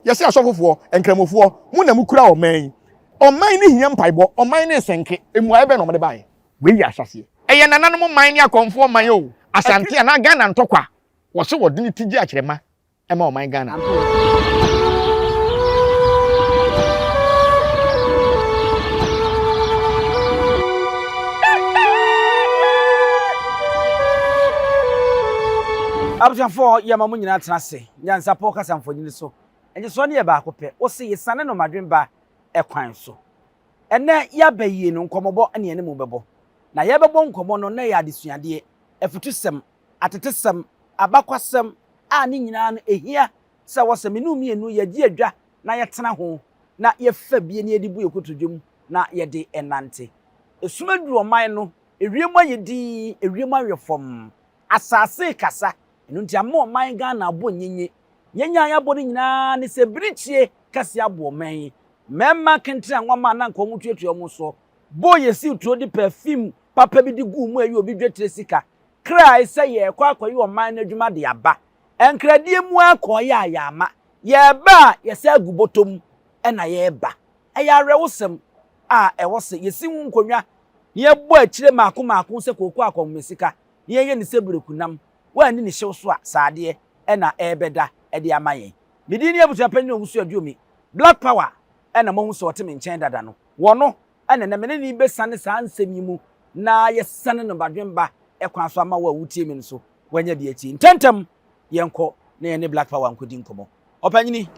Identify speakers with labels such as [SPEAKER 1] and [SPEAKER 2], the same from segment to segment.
[SPEAKER 1] Yɛse asɔfofoɔ, nkramofoɔ, mo na mokura ɔman yi. Ɔman no hia mpaebɔ, ɔman no resɛnke. Mmuaeɛ bɛn na wɔde baeɛ? Wei yɛ ahyɛaseɛ. Ɛyɛ nananom man ne akɔmfoɔ man o, Asante anaa Ghana ntɔkwa, wɔse wɔde ne ti gye akyerɛma ma ɔman Ghana.
[SPEAKER 2] Abusuafoɔ yɛma mo nyinaa tena ase Nyansapɔ kasa mfonini so. Nyesoɔ no yɛ baako pɛ, wose yesane no madwemba kwan so. Ɛnnɛ yɛaba yie no nkɔmmɔbɔ ne yɛne mo bɛbɔ. Na yɛbɛbɔ nkɔmmɔ no na ɛyɛ adesuadeɛ, afutusɛm, atetesɛm, abakwasɛm a ne nyinaa no ɛhia sɛ wɔ sɛ me ne wo mmienu yɛgye adwa na yɛtena ho na yɛfa bie na yɛde bu yɛn kotodwe mu na yɛde nante. Esum aduru ɔman no, ewiem ayɛ dinn, ewiem awe fɔmm, asase rekasa, ɛno nti ama ɔman Ghana abɔ nyenye. Nyenye a yɛabɔ no nyinaa ne sɛ birikyie kɛseɛ abɔ ɔman yi. Mmarima kentene a nwama a na anka wɔtuatua wɔn soɔ bɔɔ yɛn siw turo de perfume papa bi de guu mu a ɛyɛ obi dwetire sika krae sɛ yɛrekɔ akɔyɛ ɔman no adwuma de aba. Nkradie mu ara kɔeɛ a yɛamma. Yɛreba a, yɛsan gu bɔtɔ mu na yɛreba. Ɛyɛ awerɛhosɛm a ɛwɔ sɛ yɛsi ho nkonnwa na yɛbɔ akyire mmaako mmaako sɛ kooko akɔnhoma-sika na yɛyɛ no sɛ berekunam. Woanni ne hyew so a, saa adeɛ na ɛrebɛda de ama yɛn. Me din ne Abusuapanin Owusu Aduomi. Black Power na moahu sɛ ɔte me nkyɛn dada no. Wɔno na ɛnnɛ me ne no rebɛsiane saa nsɛm yi mu na yɛasiane no badwemba kwan so ama wo a wotie me no so woanya bi atie. Ntɛmntɛm yɛnkɔ na yɛne Black Power nkɔdi nkɔmmɔ. Ɔpanyini,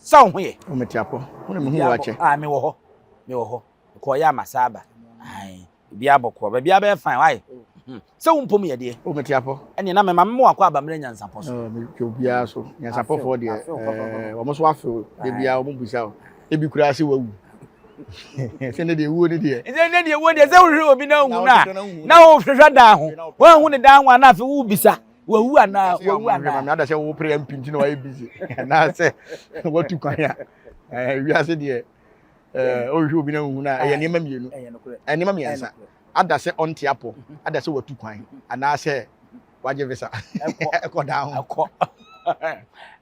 [SPEAKER 2] sɛ wo ho yɛ?
[SPEAKER 1] O mete apɔ. Wo na mehu wo akyɛ.
[SPEAKER 2] Ah, mewɔ hɔ. Mewɔ hɔ. Mekɔɔyɛ ama saa aba. Ae. Biribiara bɔkɔɔ. Baabiara bɛyɛ fine. Why? Hmm. Sɛ wo mpom yɛ deɛ.
[SPEAKER 1] O mete apɔ.
[SPEAKER 2] Ɛneɛ na mema mema wakɔ aba mmerɛ nyansapɔ so.
[SPEAKER 1] Oh, metwa obiara so. Nyansapɔfoɔ deɛ, eh, wɔn so afew. Da biara wɔn bisa o. Ebi koraa sɛ wawu. Sɛ ne deɛ wuo ne deɛ.
[SPEAKER 2] Sɛ ne deɛ wuo deɛ sɛ wohwehwɛ obi na ohu na na wohwehwɛ dan ho. Woanhu ne dan ho a na afei wobisa wawu anaa wawu anaa.
[SPEAKER 1] Maame ada sɛ wopere MP nti na wayɛ busy. Anaasɛ watu kwan a. Eh, wiase deɛ eh, wohwehwɛ obi na ohu na ɛyɛ nneɛma mmienu. Nneɛma mmiɛnsa. Ada sɛ ɔnte apɔ, ada sɛ watu kwan, anaasɛ wagye visa. Ɛkɔ dan ho.
[SPEAKER 2] Ɛkɔ.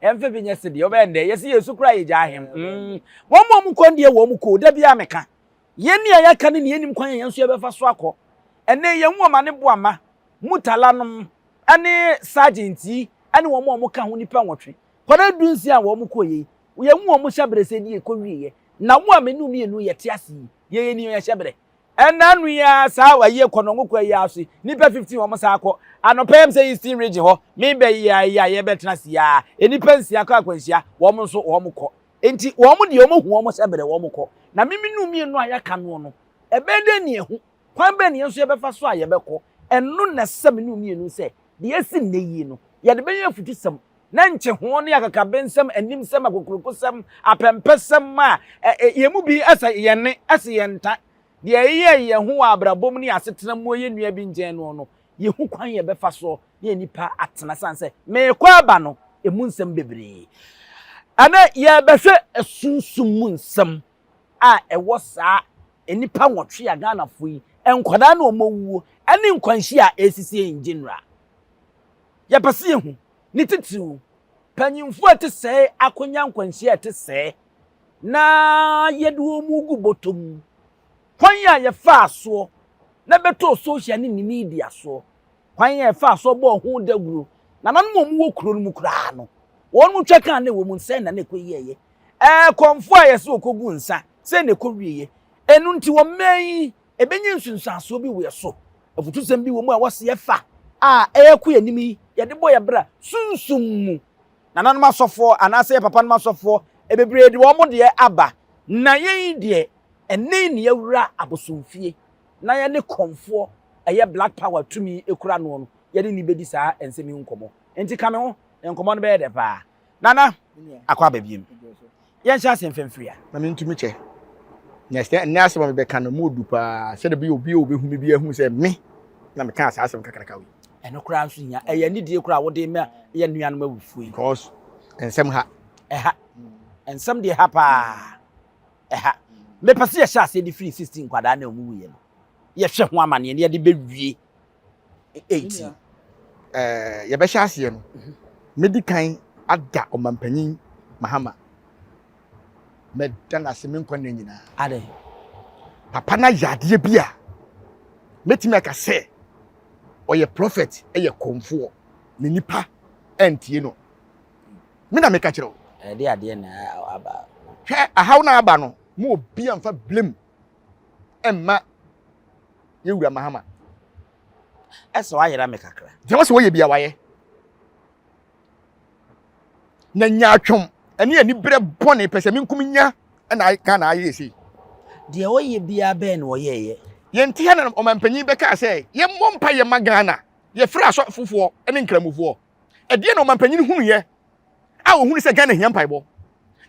[SPEAKER 2] Ɛmfa bi nyɛ sedeɛ wobɛyɛ ndɛ yɛsi yɛn su koraa yɛgya ahem. Mm. Wɔn mu a wɔn kɔn deɛ wɔn kɔ da biara meka. Yɛn ni a yɛaka ne ne yɛnim kwan a yɛn nso yɛbɛfa so akɔ. Ɛnɛ yɛn hu ɔma ne boama, mutala nom, ɛne sergeant yi, ɛne wɔn a wɔka ho nipa nwɔtwe. Kɔda dunsia a wɔn kɔ yei. Yɛn hu wɔn hyɛ berɛ sɛ deɛ ɛkɔ wieɛ. Na wo a me ne wo mmienu yɛte ase yi, yɛyɛ ni yɛn hyɛ berɛ. Ɛna ano yi ara saa ayie kɔ no nwokɔ yi ara so yi nipa 15 wɔn saa kɔ anɔpa yam sɛ Eastern region hɔ me bɛ yi ara yi a yɛbɛ tena se yi ara nipa nsia kɔ akwanhyia wɔn nso wɔn kɔ nti wɔn deɛ wɔn hu wɔn sɛ brɛ wɔn kɔ na me me nu mmienu a yɛaka noɔ no ɛbɛn dɛ ne ɛho kwan bɛn ne yɛn nso yɛbɛfa so a yɛbɛkɔ ɛno na ɛsɛ me nu mmienu sɛ deɛ ɛsi nnɛ yi no yɛde bɛyɛ afutusɛm na nkyeho ne akakabensɛm, animsɛm, akokurokosɛm, apɛmpɛsɛm a yɛn mu bi sɛ yɛn ne, ɛsɛ yɛn nta. Deɛ ɛyɛ yɛn ho wɔ abrabɔ mu ne asetena mu yɛn nua bi nkyɛn noɔ no, yɛhu kwan yɛbɛfa soɔ ne yɛn nipa atena sane sɛ meekɔ aba no, ɛmu nsɛm bebree. Ɛnɛ yɛrebɛhwɛ sunsum mu nsɛm a ɛwɔ saa nnipa nwɔtwe a Ghanafoɔ yi, nkwadaa ne wɔn awuo ne nkwanhyia a ɛresisi in general. Yɛpɛ sɛ yɛhu, ne titiriw, mpanyimfo a ɛte sɛɛ akonya nkwanhyia a ɛte sɛɛ na yɛde wɔn gu bɔtɔ mu. Kwan a yɛfaa soɔ na bɛtɔɔ social ne ne media soɔ, kwan a yɛfaa soɔ bɔɔ ho dawuro, nananom a wɔwɔ kuro no mu koraa no, wɔn twa kaa na ɛwɔ mu sɛn na na ɛkɔ yieɛ. Ɛɛ kɔmfoɔ a yɛsɛ wɔkɔgu nsa, sɛn na ɛkɔ wieɛ. Ɛno nti wɔ mmɛn yi, Ebenya nsunsuansoɔ bi wɔ yɛn so. Afutusɛm bi wɔ mu a ɛwɔ sɛ yɛfa a ɛrekɔ yɛn anim yi, yɛde bɔ yɛn bra sunsum mu. Nananom asɔfoɔ anaasɛ yɛn papanom asɔfoɔ bebree de wɔn deɛ aba, na yɛn deɛ, ɛnnɛ yi na yɛawura abosomfie na yɛne kɔmfoɔ ɛyɛ Black Power tumi kura noɔ no, yɛne no bɛdi saa nsɛm yi ho nkɔmmɔ. Enti ka me ho, nkɔmmɔ no bɛyɛ dɛ paa. Nana, akɔ aba biem. Yɛnhyɛ aseɛ mfa mfiri a.
[SPEAKER 1] Na mentumi kyɛ. Na sɛ ɛnnɛ asɛm a mebɛka no mu odu paa sɛdeɛ bɛyɛ obi a ɔbɛhu me bi ahu sɛ me na mekaa saa asɛm kakraka wei.
[SPEAKER 2] Ɛno koraa nso hia. Ɛyɛ anidie koraa a wode ma yɛn nuanom awufoɔ yi.
[SPEAKER 1] Because nsɛm ha.
[SPEAKER 2] Ɛha. Nsɛm deɛ ɛha paa. Ɛha. Mepɛ sɛ yɛhyɛ aseɛ de firi 16 nkwadaa na wɔn wuiɛ no. Yɛhwɛ ho amaneɛ na yɛde bɛwie 18.
[SPEAKER 1] Ɛɛ yɛbɛhyɛ aseɛ no, mɛdi kan ada ɔmampanyin Mahama. Mɛda no ase me nkwa nna nyinaa.
[SPEAKER 2] Adɛn?
[SPEAKER 1] Papa no ayɛ adeɛ bi a mɛtumi aka sɛ ɔyɛ prɔfɛt, ɛyɛ kɔmfoɔ, na nipa antie no. Me na meka kyerɛ wo.
[SPEAKER 2] Ɛde adeɛ na aba.
[SPEAKER 1] Hwɛ ahaw na aba no, mo obi amfa blame ɛmma yɛwura Mahama.
[SPEAKER 2] Ɛsɛ wayera me kakra.
[SPEAKER 1] Deɛ wɔsɛ wɔyɛ bia wayɛ. Na nyaatwom ɛne aniberɛ bɔne pɛ sɛ menkum nya ɛna Ghana ayɛ sei.
[SPEAKER 2] Deɛ ɔyɛ biara bɛn na ɔyɛɛyɛ?
[SPEAKER 1] Yɛnte ha na ɔmanpanyin bɛkaa sɛ yɛmmɔ mpa yɛ ma Ghana. Yɛfrɛ asɔfofoɔ ne nkramofoɔ. Ɛdeɛ na ɔmanpanyin hunuiɛ a ɔhunu sɛ Ghana hia mpaebɔ.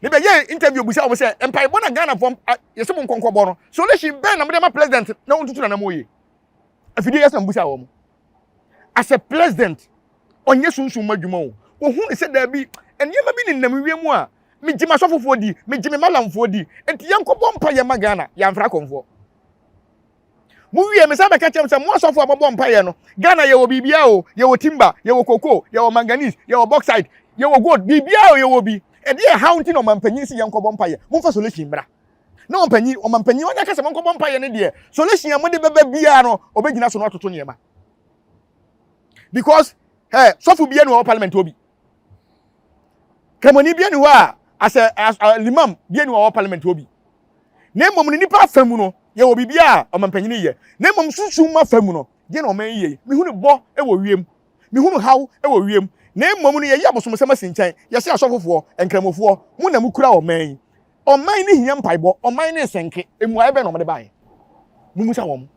[SPEAKER 1] Ne bɛyɛ interview bisa wɔn sɛ mpaebɔ na Ghanafoɔ yɛsɛ mo nkɔnkɔbɔ no solution bɛn na mode ama president na ɔntutu nanam yie. Afidie yɛ sɛ mbusa wɔn. As a president ɔnyɛ sunsum mu adwuma o. Wɔhunu sɛ daabi nneɛma bi nenam wiem a megye m'asɔfofoɔ di, megye me malamfoɔ di, nti yɛnkɔbɔ mpaeɛ ma Ghana, yɛamfra akɔmfoɔ. Mowie, mesan bɛka kyerɛ mo sɛ mo asɔfoɔ a mobɔ mpaeɛ no, Ghana yɛwɔ biribiara o, yɛwɔ timber, yɛwɔ cocoa, yɛwɔ manganese, yɛwɔ bauxite, yɛwɔ gold, biribiara o yɛwɔ bi. Ɛdeɛ ɛhaw nti na ɔmampanyin se yɛnkɔbɔ mpaeɛ, momfa solution mmra. Na ɔmpanyin, ɔmampanyin ɔnya ka sɛ monkɔbɔ mpaeɛ no deɛ, solution a mode bɛba biara no, ɔbɛgyina so na watoto nneɛma. Because, hey, sɔfo biara ni wɔ parliament hɔ bi. Kramoni bia ni hɔ a asɛ limam bia ni hɔ a ɔwɔ parliament hɔ bi. Na mmom no nipa afa mu no yɛwɔ biribi a ɔmampanyini yɛ. Na mmom sunsum mu afa mu no deɛ na ɔman yi yɛ yi. Mehunu bɔ wɔ wiem. Mehunu haw wɔ wiem. Na mmom no yɛyi abosomsɛm asi nkyɛn. Yɛse asɔfofoɔ, nkramofoɔ, mo na mokura ɔman yi. Ɔman no hia mpaebɔ. Ɔman no resɛnke. Mmuaeɛ bɛn na wɔde baeɛ? Mommisa wɔn.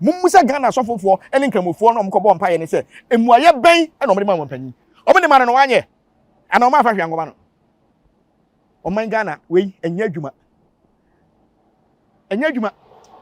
[SPEAKER 1] Mommisa Ghana asɔfofoɔ ne nkramofoɔ no a wɔkɔbɔɔ mpaeɛ no sɛ, mmuaeɛ bɛn na wɔde maa ɔmampanyin? Wɔde maa no na wanyɛ? Anaa wɔamfa hwee ankɔma no? Ɔman Ghana wei ɛnyɛ adwuma. Ɛnyɛ adwuma.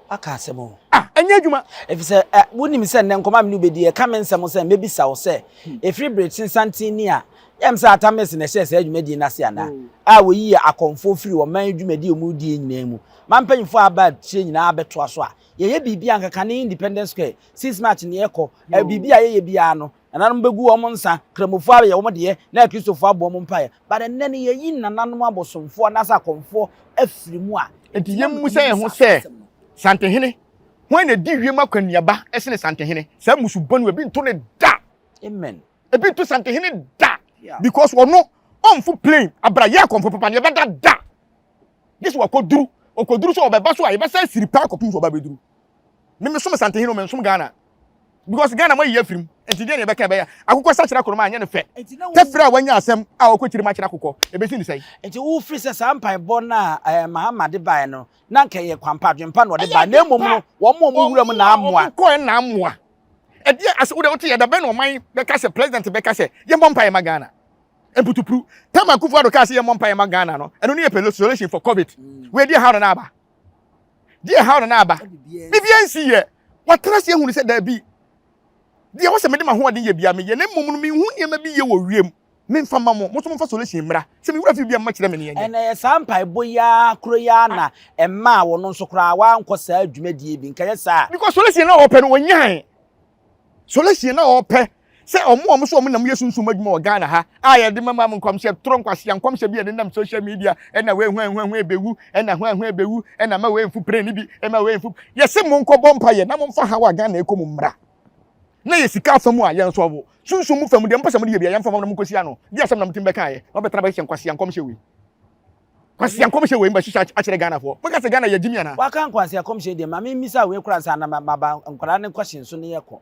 [SPEAKER 2] Waka asɛm o.
[SPEAKER 1] Ah, ɛnyɛ adwuma.
[SPEAKER 2] Efisɛ ɛ wonim sɛ nnɛ nkɔmɔ a me ne wo bedi ɛka me nsɛm sɛ mɛbisa wo sɛ ɛfiri bere tensanten ni a yɛm sɛ Atta Mills na ɛhyɛɛ saa dwumadie no ase anaa? A wɔyii akɔmfoɔ firi ɔman dwumadie a wɔredie nyinaa mu ma mpanyinfoɔ a aba akyire nyinaa abɛtoa so a yɛyɛ biribi a anka kane Independence Square 6 March ne yɛkɔ ɛ biribi a yɛyɛ biara no nananom bɛgu wɔn nsa, Kramofoɔ ayɛ wɔn deɛ na Akristofoɔ abɔ wɔn mpaeɛ but ɛnnɛ no yɛyi nananom abosomfoɔ anaasɛ akɔmfoɔ afiri mu a
[SPEAKER 1] Enti yɛmmisa yɛn ho sɛ, Santehene, hwan na edi wiem akwannuaba sene Santehene? Saa mmusu bɔne wei, ebi nto no da!
[SPEAKER 2] Amen.
[SPEAKER 1] Ebi nto Santehene da! Because ɔno, ɔmfo plane, abra yɛ akɔmfo papa no, yɛbɛda da! Gye sɛ wakɔduru, ɔkɔduru sɛ ɔbɛba so a, yɛbɛsan asiri paa kɔpem sɛ ɔba bɛduru. Me mesom Santehene o, mensom Ghana. Because Ghana moayi afiri mu, nti deɛ na yɛbɛka ɛbɛyɛ. Akokɔ sakyera koroma anyɛ no fɛ. Tɛfrɛ a wanya asɛm a ɔkɔ kyiri mu akyerɛ akokɔ, ɛbɛsi ne sɛn?
[SPEAKER 2] Nti wofiri sɛ saa mpaebɔ no a eh, Mahama de baeɛ no, na anka ɛyɛ kwampa, adwempa na ɔde baeɛ, na mmom no, wɔn a wɔn wura mu na amoa.
[SPEAKER 1] Wɔn kɔɛ na amoa. Ɛdeɛ asɛ wode wote yɛ da bɛn na ɔman bɛka sɛ president bɛka sɛ yɛmmɔ mpaeɛ ma Ghana. Mputupru. Tam Akufo Addo kaa sɛ yɛmmɔ mpaeɛ ma Ghana no, ɛno ne yɛ solution for COVID. Wei deɛ how na na aba? Deɛ how na na aba? Biribiara nsi yɛ. Watena ase ahunu sɛ daabi. Deɛ ɛwɔ sɛ mede m'ahoɔden yɛ biara meyɛ, na mmom no menhu nneɛma bi yɛ wɔ wiem. Memfa mma mo, mo nso momfa solution mmra. Sɛ me wura fi bi a momma kyerɛ me ne yɛnyɛ.
[SPEAKER 2] Ɛna ɛyɛ saa mpaebɔ yi ara koro yi ara na ɛmaa wɔn nso koraa wɔankɔ saa dwumadie bi. Nka ɛyɛ saa a.
[SPEAKER 1] Because solution na ɔpɛ no ɔnyae. Solution na ɔpɛ sɛ ɔmo a ɔmo so ɔmo nam yɛ sunsum adwuma wɔ Ghana ha a yɛde mama mo nkɔmhyɛ toro nkwasea nkɔmhyɛ bi a ɛde nam social media ɛna wei hwan hwan hwan ebewu ɛna hwan hwan ebewu ɛna ma wei nfu plane bi ɛma wei nfu yɛsɛ mo nkɔbɔ mpa yɛ na mo nfa haw a Ghana ekɔ mu mmra na yɛ sika afa mu a yɛn sɔbo sunsum mu fa mu deɛ mpɛ sɛ mo de yɛ bi a yɛn fa mo na mo nkɔsi ano de asɛm na mo tim bɛka yɛ na ɔbɛtena bɛhyɛ nkwasea nkɔmhyɛ wei Kwasea nkɔmhyɛ wei mbɛhyehyɛ akyerɛ Ghana foɔ. Moka sɛ Ghana yɛ gyimi anaa?
[SPEAKER 2] Waka nkwasea nkɔmhyɛ deɛ ma me mmisa wei koraa ansa na maba nkwadaa no question so ne yɛkɔ.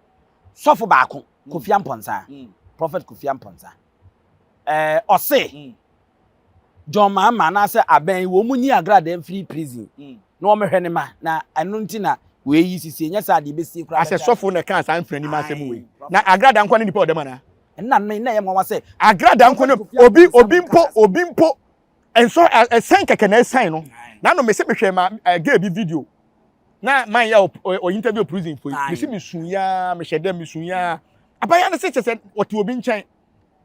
[SPEAKER 2] Sɔfo baako, Kofi Amponsah, Prophet Kofi Amponsah, ɛɛ ɔse John Mahama anaasɛ abɛn yi wɔn nyi agradaa mfiri prison na wɔn hwɛ ne ma na ɛno nti na wei yi sisi nyɛ saa deɛ ebesie koraa.
[SPEAKER 1] Asɛ sɔfo na ɛkaa saa mfiri anim asɛm wei. Na agradaa nko ne nipa ɔdɛm anaa?
[SPEAKER 2] Ɛnna no na ɛyɛ nwanwa sɛ.
[SPEAKER 1] Agradaa nko ne obi obi mpo obi mpo Nso ɛsɛn kɛkɛ na ɛsan no. Na no mese mehwɛ ma girl bi video. Na man yɛ o interview prison fo yi. Mese mesu ya, mehyɛ dɛm mesu ya. Abaya no se kyɛ sɛ ɔte obi nkyɛn.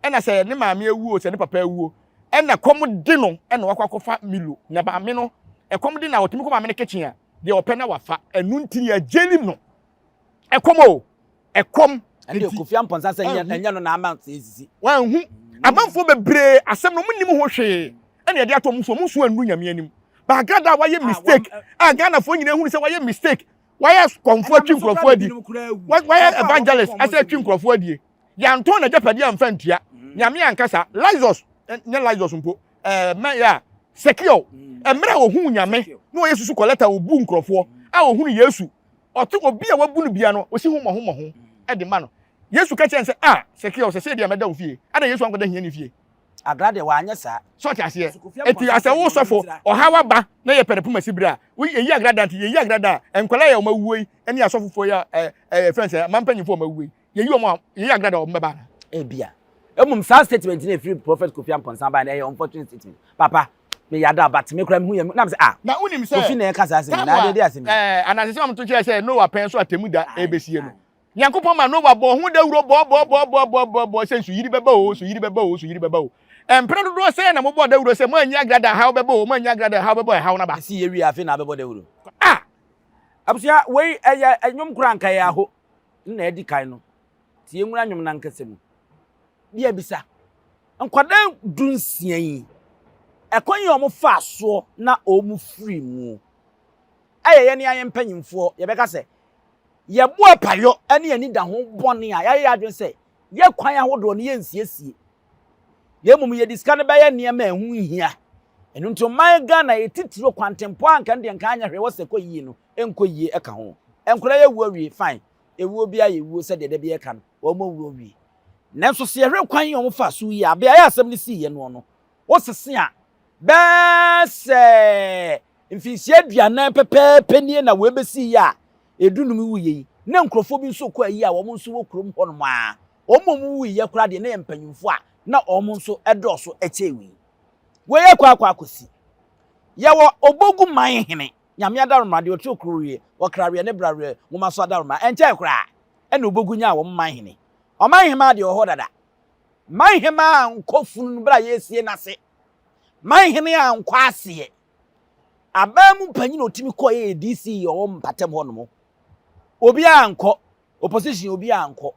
[SPEAKER 1] Ɛna sɛ ne maame awuo sɛ ne papa awuo. Ɛna kɔm de no ɛna wakɔ akɔfa Milo. Na maame no ɛkɔm de na ɔtumi kɔ maame no kitchen a deɛ ɔpɛ na wafa. Ɛno nti yɛ jailing no. Ɛkɔm o. Ɛkɔm.
[SPEAKER 2] Ɛnde Kofi Amponsah sɛ ɛnyɛ ɛnyɛ no na ama sɛ esisi.
[SPEAKER 1] Wanhu. Amanfoɔ bebree asɛm no wɔn nnim ho hwee ɛna yɛde ato wɔn so wɔn nso annuru Nyame anim. But Agrada a wayɛ mistake a Ghanafoɔ nyinaa hunu sɛ wayɛ mistake, wayɛ kɔmfoɔ atwi nkurɔfoɔ adi, wayɛ evangelist asɛ atwi nkurɔfoɔ adie. Yɛantɔn n'agyapadeɛ amfa ntua. Nyame ankasa, Lazarus, nyɛ Lazarus mpo, ɛɛ mɛ yɛ a, Sekio, mmerɛ a ɔhuu Nyame na ɔyɛ susu kɔlɛta ɔbu nkurɔfoɔ a ɔhunu Yesu, ɔte obi a wabu no bia no, ɔsi ho mmɔho mmɔho de ma no. Yesu ka kyerɛ no sɛ, ah, Sekio, sɛsɛɛ deɛ mɛda wo fie. Adɛn Yesu ankɔda hiani fie?
[SPEAKER 2] Agra deɛ wanyɛ saa.
[SPEAKER 1] So ɔte aseɛ? Eti asɛ wo sɔfo, ɔhaw aba na yɛpɛ no poma si bere a, wo yɛyi agrada nti yɛyi agrada a, nkwadaa yi a wɔn awuo yi ne asɔfofoɔ yi a ɛ ɛ yɛfrɛ no sɛ aman mpanyinfoɔ a wɔn awuo yi, yɛyi wɔn a yɛyi agrada a wɔn bɛba anaa?
[SPEAKER 2] Ebia. Mmom saa statement no a ɛfiri Prophet Kofi Amponsah baeɛ no ɛyɛ unfortunate statement. Papa, meyɛ ada but me koraa mehu yɛ na mesɛ ah,
[SPEAKER 1] Na wonim sɛ
[SPEAKER 2] Kofi na ɛka saa asɛm yi
[SPEAKER 1] time
[SPEAKER 2] na
[SPEAKER 1] a
[SPEAKER 2] adeɛ de asɛm yi.
[SPEAKER 1] ɛɛ anansesɛm a wɔto kyerɛ sɛ Noah pɛn so atemmu da ɛrebɛsie no, Nyankopɔn maa Noa bɔɔ ho dawuro bɔɔbɔɔbɔɔbɔɔbɔɔ sɛ nsuyiri bɛba oo, nsuyiri bɛba oo, nsuyiri bɛba oo. Mprɛ dodoɔ sɛn na mobɔɔ dawuro sɛ moanyi agrada ɛhaw bɛba oo, moanyi agrada ɛhaw bɛba oo, ɛhaw no aba.
[SPEAKER 2] Ɛsi yɛ wie a afei na abɛbɔ dawuro.
[SPEAKER 1] Ah!
[SPEAKER 2] Abusua, wei ɛyɛ nnwom koraa anka ɛyɛ aho na adi kan no. Nti yɛnwura nnwom no ankasa mu. Deɛ bisa, nkwadaa dunsia yi, ɛkwan yi a wɔfaa soɔ na wɔfiri mu, ɛyɛ yɛn a yɛn mpanyinfoɔ yɛbɛka sɛ yɛbɔ apayɔ ne anidaho bɔne a yɛayɛ yɛn adwene sɛ yɛ kwan ahodoɔ no yɛnsiesie na mmom yɛde sika no bɛyɛ nneɛma a ɛho nhia. Ɛno nti ɔman Ghana yɛ titiro kwantempɔn a nka no deɛ nka anyɛ hwee wɔ sɛ kɔ yie no nkɔ yie ɛka ho. Nkwadaa yɛ wuo awie fine, ewuo biara yɛ wuo sɛdeɛ da bi yɛka no wɔn awuo awie. Nanso sɛ yɛhwɛ kwan yi a wɔfaa so yi a beaeɛ a asɛm no siiɛ noɔ no wosese a bɛɛ sɛ mfinhyia aduanan pɛpɛɛpɛ nie na wei bɛsii yɛ a edunum wuiɛ yi, na nkurɔfoɔ bi nso rekɔ ayi a wɔn nso wɔ kurom hɔnom a, wɔn a wɔwuiɛ koraa deɛ na yɛ mpanyimfoɔ a na wɔn nso dɔɔso kyɛn wei. Wei akɔ akɔ akɔsi. Yɛwɔ Obogu man hene, Nyame adaworoma, deɛ ɔte Okurowie, Ɔkraweɛ ne Braweɛ nwoma so adaworoma, ɛnkyɛɛ koraa ɛna Obogu nyaa wɔn man hene. Ɔman hemaa deɛ ɔwɔ hɔ dada. Man hemaa ankɔ funu no berɛ a yɛresie no ase. Man hene ankɔ aseɛ. Aban mu panyin a otumi kɔɔ yɛ DC yɛ ɔwɔ mpatam hɔ nom. Obiara ankɔ, opposition obiara ankɔ.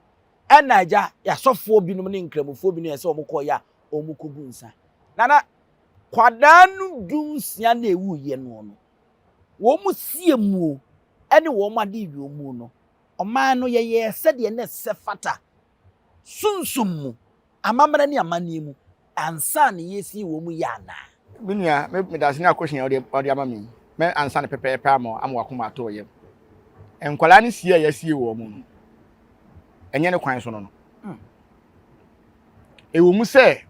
[SPEAKER 2] Ɛna agya yasɔfoɔ binom ne nkramofoɔ binom yɛ sɛ wɔn kɔɔ yɛ a wɔn kɔ gu nsa. Nana, kwadaa no dunsia na ewu yɛ noɔ no, wɔn sie muo ɛne wɔn ade wie mu no, ɔman no yɛyɛɛ sɛdeɛ na ɛsɛ fata sunsum mu. Amammerɛ ne amanneɛ mu ansa na yɛresie wɔn yɛ anaa?
[SPEAKER 1] Me nua, me medase ne akɔhyɛn a wode wode ama me yi. Mɛ ansa no pɛpɛɛpɛ ama ama wakoma atɔ wo yam. Nkwadaa no sie a yɛasie wɔn no, ɛnyɛ ne kwan so no no. Hmm. Ɛwɔ mu sɛ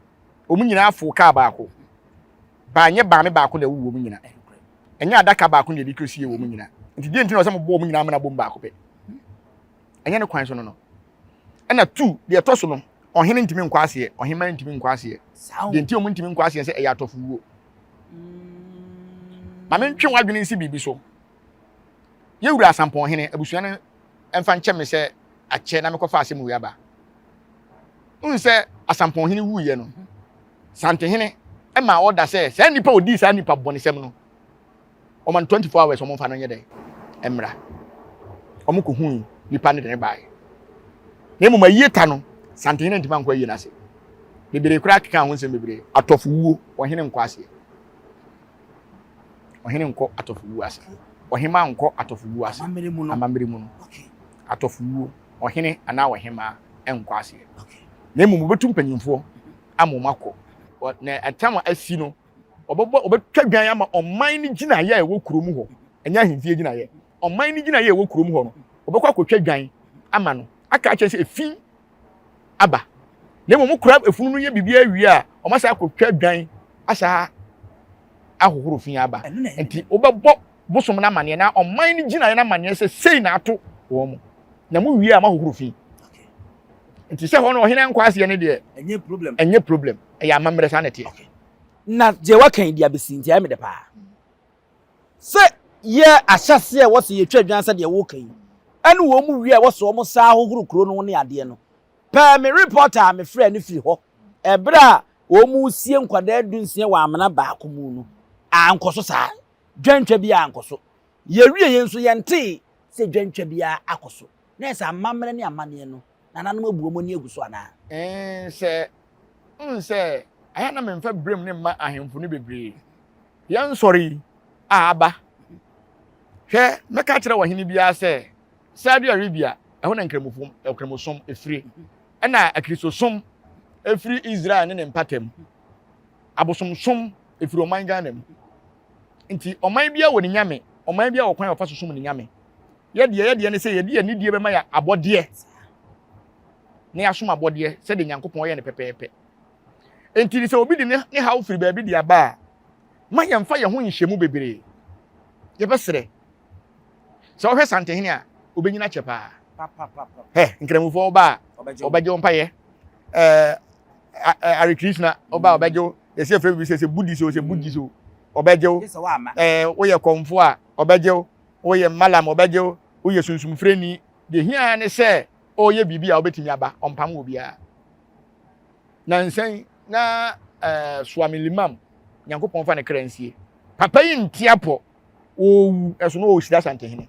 [SPEAKER 1] wɔn nyinaa fo kaa baako, baa nyɛ baame baako na ɛwo wɔn nyinaa. Ɛnyɛ adaka baako na yɛde kɔsie wɔn nyinaa. Nti deɛ nti na ɔsɛ mobɔ wɔn nyinaa amena bom baako pɛ. Ɛnyɛ ne kwan so no no. Ɛna tu deɛ ɛtɔ so no, ɔhene ntumi nkɔ aseɛ, ɔheman ntumi nkɔ aseɛ. Deɛ nti wɔn ntumi nkɔ aseɛ sɛ ɛyɛ atɔfo wuo. Mm. Ma mentwe w'adwene nsi biribi so. Yɛwura Asampɔn hene, abusua no mfa nkyɛ me sɛ akyɛ na mekɔfa asɛm wei aba. Wohu sɛ Asampɔn hene wuiɛ no, Santehene ma ɔda sɛ saa nnipa a ɔdii saa nnipa bɔnesɛm no, wɔma no 24 hours wɔn mfa no nyɛ dɛn mmra. Wɔn kɔhui nipa no de ne baeɛ. Na mmom ayie ta no, Santehene ntumi ankɔ ayie no ase. Bebree koraa keka ho nsɛm bebree. Atɔfo wuo, ɔhene nkɔ aseɛ. Ɔhene nkɔ atɔfo wuo ase. Ɔhema nkɔ atɔfo wuo ase.
[SPEAKER 2] Amammerɛ mu no.
[SPEAKER 1] Amammerɛ mu no. Atɔfo wuo, ɔhene anaa ɔhemaa nkɔ aseɛ. Na mmom wɔbɛtu mpanyinfoɔ ama wɔn akɔ. Na ɛtam a asi no, wɔbɛbɔ wɔbɛtwa dwan ama ɔman no gyinaeɛ a ɛwɔ kurom hɔ. Ɛnyɛ ahemfie gyinaeɛ. Ɔman no gyinaeɛ a ɛwɔ kurom hɔ no, wɔbɛkɔ akɔtwa dwan ama no. Aka akyerɛ sɛ efi aba. Na mmom wokora efunu no yɛ biribi awie a, wɔasa akɔtwa dwan asa ahohoro fi aba. Nti wobɛbɔ bosom no amaneɛ na ɔman no gyinaeɛ no amaneɛ sɛ sei na ato wɔn mu. Na mo wie a moahohoro fi. Nti sɛ hɔ no ɔhene ankɔ aseɛ no deɛ
[SPEAKER 2] ɛnyɛ problem.
[SPEAKER 1] Ɛnyɛ problem. Ɛyɛ amammerɛ saa na ɛteɛ.
[SPEAKER 2] Na deɛ waka yi de abɛsi nti ayɛ me dɛ paa. Sɛ yɛ ahyɛseɛ a ɛwɔ sɛ yɛtwa adwan sɛ deɛ woka yi, ɛne wɔn mu wie a ɛwɔ sɛ wɔn san hohoro kuro no ho ne adeɛ no, pɛɛ me reporter a mefrɛɛ no firi hɔ ɛberɛ a wɔn resie nkwadaa dunsia wɔ amena baako mu no, ankɔ so saa. Dwantwa biara ankɔ so. Yɛwieeɛ nso yɛntee sɛ dwantwa biara akɔ so. Na ɛsɛ amammerɛ ne amanneɛ no, nananom abu wɔn ani agu so anaa?
[SPEAKER 1] Ɛɛ, sɛ, wohu sɛ, ɛyɛ a na memfa birim no mma ahemfo no bebree. Yɛn nsɔre yi. a aba. Hwɛ, mɛka akyerɛ ɔhene biara sɛ, Saudi Arabia, ɛhɔ na Nkramofo, Nkramosom firi, ɛna Akristosom firi Israel ne ne mpata mu. Abosomsom firi ɔman Ghana mu. Nti ɔman biara wɔ ne nyame, ɔman biara wɔ kwan a wɔfa so som ne nyame. Yɛ deɛ, yɛ deɛ ne sɛ yɛde yɛn anidie bɛma yɛ abɔdeɛ na yɛasom abɔdeɛ sɛdeɛ Nyankopɔn yɛ no pɛpɛɛpɛ. Enti sɛ obi de ne ne haw firi baabi de aba a, ma yɛmfa yɛn ho nhyɛ mu bebree. Yɛbɛsrɛ. Sɛ wohwɛ Santehene a, obɛnyini akyɛ paa. Hɛ, Nkramofoɔ woba a, ɔbɛgye wo mpayɛ. Ɛɛ, Hare Krishna, woba a ɔbɛgye wo. Yɛsɛ yɛfrɛ biribi sɛ sɛ Buddhist o, sɛ Buddhist o, ɔbɛgye wo. Ɛɛ, woyɛ kɔmfoɔ a, ɔbɛgye wo. Woyɛ malam, ɔbɛgye wo. Woyɛ sunsumfrɛni. Deɛ hia ne sɛ ɔreyɛ biribi a wobɛtumi aba, ɔmpam obiara. Nansa yi na eh, Swami Limam, Nyankopɔn fa ne kra nsie. Papa yi nte apɔ, ɔrewu, ɛso na ɔrehyira Asantehene.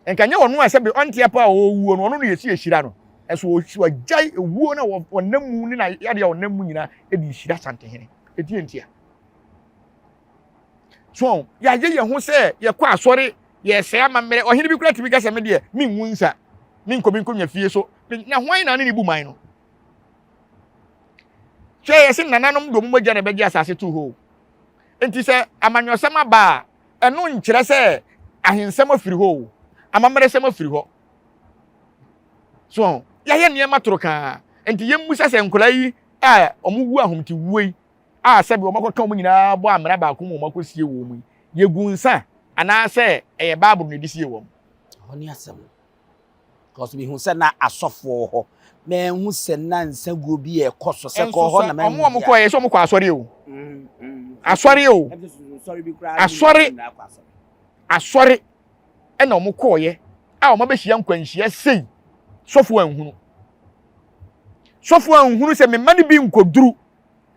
[SPEAKER 1] Nka nyɛ ɔno a sɛbe ɔnte apɔ a ɔrewuo no, ɔno na yɛsi yɛhyira no. Ɛso wagyae ewuo na ɔnam mu ne na yadeɛ a ɔnam mu nyinaa de hyira Asantehene. Ɛdeɛ ntia? So yɛayɛ yɛn ho sɛ yɛkɔ asɔre, yɛsɛe amammerɛ. Ɔhene bi koraa tumi ka sɛ me deɛ mengu nsa, menkɔ me nkonnwa fie so. Na hwan na ne ne bu man no? Hwɛ, yɛse nananom de wɔn mogya na ɛbɛgye asase too hɔ. Nti sɛ amanyɔsɛm aba a, ɛno nkyerɛ sɛ ahensɛm afiri hɔ o, amammerɛsɛm afiri hɔ. So yɛayɛ nneɛma toro kaa. Nti yɛmmusa sɛ nkwadaa yi a wɔwu ahomtewuo yi, a sɛbe wɔakɔka wɔn nyinaa bɔ amena baako mu wɔakɔsie wɔn mu yi, yɛgu nsa anaasɛ ɛyɛ Bible na ɛde sie wɔn?
[SPEAKER 2] Ɛhɔ ne asɛm no. Because mehu sɛ na asɔfoɔ wɔ hɔ. Manhu sɛ na nsaguo bi ɛkɔ so sɛ kɔ hɔ na manhu
[SPEAKER 1] Wɔn a wɔkɔɛ sɛ wɔkɔ asɔre o. Asɔre o. Asɔre. Asɔre ɛna wɔn kɔɔyɛ a wɔn abɛhyia nkwanhyia sei sɔfo anhunu. Sɔfo anhunu sɛ mema no bi nkɔduru.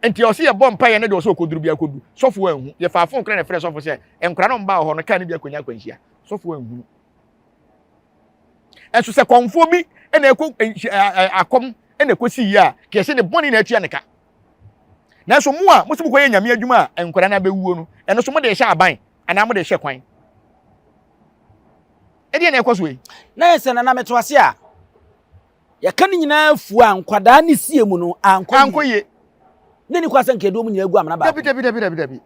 [SPEAKER 1] Nti ɔsɛ yɛbɔ mpaeɛ no deɛ ɔsɛ ɔkɔduru bi akɔdu. Sɔfo anhu. Yɛfaa fon kora na ɛfrɛ sɔfo sɛ nkora no mbaa hɔ no kaa no bi akɔnya akwanhyia. Sɔfo anhunu. Ɛnso sɛ kɔmfoɔ bi na ɛkɔ akɔm na ɛkɔsi yie a, kɛse ne bɔne na atua ne ka. Nanso mo a mo sɛ mokɔyɛ nyame adwuma a nkwadaa no abɛwuo no, ɛno so mode hyɛ aban anaa mode hyɛ kwan? Ɛdeɛ na ɛkɔ so yi.
[SPEAKER 2] Na yɛ sɛ nana meto ase a, yɛka ne nyinaa fua a nkwadaa ne sie mu no ankɔ yie. Ne ni kwa sɛ nka yɛde wɔn nyinaa gu amena baako.
[SPEAKER 1] Dabi dabi dabi dabi dabi.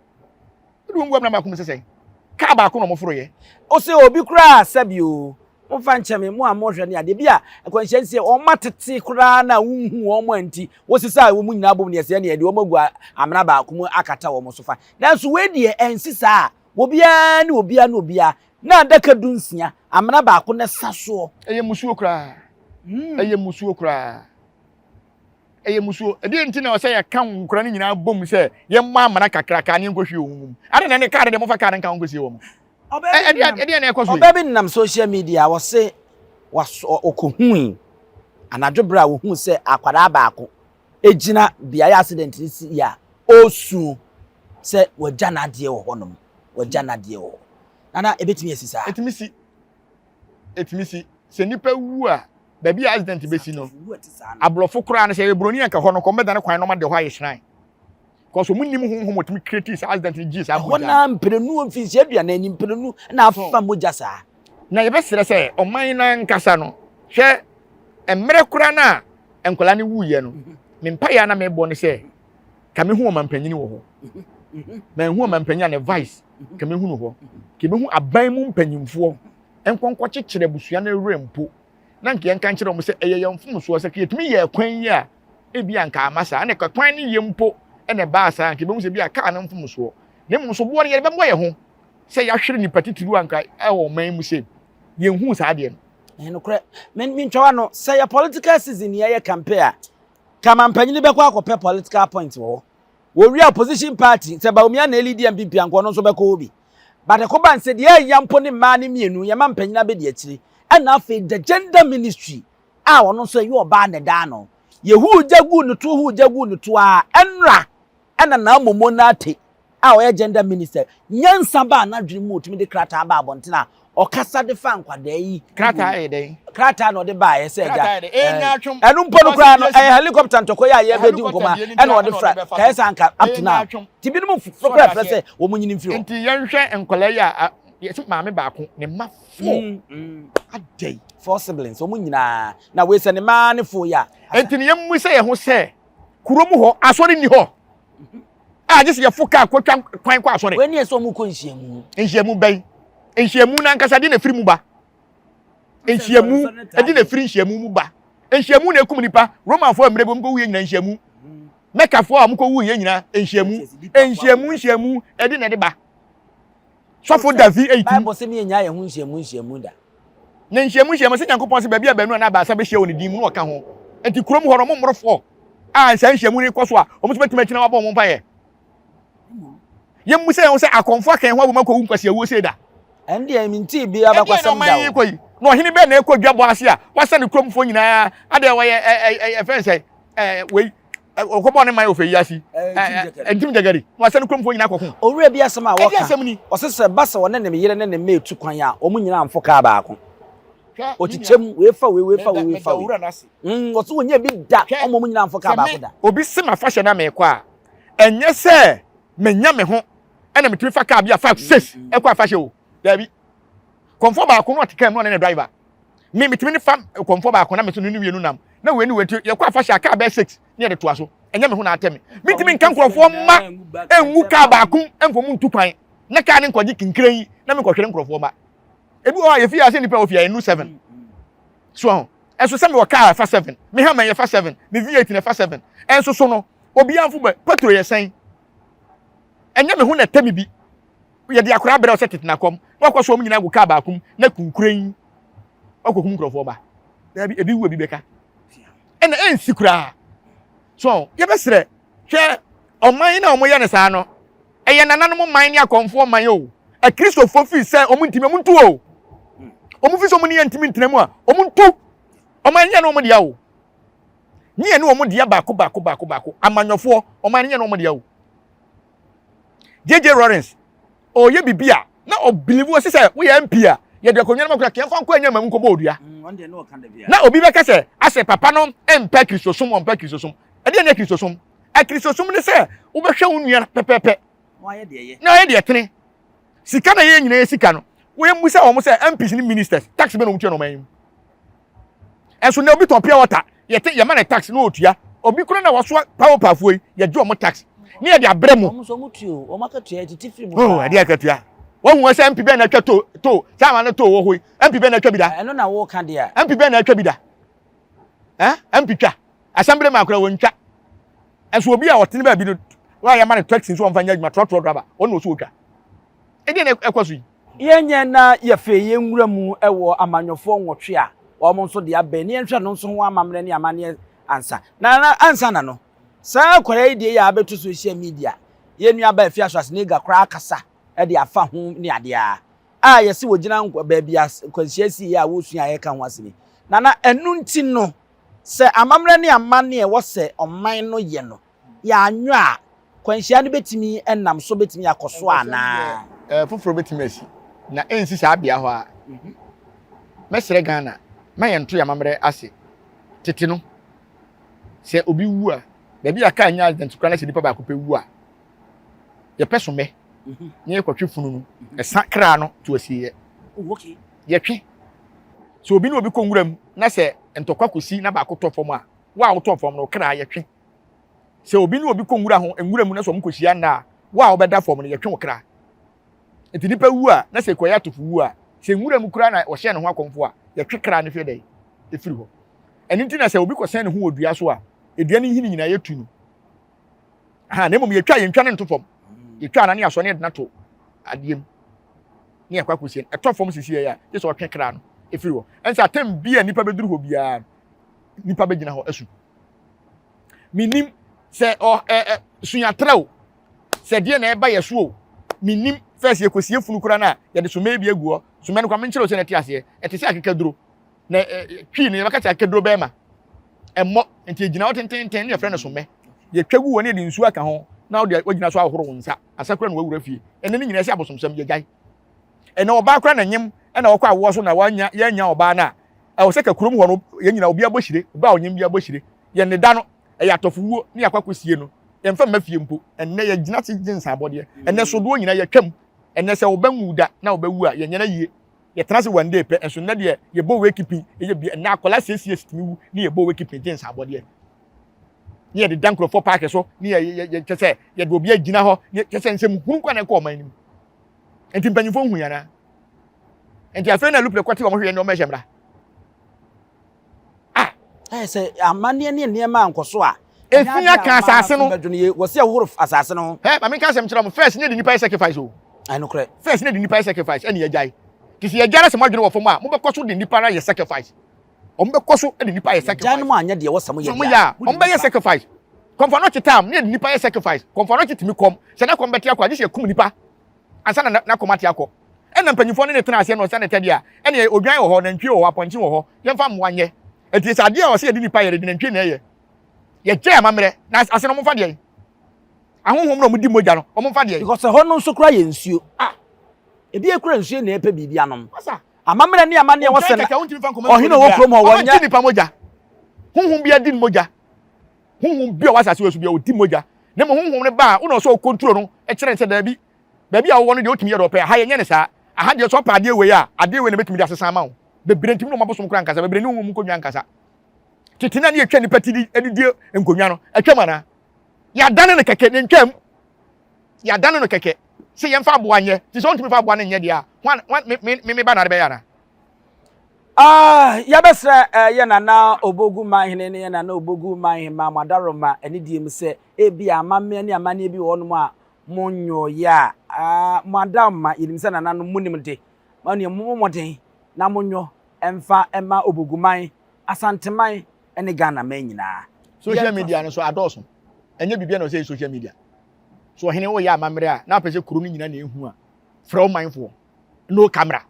[SPEAKER 1] Wode wɔn gu amena baako mu sɛ sɛn? Kaa baako na wɔforo yɛ.
[SPEAKER 2] Ose obi koraa sɛbi o, momfa nkyɛ me, mo a mohwɛ ne adeɛ bi a akwanhyia nsi wɔn atete koraa na wonhu wɔn a nti wosesa wɔn nyinaa bom ne ɛsɛ ne yɛde wɔn agu amena baako mu akata wɔn so fa. Nanso wei deɛ ɛnsi saa. Obiara ne obiara ne obiara na adaka dunsia amena baako na ɛsa soɔ.
[SPEAKER 1] Ɛyɛ musuo koraa. Ɛyɛ musuo koraa. Ɛyɛ musuo. Ɛdeɛ nti na ɔsɛ yɛka nkora no nyinaa bom sɛ yɛmmɔ amena kakraka ne yɛnkɔhwie wɔn mu. Ade na ne kaa no deɛ mofa kaa no nka ho nkɔsie wɔn. Ɛdeɛ na ɛkɔ so yi.
[SPEAKER 2] Ɔbaa bi nenam social media a ɔse ɔkɔhui anadwo berɛ a ɔhuu sɛ akwadaa baako gyina beaeɛ accident no si a ɔresu sɛ wagya n'adeɛ wɔ hɔnom, wagya n'adeɛ wɔ hɔ. Nana, ɛbɛtumi asi saa?
[SPEAKER 1] Ɛtumi si. Ɛtumi si. Sɛ nnipa wu a, baabi a accident bɛsi no, aborɔfo koraa no, sɛ ɛyɛ buroni anka hɔ no, kɔm bɛdane kwan na ɔma de hɔ ayɛ shrine. Because wɔn nim honhom wɔtumi create saa accident no gyee saa
[SPEAKER 2] mogya. Ɛhɔ na mprenu mfinhyia aduanan ni mprenu na afa mogya saa.
[SPEAKER 1] Na yɛbɛsrɛ sɛ ɔman no ankasa no, hwɛ mmerɛ koraa no a nkwadaa no wuiɛ no, me mpaeɛ a na mebɔ ne sɛ ka mehu ɔmampanyini wɔ hɔ. Manhu ɔmampanyin a ne vice ka mehu no hɔ. Ka mehu aban mu mpanyimfoɔ nkɔnkɔkyekyere abusua no werɛ mpo na nka yɛnka nkyerɛ wɔn sɛ ɛyɛ yɛn mfomsoɔ sɛ ka yɛtumi yɛɛ kwan yi a ebi anka ama saa na ka kwan no yɛ mpo na ɛbaa saa nka yɛbɛhu sɛ bi a kaa no mfomsoɔ na mmom so boɔ no yɛde bɛbɔ yɛn ho sɛ yɛahwere nipa titiriw anka ɛwɔ ɔman mu sɛ yɛnhu saa adeɛ no.
[SPEAKER 2] Ɛyɛ nokorɛ. Mentwa w'ano, sɛ yɛ political season ni yɛyɛ campaign a, ka mampanyini bɛkɔ akɔpɛ political point wɔ hɔ. Wɔwie opposition party, sɛ Bawumia na ɛlidi NPP a, nka ɔno nso bɛkɔ hɔ bi. But ɛkɔba no sɛ deɛ ɛya mpo ne mmaa no mmienu, yɛma mpanyin abɛdi akyire. Ɛna afei the gender ministry a ɔno nso ɛyɛ ɔbaa na ɛda ano. Yɛhuu gya guu ne to, huu gya guu ne to ara, ɛnora ɛna Naa Momo Nartey a ɔyɛ gender minister, nyansa baa n'adwene mu ɔtumi de krataa baa abɔnten a Ɔkasa de fa nkwadaa yi.
[SPEAKER 1] Krataa yɛ dɛn?
[SPEAKER 2] Krataa na ɔde baeɛ sɛ agya. Ɛno mpo no koraa no ɛyɛ helicopter ntɔkwa yi a yɛbɛdi nkɔmɔ a ɛna ɔde fra kɛyɛ sɛ anka up to now. Nti binom fo koraa frɛ sɛ wɔn nyini mfiri hɔ.
[SPEAKER 1] Nti yɛnhwɛ nkwadaa yi a yɛsɛ maame baako ne mma four adɛn.
[SPEAKER 2] Four siblings wɔn nyinaa na wei sɛ ne mmaa ne four yi a.
[SPEAKER 1] Nti no yɛmmu sɛ yɛn ho sɛ kurom hɔ asɔre nni hɔ. A gye sɛ yɛfo kaa kɔtwa kwan kɔ asɔre.
[SPEAKER 2] Wei ne yɛ sɛ wɔn kɔ nhyiamu.
[SPEAKER 1] Nhyiamu bɛn? Nhyiamu no ankasa de na efiri mu ba. Nhyiamu de na efiri nhyiamu mu ba. Nhyiamu na ekum nipa. Romanfoɔ a mmerɛ bi wɔn kɔ wuiɛ nyinaa nhyiamu. Mɛkafoɔ a wɔn kɔ wuiɛ nyinaa nhyiamu. Nhyiamu nhyiamu ɛde na ɛde ba. Sɔfo Davi eyi.
[SPEAKER 2] Bible sɛ mi nya yɛn ho nhyiamu nhyiamu da.
[SPEAKER 1] Na nhyiamu nhyiamu sɛ Nyankopɔn sɛ baabi a baanu anaa baasa bɛhyia wɔ ne din mu na ɔka ho. Nti kurom hɔ no wɔn mmorofoɔ a saa nhyiamu no kɔ so a wɔn nso bɛtumi akyina wɔabɔ wɔn mpaeɛ. Yɛmmu sɛ yɛn ho sɛ akɔmfo aka yɛn ho abom akɔwu nkwasiawuo sei da.
[SPEAKER 2] Ɛndeɛ mentee bi abakɔsɛm da o.
[SPEAKER 1] Ɛdeɛ na ɔman yi kɔ yi? Na ɔhene bɛn na ɛkɔ dwabɔ ase a wasa ne kuromfoɔ nyinaa adeɛ wɔyɛ ɛ ɛ ɛfɛn sɛ ɛ wei ɔkɔbɔ ne man wɔ fɛ yi ase ntim gyagari na wasa ne kuromfoɔ nyinaa kɔko.
[SPEAKER 2] Owura bi asɛm a wɔka, ɔse sɛ ɛba sɛ ɔne ne yere ne ne mma etu kwan a, wɔn nyinaa mfo kaa baako. Ɔkyekyɛ mu, wei fa wei, wei fa wei, wei fa wei. Ɔse wɔnyɛ bi da, wɔn wɔn nyinaa mfo kaa baako da.
[SPEAKER 1] Obi se m'afahyɛ na mekɔ a, ɛnyɛ sɛ manya me ho ɛna metumi fa kaa bi a 5 6 ɛkɔ afahyɛ o. Daabi. Kɔmfoɔ baako no ɔte kaa mu na ɔne ne driver. Me metumi ne fa kɔmfoɔ baako na me so ne ne wienu nam. Na wei ne wei nti yɛkɔ afahyɛ a kaa bɛyɛ 6 ne yɛde toa so. Ɛnyɛ me ho na atɛ me. Mentumi nka nkurɔfoɔ mma ɛngu kaa baako mfa mu ntu kwan na kaa ne nkɔgye kinkire yi na menkɔhwere nkurɔfoɔ mma. Ebi wɔ hɔ a yɛfi ase nnipa wɔ fie a yɛnnu 7. So ho. Ɛnso sɛ mewɔ kaa ɛfa 7, me Hummer yɛfa 7, me V8 na ɛfa 7. Ɛnso so no, obiara mfo bɛ petrol yɛ sɛn? Ɛnyɛ me ho na ɛtɛ me bi. Yɛde akora brɛ sɛ tete na kɔm na wakɔ so wɔn nyinaa gu kaa baako mu na kunkuren wakɔkum nkurɔfoɔ ba. Daabi, ebi wu ebi bɛka. Ɛna ɛnsi koraa. So yɛbɛsrɛ hwɛ ɔman na wɔyɛ no saa no ɛyɛ nananom man ne akɔmfoɔ man o. Akristofoɔ firi sɛ wɔn ntumi wɔn ntu o. Wɔn firi sɛ wɔn ne yɛn ntumi ntena mu a wɔn ntu. Ɔman nyɛ ne wɔn dea o. Ne yɛ ne wɔn dea baako baako baako baako. Amanyɔfoɔ ɔman nyɛ ne wɔn dea o. JJ Lawrence ɔyɛ biribi a na ɔbilivu ɔsi sɛ woyɛ MP a yɛde akonnwa no ma kura kɛmfa nkɔ anya ma mu nkɔbɔ odua. Na obi bɛka sɛ asɛ papa no mpɛ Kristosom ɔmpɛ Kristosom. Ɛdeɛ ne Kristosom? Akristosom ne sɛ wobɛhwɛ wo nua pɛpɛpɛ na ayɛ deɛ tene. Sika na yɛn nyinaa yɛ sika no. Wɔyɛ sɛ wɔn sɛ MPs ne ministers tax bɛ na wɔn tua na wɔn anim. Ɛnso na obi tɔn pure water yɛte yɛma ne tax na ɔtua. Obi kura na wɔsoa power paafoɔ yi yɛgye wɔn tax ne yɛde abrɛ mu.
[SPEAKER 2] Wɔn nso wɔn tua o, wɔn akatua titi firi mu
[SPEAKER 1] oh, paa. Ɛde akatua. Wɔn hu sɛ MP bɛn na atwa to to saa ama no to wɔ hɔ yi MP bɛn na atwa bi da.
[SPEAKER 2] Ɛno na wɔka deɛ.
[SPEAKER 1] MP bɛn na atwa bi da. Eh MP twa. Assembly man kura wɔn twa. Ɛnso obi a ɔtene baabi no wɔn a yɛma no taxi nso wɔn fa nyɛ adwuma trɔtrɔ driver wɔn na ɔso otwa. Ɛdeɛ na ɛkɔ so yi.
[SPEAKER 2] Yɛnyɛ na yɛfei yɛn nwura mu wɔ amanyɔfoɔ nwɔtwe a wɔn nso de abɛn ne yɛnhwɛ no nso ho amammerɛ ne amanneɛ ansa. Na na ansa na no, saa akwadaa yi deɛ yi a abɛto social media, yɛn nua baa Afia Schwarzenegger koraa akasa de afa ho ne adeɛ a, a yɛse wɔgyina baabi a kwanhyia siiɛ a wɔresua a yɛreka ho asɛm yi. Na na ɛno nti no, sɛ amammerɛ ne amanneɛ ɛwɔ sɛ ɔman no yɛ no, yɛanyɔ a, kwanhyia no bɛtumi nam so bɛtumi akɔ so anaa?
[SPEAKER 1] Ɛɛ foforɔ bɛtumi asi na ɛnsi saa bea hɔ a. Mɛsrɛ Ghana ma yɛnto yɛn amammerɛ ase. Tete no, sɛ obi wu a, baabi a kaa nya accident koraa na sɛ nipa baako pɛ wu a, yɛpɛ somɛ na yɛkɔtwe funu no, ɛsa kra no to asieɛ.
[SPEAKER 2] Oh,
[SPEAKER 1] yɛtwe. Sɛ obi ne obi kɔ nwura mu na sɛ ntɔkwa kɔsi na baako tɔ fam a, wo a wotɔ fam no, wo kra yɛtwe. Sɛ obi ne obi kɔ nwura ho, nwura mu na sɛ wɔkɔhyia nna a, wo a wobɛda fam no, yɛtwe wo kra. Nti nipa wu a, na sɛ kɔyɛ atofo wu a, sɛ nwura mu koraa na wɔhyɛ ne ho akɔmfo a, yɛtwe kra no hwɛ dɛn? Ɛfiri hɔ. Ɛno nti na sɛ obi kɔsɛn ne ho wɔ dua so a, dua no nhini nyinaa yɛtu no. Ha, na mmom yɛtwa yɛntwa no nto fam. Yɛtwa na ne yɛasɔ ne yɛde no ato adeɛ mu. Ne yɛkɔ akɔsie no. Ɛtɔ fam sisi yɛ a, gye sɛ ɔtwe kra no ɛfiri hɔ. Ɛnso atɛm bi a nipa bɛduru hɔ biara, nipa bɛgyina hɔ asu. Menim sɛ ɔ ɛ ɛ suatrɛ o, sɛ deɛ na ɛba yɛ so o, menim. First yɛkɔsie funu koraa no a, yɛde somɛ bi agu hɔ. Somɛ no koraa menkyerɛ wo sɛ na ɛte aseɛ. Ɛte sɛ akekaduro. Na twi no yɛbɛka sɛ akekaduro bɛrima. Ɛmmɔ, nti ɛgyina hɔ tententen ne yɛfrɛ no somɛ. Yɛtwa gu hɔ ne yɛde nsuo aka ho na wode wagyina so ahohoro wo nsa. Asa koraa na wawura fie. Ɛnɛ ne nyinaa ɛsɛ abosomsɛm, yɛgyae. Ɛnɛ ɔbaa koraa na nyem Ɛna wɔkɔ awoɔ so na wɔanya yɛanya ɔbaa no a, ɛwɔ sɛ ka kurom hɔ no yɛn nyinaa obi abɔ hyire, ɔbaa ɔnyem bi abɔ hyire. Yɛn ne da no, ɛyɛ atɔfowuo ne yɛakɔ akɔsie no. Yɛmfa mma fie mpo. Ɛnnɛ yɛgyina ase gye nsaabɔdeɛ. Ɛnnɛ sodoɔ nyinaa yɛtwam. Ɛnnɛ sɛ wo ba nwu da na ɔbɛwu a, yɛnyɛ no ayie. Yɛtena ase one day pɛ, nso nnɛ deɛ yɛbɔ wake pin, yɛyɛ bia. Ɛnnɛ akwadaa siesie tumi wu ne yɛbɔ wake pin gye nsaabɔdeɛ. Ne yɛde da nkurɔfoɔ paake so, ne yɛ yɛ yɛ kyɛ sɛ yɛde obi agyina hɔ, ne kyɛ sɛ nsɛm hunu kwan na ɛkɔ ɔman no mu. Nti mpanyinfoɔ hu yɛn anaa? Nti afei na lupre kɔte wɔn hwɛ ne wɔn ɛhyɛ mmara.
[SPEAKER 2] Ah! Ɛyɛ sɛ amanneɛ ne nneɛma ankɔ so a.
[SPEAKER 1] Efi aka asase no.
[SPEAKER 2] Bɛdwo no yie. Wɔsi ɛhohoro asase no ho.
[SPEAKER 1] Hɛ, maame nka asɛm kyerɛ mo. First ne de nipa yɛ sacrifice o.
[SPEAKER 2] Ɛnokorɛ.
[SPEAKER 1] First ne de nipa yɛ sacrifice ɛna yɛgyae. Te sɛ yɛgyae na sɛ mo adwene wɔ fam a, mobɛkɔ so de nipa no ayɛ sacrifice. Wɔn bɛkɔ so de nipa ayɛ sacrifice.
[SPEAKER 2] Yɛgyae no mo anyɛ deɛ wɔsɛ mo yɛ
[SPEAKER 1] deɛ a. Wɔn bɛyɛ sacrifice. Kɔmfɔ anɔkye tam ne yɛde nipa yɛ sacrifice. Kɔmfɔ anɔkye tumi kɔm. Sɛ na kɔm bɛte akɔ a, gye sɛ yɛkum nipa ansa na na kɔm ate akɔ. Ɛna mpanyinfoɔ ne ne tena aseɛ na ɔsɛ ne tɛ deɛ a, ɛne odwan wɔ hɔ, nantwie wɔ hɔ, apɔnkye wɔ hɔ, yɛmfa mmoa nyɛ. Enti sɛ adeɛ a ɔsɛ yɛde nipa yɛ, yɛde nantwie na ɛyɛ. Yɛgyae amammerɛ, na ase no wɔmfa deɛn? Ahonhom na wɔdi mogya no, wɔmfa deɛn?
[SPEAKER 2] Because ɛhɔ no nso koraa yɛ nsuo. Ah! Ebi ekura nsuo na ɛpɛ biribi anom. Amammerɛ ne amanneɛ wɔ sɛ na ɔhene a ɔwɔ kurom hɔ wɔnyɛ.
[SPEAKER 1] Ɔgye nipa mogya. Honhom bi adi mogya. Honhom bi a ɔwɔ asase wɔ so bi a ɔdi mogya. Na mmom honhom no ba a, wo na ɔsɛ ɔkontro no kyerɛ no sɛ daabi, baabi a wowɔ no deɛ wotumi yɛ deɛ ɔpɛ. Aha yɛnyɛ no saa. Aha deɛ sɛ ɔpɛ adeɛ wei a, adeɛ wei na mɛtumi de asesa ama wo. Bebree ntumi ne wɔn abosom koraa nkasa. Bebree ne honhom nkonnwa nkasa. Tete no a ne yɛtwa nipa ti de di nkonnwa no, atwam anaa? Yɛadane no kɛkɛ, na ɛntwaam. Yɛadane no kɛkɛ sɛ yɛmfa aboa nyɛ. Nti sɛ ɔntumi fa aboa no nyɛ deɛ a, hwan, hwan, me, me, me ba na ade bɛyɛ anaa?
[SPEAKER 2] Ah, yɛbɛsrɛ eh, yɛ Nana Obogu Manhene ne yɛ Nana Obogu Manhemmaa mo adaworoma anidie mu sɛ ebia amammeɛ ne amanneɛ bi wɔ hɔnom a monyooeɛ a, ah, mo adaworoma, yɛnim sɛ nananom monim de, mo neɛ mommɔ mmɔden na monyɔ mfa mma Oboguman, Asanteman ne Ghanaman nyinaa.
[SPEAKER 1] Social media no so adɔɔso. Ɛnyɛ biribiara na ɔsɛ yɛ social media. So ɔhene woyɛ amammerɛ a na apɛ sɛ kuro no nyina na ehu a, frɛ wo manfoɔ. No camera.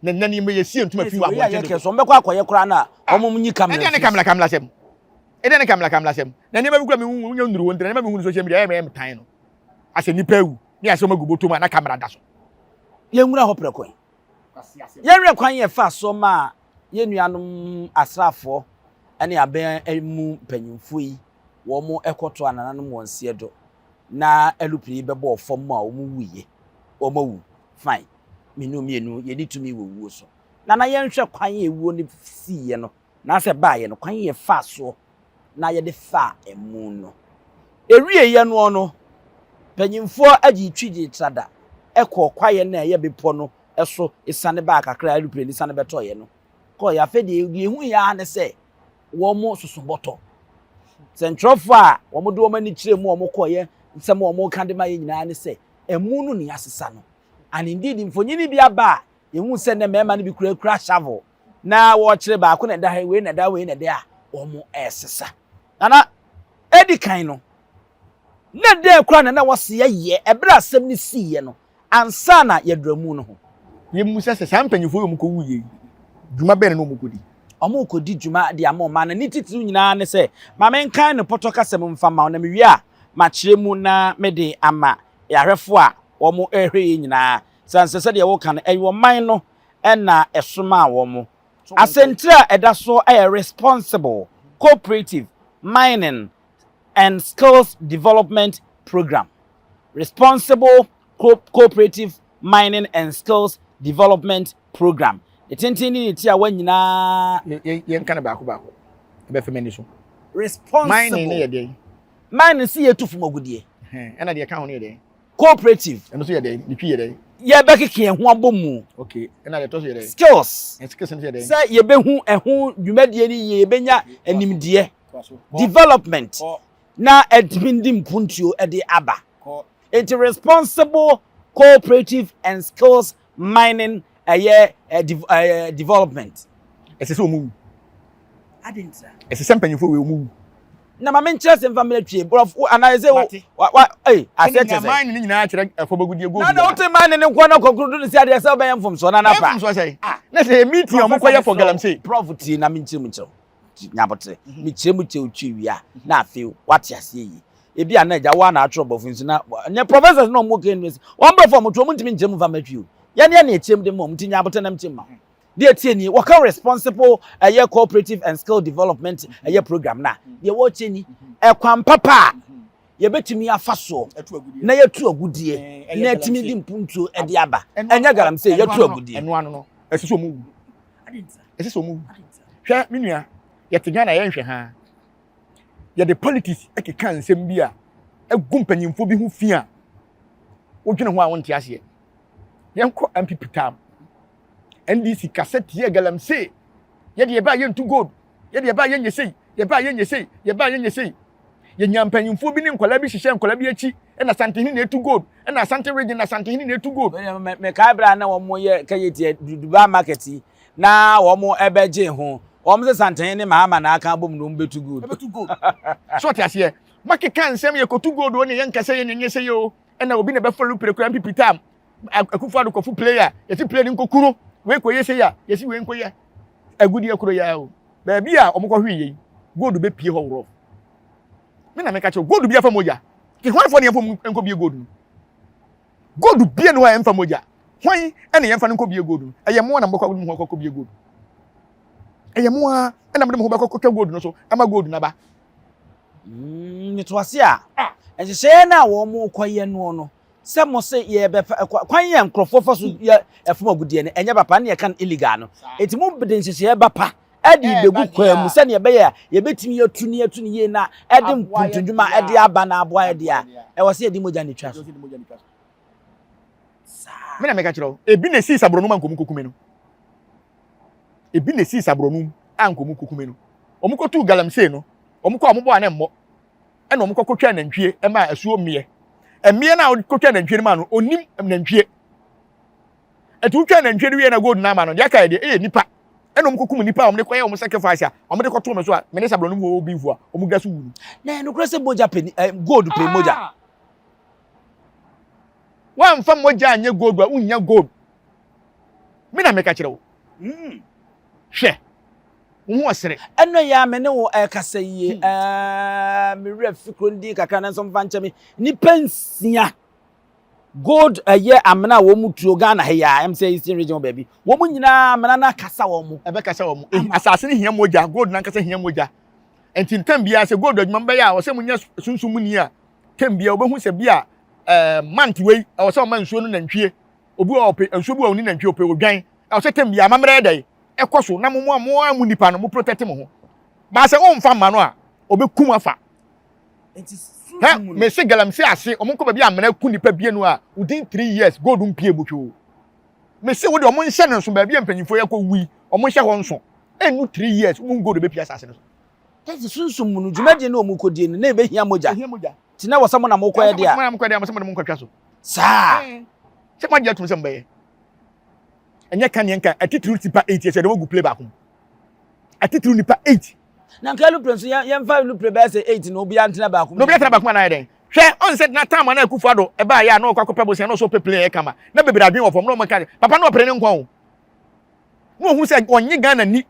[SPEAKER 1] Na nna ni yɛ sie ntoma fi wɔ abɔnten
[SPEAKER 2] do. So wɔbɛkɔ akɔyɛ koraa na ah, wɔn nyi camera.
[SPEAKER 1] Ɛdeɛ ne camera camera sɛm. Ɛdeɛ ne camera camera sɛm. Na nneɛma bi kura mi hu nyɛ nnuru wɔn ntina nneɛma mi hu no social media ɛyɛ mɛ tan no. Asɛ nipa ewu ne asɛ wɔn agu bɔtɔ mu a na camera da so.
[SPEAKER 2] Yɛn nwura hɔ prɛko yi. Yɛnhwɛ kwan yɛfaa so maa yɛn nuanom asraafoɔ ne abɛn mu mpanyimfoɔ yi wɔkɔtoaa nananom wɔn seɛ do na alupre yi bɛbɔɔ fam a wɔwuiɛ. Wɔawu. Fine. Me ne wo mmienu yɛnni tumi wɔ wuo so. Nana yɛnhwɛ kwan a ewuo no siiɛ no, anaasɛ ɛbaeɛ no, kwan a yɛfaa soɔ na yɛde faa amu no. Ɛwieeɛ noɔ no, mpanyimfoɔ gyee twi gyee trada kɔɔ kwaeɛ no a ɛyɛ bepɔ no so siane baa kakra a aeroplane no siane bɛtɔeɛ no kɔeɛ. Afei deɛ, deɛ ɛhuiɛ ara ne sɛ wɔsoso bɔtɔ. Sɛntwerɛfoɔ a wɔde wɔn ani kyerɛɛ mu a wɔkɔeɛ, nsɛm a wɔka de ma yɛn nyinaa ne sɛ amu no na yɛasesa no. And indeed, mfonini bi aba a yɛhu sɛ nnɛ mmarima no bi kurakura shovel na wɔrekyerɛ baako na ɛda ha, wei na ɛda wei na ɛda a wɔresesa. Nana, edi kan no, na dɛn koraa na na wɔse yɛyɛ ɛberɛ a asɛm no siiɛ no ansa na yɛaduru amu no ho?
[SPEAKER 1] Yɛmmisa sɛ, saa mpanyimfoɔ yi a wɔkɔwuiɛ yi, dwuma bɛn na na wɔrekɔdi?
[SPEAKER 2] Wɔrekɔdi dwuma de ama ɔman no. Ne titiriw nyinaa ne sɛ, ma menkan no pɔtɔ kasa mu mfa mma wo, na mewie a, makyerɛ mu na mede ama ahwɛfoɔ a wɔrehwɛ yɛn nyinaa. Sane sɛ sɛdeɛ woka no, ɛyɛ ɔman no na ɛsomaa wɔn. Asɛntire a ɛda so yɛ Responsible Cooperative Mining and Skills Development Programme, Responsible Cooperative Mining and Skills Development Programme. Ne tenten ne ne tiawa nyinaa.
[SPEAKER 1] Yɛnka no baako baako, ɛbɛfa m'ani so.
[SPEAKER 2] Responsible.
[SPEAKER 1] Mining no yɛ dɛn?
[SPEAKER 2] Mining sɛ yɛtu fam agudeɛ.
[SPEAKER 1] Ɛna deɛ ɛka ho no yɛ dɛn?
[SPEAKER 2] Cooperative.
[SPEAKER 1] Ɛno nso yɛ dɛn? Ne twi yɛ dɛn?
[SPEAKER 2] Yɛbɛkeka yɛn ho abɔ mu.
[SPEAKER 1] Okay. Ɛna deɛ ɛtɔ so yɛ dɛn?
[SPEAKER 2] Skills.
[SPEAKER 1] Skills nso yɛ dɛn?
[SPEAKER 2] Sɛ yɛbɛhu ɛho dwumadie no yie, yɛbɛnya animdeɛ. Development. Na ɛtumi de mpuntuo de aba. Nti responsible cooperative and skills mining ɛyɛ ɛɛ development.
[SPEAKER 1] Ɛsɛ sɛ wɔn wu. Ɛsɛ sɛ mpanyinfoɔ wei wɔn wu.
[SPEAKER 2] Na ma menkyerɛ se mfa mmra twie borɔfo anaa ɛsɛ wo wa wa ei aseɛ kyerɛ sɛ.
[SPEAKER 1] Mine ne nyinaa kyerɛ ɛfɔbagudie gold.
[SPEAKER 2] Na na wote mine ne nkoa na kɔkoro do ne sɛ adeɛ sɛ wobɛyɛ mfomsoɔ na na pa.
[SPEAKER 1] Mfomsoɔ sɛ na sɛ yɛ meeting a wɔn kɔyɛ for galamsey.
[SPEAKER 2] Prɔfo tie na menkyerɛ mu nkyerɛ wo nyabotere mekyerɛ mu kyerɛ wo twi wie a na afei wate aseɛ yie ebi a na agya wo a na atwerɛ borɔfo nso na nyɛ professors na wɔn kɛ university wɔn borɔfo a wɔn to wɔn ntumi nkyerɛ mu mfa mma twi o. Yɛn yɛ nea ɛkyɛm de ma wɔn nti nya abotɛ nam kyɛm ma ho. Deɛ ɛteɛ nie, wɔka responsible ɛyɛ cooperative and skill development ɛyɛ program no a, deɛ wɔrekyɛ ni, ɛkwan papa a yɛbɛtumi afa soɔ na yɛtu agudeɛ na ɛtumi de mpuntuo ɛde aba. Ɛnyɛ galamsey, yɛtu agudeɛ.
[SPEAKER 1] Ɛno ano no, ɛsɛ sɛ wɔn wu. Ɛsɛ sɛ wɔn wu. Hwɛ, me nua, yɛte Ghana yɛnhwɛ ha. Yɛde politics ɛkeka nsɛm bi a ɛgu mpanyinfoɔ bi ho fi a wodwene ho a wonte aseɛ. Yɛnkɔ NPP tam. NDC kasa tia galamsey. Yɛde yɛba yɛntu gold. Yɛde yɛba yɛnyɛ sei. Yɛba yɛnyɛ sei. Yɛba yɛnyɛ sei. Yɛnya mpanyinfoɔ bi ne nkwadaa bi hyehyɛ nkwadaa bi akyi. Ɛna Asantehene na etu gold. Ɛna Asante region na Asantehene na etu gold.
[SPEAKER 2] Mekae berɛ a na wɔn yɛ kɛyɛ tiɛ Dubai market yi na wɔn ɛbɛgye ho. Wɔn sɛ Santehene ne Mahama na aka abom na wɔn bɛtu gold.
[SPEAKER 1] Ɛbɛtu gold. So ɔte aseɛ. Makeka nsɛm yɛkɔtu gold o ne yɛnkasa yɛ ne nyɛ sɛ yɛ o. Ɛna obi na ɛbɛfa lupere kura NPP tam. Akufo Addo kɔfo player yɛsi plane nkɔ kuro wei kɔ yɛ sei a yɛsi wei nkɔ yɛ agudeɛ kuro yɛ o baabi a wɔn kɔ hwee yɛ gold bɛ pie hɔ worɔ me na meka kyerɛ gold bi afa mogya ti hwan fɔ ne yɛn fɔ nkɔ bie gold no gold bie no a yɛn fa mogya hwan ɛna yɛn fa no nkɔ bie gold no ɛyɛ mo na mo kɔ mo kɔ bie gold ɛyɛ mo a ɛna mo de mo ho bɛkɔ kɔtwa gold no so ama gold no aba.
[SPEAKER 2] Metoase a nhyehyɛeɛ no a wɔn kɔ yɛ noɔ no sɛ mo se yɛbɛfa kwan yɛ nkurɔfoɔ fa so yɛ ɛfam agudeɛ no ɛnyɛ papa ne yɛka no illegal no eti mo de nhyehyɛeɛ ba pa ɛde bɛgu kwan mu sɛdeɛ ɛbɛyɛ a yɛbɛtumi atu ne atu ne yie na ɛde mpuntudwuma ɛde aba na aboa yɛ deɛ a ɛwɔ sɛ yɛde mogya ne twa so.
[SPEAKER 1] Saa. Me na meka kyerɛ wo ebi na esii saborɔnum a nkomu kokume no ebi na esii saborɔnum a nkomu kokume no wɔn kɔtuu galamsey no wɔn kɔ a wɔn bɔ a na mmɔ ɛna wɔn kɔkɔtwa nantwie ɛma asuo mmeɛ mmeɛ no a wɔkɔtwa nantwie no ma no onim nantwie ɛti wotwa nantwie no wie na gold no ama no deɛ aka yɛ deɛ ɛyɛ nipa ɛna wɔn kɔkum nipa a wɔn de kɔyɛ wɔn sacrifice a wɔn de kɔto no so a mene sabrɔ no mu wɔ obi fo a wɔn da so wu no.
[SPEAKER 2] Na ɛnokorɛ sɛ mogya pɛ ɛ gold pɛ mogya. Ah!
[SPEAKER 1] Wɔamfa mogya anyɛ gold a wonnya gold. Me na meka kyerɛ wo. Mm. Hwɛ. Wo ho ɔsere.
[SPEAKER 2] Ɛno yɛ a me ne wo ɛkasa yie. Hmm. Ɛɛ me werɛ fi kuro no din kakra nanso mfa nkyɛ me. Nipa nsia gold ɛyɛ amena a wɔn tuo Ghana ha yi a ɛm sɛ Eastern region baabi. Wɔn nyinaa amena no akasa wɔn.
[SPEAKER 1] Ɛbɛkasa wɔn. Eh, asase no hia mogya. Gold nankasa hia mogya. Nti ntɛm biara sɛ gold adwuma bɛyɛ a ɔsɛ mo nya sunsum mu ni a tɛm biara wobɛhu sɛ bi a ɛɛ mant wei ɛwɔ sɛ ɔma nsuo no nantwie. Obi wɔ ɔpɛ nsuo bi wɔ ɔni nantwie ɔpɛ odwan. Ɛwɔ sɛ tɛm biara amammerɛ yɛ dɛ ɛkɔ so na mo mo a mo a mo nipa no mo protect mo ho baasa o nfa mma no a ɔbɛkum afa hɛ mese galamsey ase ɔmo nkɔ baabi amena ku nipa bie no a within 3 years gold mpie botwo mese wo de ɔmo nhyɛ no nso baabi a mpanyinfoɔ yɛ kɔ wui ɔmo nhyɛ hɔ nso ɛnu 3 years mo gold bɛpie asase no so.
[SPEAKER 2] Tɛsi sunsun mu no dwumadie no ɔmo kɔ die no na ebɛhia mogya ti na wɔ sɛ mo na mo kɔ yɛ deɛ
[SPEAKER 1] a mo na mo kɔ yɛ deɛ a mo sɛ mo de mo nkɔtwa so
[SPEAKER 2] saa
[SPEAKER 1] sɛ mo agye atum sɛ mo bɛyɛ. Ɛnyɛ ka neɛ nka atitiriw nipa 8 yɛ sɛ yɛde wɔn gu play baako mu. Atitiriw nipa 8.
[SPEAKER 2] Na nka alupre nso yɛn yɛnfa alupre bɛyɛ sɛ 8 na obiara ntena baako mu.
[SPEAKER 1] Na obiara tena baako mu anaa yɛ dɛn? Hwɛ ɔn sɛ na time a na Akufo Addo ɛbaa yɛ a na ɔkɔ akɔpɛ bosea na ɔsɛ ɔpɛ plane ɛyɛ kama na bebree adwene wɔ fam na wɔn ka papa na ɔpere ne nkwa o. Na ohun sɛ ɔnye Ghana ni.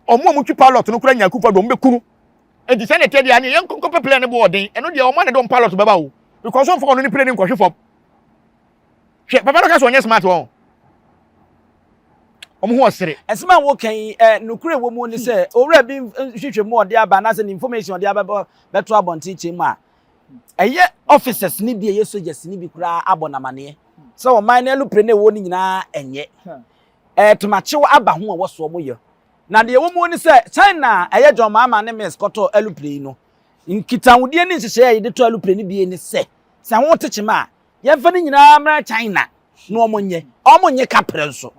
[SPEAKER 1] Ɔmo a wɔn twi pilot no koraa nya Akufo Addo wɔn bɛku no. Enti sɛ na ɛteɛ deɛ a ne yɛn nkɔpɛ plane no bo ɔden ɛno deɛ ɔmo a na ɛde wɔn pilot bɛba o because ɔmfa ɔno ne plane nkɔhwe fam. Hwɛ, papa no ka sɛ ɔnyɛ smart wɔn. Wɔn ho ɔsere.
[SPEAKER 2] Asɛm a woka yi, eh, nokorɛ wɔ mu ne sɛ, owura bi nhwehwɛ mu ɔde aba anaasɛ ne information ɔde aba bɛto abɔnten kyɛn mu a, ɛyɛ officers ne bi, ɛyɛ soldiers ne bi koraa abɔ no amaneɛ sɛ ɔman no alupre no ɛwɔ no nyinaa ɛnyɛ. Eh, tomakyew aba ho a ɛwɔ soɔ mo yɛ. Na deɛ ɛwɔ mu ne sɛ, China a ɛyɛ John Mahama ne Mills kɔtɔɔ alupre yi no, nkitahodie ne nhyehyɛeɛ a yɛde tɔ alupre no bie ne sɛ, sɛ ho te kyema a, Yɛmfa ne nyinaa mmra China na wɔn nyɛ. Wɔn nyɛ kaprɛ nso.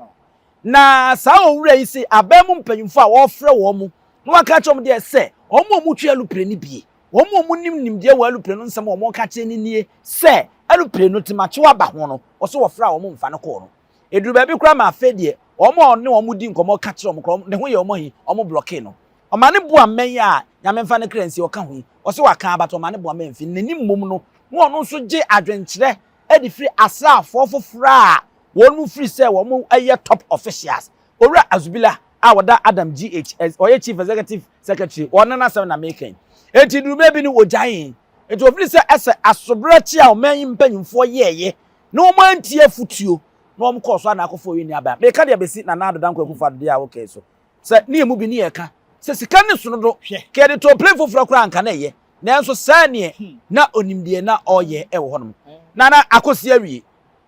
[SPEAKER 2] Na saa owura yi se aban mu mpanyimfo a wɔfrɛ wɔn na wɔaka akyerɛ wɔn deɛ sɛ wɔn a wɔtwi alupre no bie, wɔn a wɔnim nimdeɛ wɔ alupre no nsɛm a wɔka kyerɛ no nie sɛ alupre no temakyew aba ho no, wɔso wɔfrɛ a wɔn mfa no kɔɔ no. Eduru baabi koraa ma afei deɛ wɔn a ɔne wɔn di nkɔmmɔ ka kyerɛ wɔn koraa ne ho yɛ wɔn ahi, wɔn blɔkee no. Ɔma ne boa mmɛn a Nyame mfa ne kra nsie ɔka ho yi, ɔse waka ara but ɔma ne boa mmɛn mfi n'ani mmom no na ɔno nso gye adwenkyerɛ de firi asraafoɔ foforɔ a wɔn mu firi sɛ wɔn yɛ top officials. Owura Azubila a ɔda Adam GH, ɔyɛ Chief Executive Secretary, ɔno n'asɛm na meka yi. Enti duru berɛ bi no ɔgyaee. Enti ɔfiri sɛ ɛsɛ asobrakye a ɔman yi mpanyinfoɔ yɛɛyɛ na wɔn antie afutuo. Na wɔn kɔɔ so a na akɔfa oyi ne aba. Meka deɛ bɛsi Nana Addo Dankwa Akufo Addo deɛ a wokɛe so. Sɛ ne yɛn mu bi ne yɛka sɛ sika ne sono do, ka yɛde tɔɔ plane foforɔ koraa anka na ɛyɛ. Nanso saa neɛ na onim deɛ na ɔreyɛ wɔ hɔnom. Nana akɔsi awie,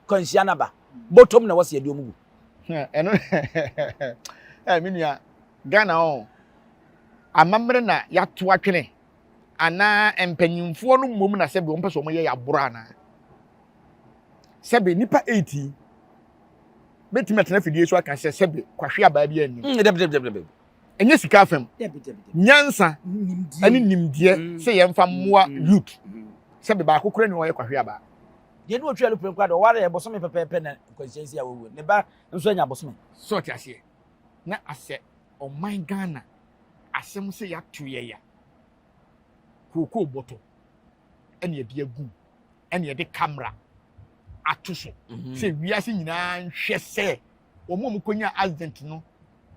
[SPEAKER 2] kwanhyia no aba. Bɔtɔm na ɛwɔ sɛ yɛde wɔn gu.
[SPEAKER 1] Ɛno ɛ me nua Ghana ɔ amammerɛ na yɛato atwene anaa mpanyinfoɔ no mmom na sɛbi wɔn pɛ sɛ wɔn yɛ yɛaborɔ anaa sɛbi nipa 18 bɛtumi atena fidie so aka sɛ sɛbi kwahwe abaa bi annim.
[SPEAKER 2] Mm, dabi dabi dabi.
[SPEAKER 1] Ɛnyɛ sika afam. Nyansa ɛne nimdeɛ mm. sɛ yɛmfa mmoa mm. youth. Sɛbi baako kura ni ɔyɛ kwahwe abaa.
[SPEAKER 2] Deɛ ne ɔtwa alupere nkwa de ɔware yɛ bosome pɛpɛɛpɛ na nkwanhyia si a wɔwu ne ba nso anya bosome.
[SPEAKER 1] Sɛ ɔte aseɛ na asɛ ɔman Ghana asɛm sɛ yɛato yɛ ya kookoo bɔtɔ ɛne yɛde agu ɛne yɛde camera ato so mhm. sɛ wiase nyinaa nhwɛ sɛ wɔn a wɔkɔnya accident no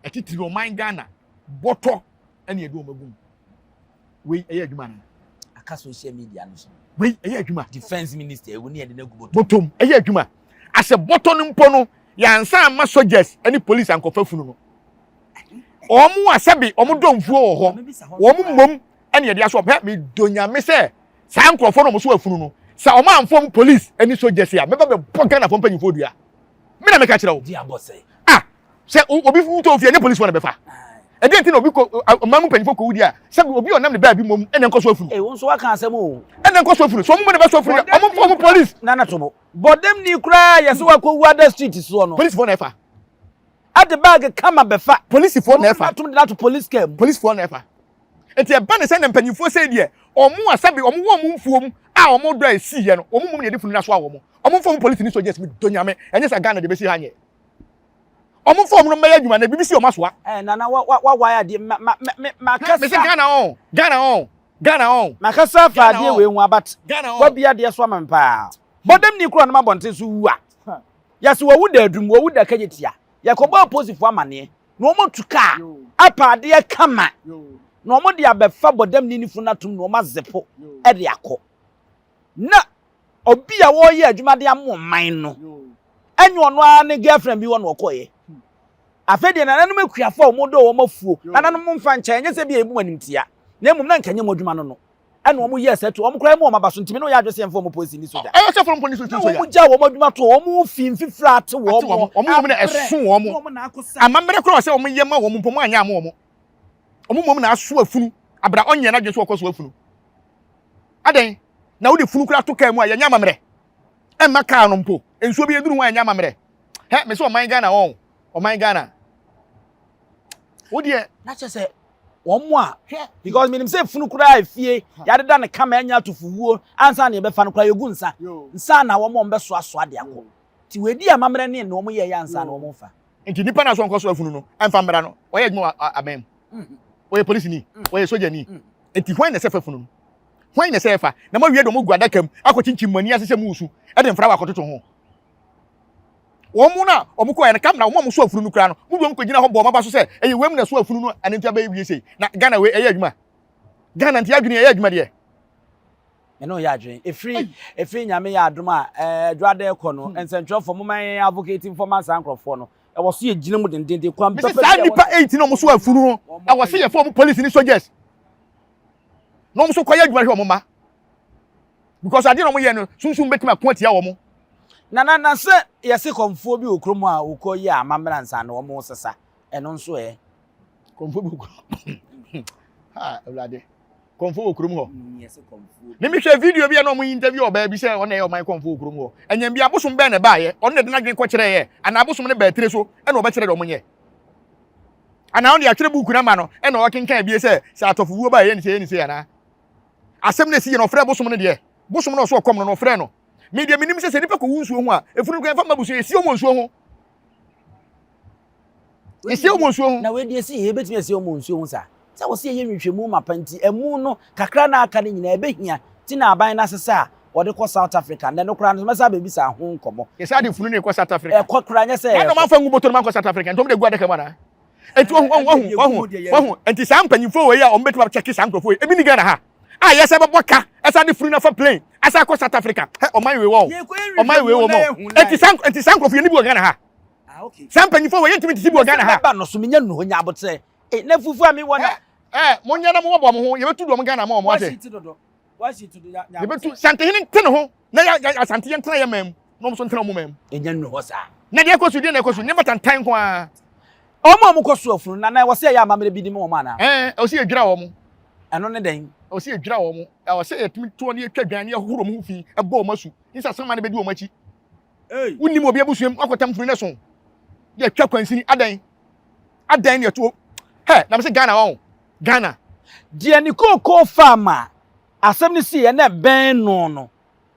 [SPEAKER 1] ɛtitiri ɔman Ghana bɔtɔ ɛne yɛde wɔn agu mu wei ɛyɛ adwuma no
[SPEAKER 2] aka social media no so
[SPEAKER 1] wei ɛyɛ adwuma
[SPEAKER 2] defence minister ewu ne yɛde no agu bɔtɔ
[SPEAKER 1] bɔtɔm ɛyɛ adwuma asɛ bɔtɔ no mpo no yɛansa ama soldiers ɛne police ankɔfa funu no wɔn a sɛbi wɔn dɔ mfuo wɔ hɔ wɔn mmom ɛne yɛde aso ɔpɛ me dɔ nyame sɛ saa nkurɔfoɔ no wɔn so afunu no sɛ wɔn amfam police ɛne soldiers a mɛba bɛbɔ Ghana fo mpanyinfoɔ dua me na meka kyerɛ wo ah sɛ obi wutɔ ofie ɛnyɛ polisi wɔn na bɛfa ɛdeɛ nti na obi kɔ ɔman mu mpanyinfoɔ kɔ wudi a sɛ obi ɔnam ne baabi mom ɛna nkɔ so afunu.
[SPEAKER 2] Ee wɔn nso waka asɛm o.
[SPEAKER 1] Ɛna nkɔ so afunu so wɔn mu na bɛ so afunu yɛ wɔn fɔ wɔn polisi.
[SPEAKER 2] Nana Tobo bɔdɛm ni koraa yɛ sɛ wakɔ wu ada street soɔ no.
[SPEAKER 1] Polisifoɔ na ɛfa.
[SPEAKER 2] Ade baagi kama bɛfa.
[SPEAKER 1] Polisifoɔ na ɛfa.
[SPEAKER 2] Wɔn atom de ato polisi kaa mu.
[SPEAKER 1] Polisifoɔ na ɛfa. Nti ɛba ne sɛ na mpanyinfoɔ sɛ deɛ wɔn a sɛbi wɔn wɔ wɔn mfuom a wɔn dɔ a esi yɛ no wɔn mom na yɛde funu no aso a wɔn wɔn mfa wɔn polisi ni soldiers mi dɔ nyame ɛnyɛ sɛ Ghana de bɛsi ha nyɛ. Wɔn mfa wɔn no mmɛyɛ adwuma na biribi si wɔn asoa.
[SPEAKER 2] Ɛɛ eh, nana wa wa wa wa adeɛ ma ma ma ma kasa.
[SPEAKER 1] Mesi Ghana ɔn Ghana ɔn Ghana ɔn.
[SPEAKER 2] Ma kasa fa adeɛ wei ho abat. Wabi adeɛ so ama me paa. Bɔdɛm ni kura no ma bɔnten so wu a. Yɛsi wɔwu da adum wɔwu da kagye tia. Yɛkɔbɔ aposifoɔ amaneɛ na wɔn atu kaa apa adeɛ kama na wɔn de abɛfa bɔdɛm ni ne funu atum na wɔn azepo ɛde akɔ. Na obi a wɔreyɛ adwuma de ama ɔman no ɛnyɛ ɔno ara ne girlfriend bi hɔ na ɔkɔeɛ afei deɛ nananom akuafo a wɔdɔ wɔn afuo hmm. nananom mfa nkyɛn ɛnyɛ sɛ bi a ebu wɔn animtia na mmom na nka nyɛ wɔn adwuma no no ɛna wɔn yɛ sɛ to wɔn koraa mu wɔn aba so ntumi na wɔyɛ adwene sɛ yɛn fɔ wɔn polisi ni soja
[SPEAKER 1] ɛyɛ sɛ fɔlɔ polisi ni soja
[SPEAKER 2] na wɔn gya wɔn adwuma to wɔn fi nfifiri ate wɔn
[SPEAKER 1] wɔn wɔn na ɛso wɔn amammerɛ koraa sɛ wɔn yɛ ma wɔn mpo wɔn anyɛ ama wɔn wɔn mmom na aso afunu abira ɔnyɛ n'adwene so ɔkɔ so afunu adɛn na wode funu koraa to kaa mu a yɛnyɛ amammerɛ ɛmma kaa no mpo nsuo bi ɛduru ho a yɛnyɛ amammerɛ hɛ me sɛ ɔman Ghana wɔn ɔman Ghana wodeɛ
[SPEAKER 2] na kyɛ sɛ wɔn mu a because menim sɛ funu koraa efie yɛadeda ne kama ɛnyɛ atofo ansa na yɛbɛfa no koraa yɛgu nsa nsa na wɔn a wɔbɛsoasoa de akɔ nti wɔadi amammerɛ ne na wɔn yɛ yɛ ansa na wɔn fa
[SPEAKER 1] nti nipa na so nkɔ so afunu no ɛmfa mmara no ɔyɛ adwuma wɔ aban mu mm. ɔyɛ polisini mm. ɔyɛ sogyani mm. nti hwan na ɛsɛ fa funu no hwan na ɛsɛ fa na moawie de wɔn gu adaka mu akɔkyinkyim mo ani ase sɛ musu ɛde mfra wɔ akɔtoto ho wɔn mu na wɔn kɔɛ no kam na wɔn a wɔso afunu no koraa no mo de wɔn kɔgyina hɔ bɔ wɔn aba so sɛ ɛyɛ wɔn mu na so afunu no ɛne nti abɛyɛ wie sei na Ghana wei ɛyɛ adwuma Ghana nti adwene ɛyɛ adwuma deɛ
[SPEAKER 2] Me ne wo yɛ adwene. Ɛfiri ɛfiri Nyame yɛ adom a ɛɛ dwoada ɛkɔ no, hmm. nsɛntwerɛfoɔ moma yɛn advocate mfɔ ma saa nkorɔfoɔ no. Ɛwɔ so yɛ gyina mu dendenden kwan
[SPEAKER 1] pɛpɛ. Saa nipa 8 na wɔn so afunu no, ɛwɔ sɛ yɛfɔ wɔn police ne soldiers. Na wɔn so kɔyɛ adwuma hwɛ wɔn mma. Because adeɛ na wɔn yɛ no, sunsun bɛtumi ako atia wɔn.
[SPEAKER 2] Na na na sɛ yɛse kɔmfoɔ bi wɔ kurom a wɔkɔ yɛ amammerɛ ansa na wɔn sesa, ɛno nso ɛ.
[SPEAKER 1] Kɔmfoɔ bi wɔ kurom. Ha, Awurade. Kɔmfo wɔ kurom hɔ. Me mehwɛ video bi a na wɔn interview ɔbaa bi sɛ ɔna ɛyɛ ɔman kɔmfo wɔ kurom hɔ. Ɛnyɛ bi abosom bɛn na ɛbaayɛ, ɔno na ɛde n'adwene kɔkyerɛ yɛ, anaa abosom no baa tire so ɛna ɔbɛkyerɛ deɛ wɔn nyɛ. Anaa ɔno de atwerɛ buuku no ama no ɛna ɔkenkan bie sɛ sɛ atɔfo wuo ba ɛyɛ ne sɛ ɛyɛ ne sɛ anaa. Asɛm no esi yɛ no ɔfrɛ bosom no deɛ, bosom no ɔso ɔkɔm no na ɔfrɛ no. Me deɛ menim sɛ sɛ nipa kɔwu nsuo ho a, efunu no kora yɛmfa mma abusua, yɛsie wɔn wɔ nsuo ho. Yɛsie wɔn nsuo ho.
[SPEAKER 2] Na wei deɛ si yɛbɛtumi asie wɔn nsuo ho saa? Sɛ wɔsi yɛyɛ nhwehwɛmu mapa nti ɛmu no kakra na aka no nyinaa ɛbɛhia ti na aban no asesa a wɔde kɔ South Africa nnɛ no koraa no mɛsa abɛbisa ho nkɔmmɔ.
[SPEAKER 1] Yɛsan de funu no rekɔ South Africa.
[SPEAKER 2] Ɛkɔ koraa nyɛ sɛ
[SPEAKER 1] ɛkɔ. Na ɔmanfa ngu bɔtɔ no mu ankɔ South Africa nti wɔn de gu adaka mu anaa? Nti wahu wahu wahu wahu wahu nti saa mpanyinfoɔ wei a wɔn bɛtumi akyɛke saa nkurɔfoɔ yi ebi ni Ghana ha. A yɛsɛ bɛbɔ ka ɛsa de funu nafa plane asa akɔ South Africa. Hɛ ɔman wei wɔ ɔman wei wɔ mɔ. Eti saa eti saa nkurɔfo yɛ ni bi wɔ Ghana ha.
[SPEAKER 2] Ah, okay.
[SPEAKER 1] Saa mpanyinfoɔ wɔ yɛntumi tete bi wɔ Ghana ha.
[SPEAKER 2] Ba no so menya nu hɔ nya abotrɛ. Eh, na fufu a mi wɔ na.
[SPEAKER 1] Eh, mo nyɛ na mo wɔbɔ mo ho yɛbɛtu dɔm Ghana ma wɔn ate. Yɛbɛtu Santehene nte ne ho na yɛ Asante yɛntena yɛ man mu na wɔn nso ntena wɔn man mu.
[SPEAKER 2] Ɛnya nu hɔ saa.
[SPEAKER 1] Na deɛ ɛkɔ so deɛ na ɛkɔ so nneɛma tantan nko ara.
[SPEAKER 2] Wɔn a wɔkɔ so afunu na na ɛwɔ sɛ yɛyɛ amammerɛ bi de ma wɔn anaa?
[SPEAKER 1] Ɛɛ, ɛwɔ sɛ yɛdwira wɔn.
[SPEAKER 2] Ɛno ne dɛn?
[SPEAKER 1] Ɛwɔ sɛ yɛdwira wɔn. Ɛwɔ sɛ yɛtumi to wɔn yɛtwa dwan ne yɛhohoro wɔn ho fi bɔ wɔn asu. Ne sɛ asaman no bɛdi wɔn akyi. Wonim obi abusua mu akɔtam funu no so. Yɛtwa kwansini adɛn? Adɛn ne ɛto hɛ na mese Ghana wɔn. Ghana.
[SPEAKER 2] Deɛ ne kookoo farm a asɛm no siiɛ na ɛbɛn no no,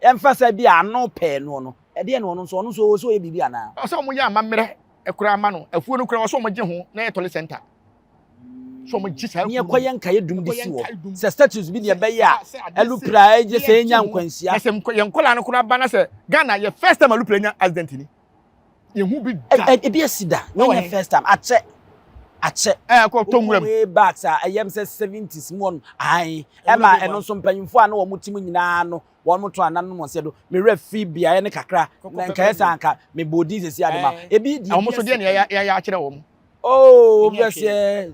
[SPEAKER 2] yɛmfa sɛ bi a ano pɛɛ noɔ no, ɛdeɛn na ɔno nso, ɔno nso ɔwɔ sɛ ɔyɛ biribi anaa?
[SPEAKER 1] Ɔsɛ wɔn yɛ amammerɛ koraa ma no. Afuo no koraa ɔsɛ wɔn gye ho na yɛ tɔle center. So wɔn gye saa
[SPEAKER 2] afuo no. Ne yɛkɔyɛ nkaeɛ dum de si hɔ. Sɛ statues bi deɛ ɛbɛyɛ a alupra gye sɛ yɛnya nkwanhyia.
[SPEAKER 1] Na sɛ yɛn nkɔlaa no koraa ba na sɛ Ghana yɛ first time alupra nya accident ni. Yɛhu bi da.
[SPEAKER 2] Ebi asi da. Wei nyɛ first time. Akyɛ. Akyɛ.
[SPEAKER 1] Ɛɛ kɔ tɔ nwura mu.
[SPEAKER 2] Way back sa ɛyɛ m sɛ 70s mu hɔ ae. Ɛma ɛno nso mpanyinfoɔ a na wɔn ti mu nyinaa no wɔn to anan nom wɔn do. Me werɛ fi beaeɛ no kakra. Na nka yɛ sɛ anka me bɔ odin sɛsi ade ma. Ebi
[SPEAKER 1] di. Wɔn nso deɛ na yɛayɛ akyerɛ wɔn.
[SPEAKER 2] Oh, obi sɛ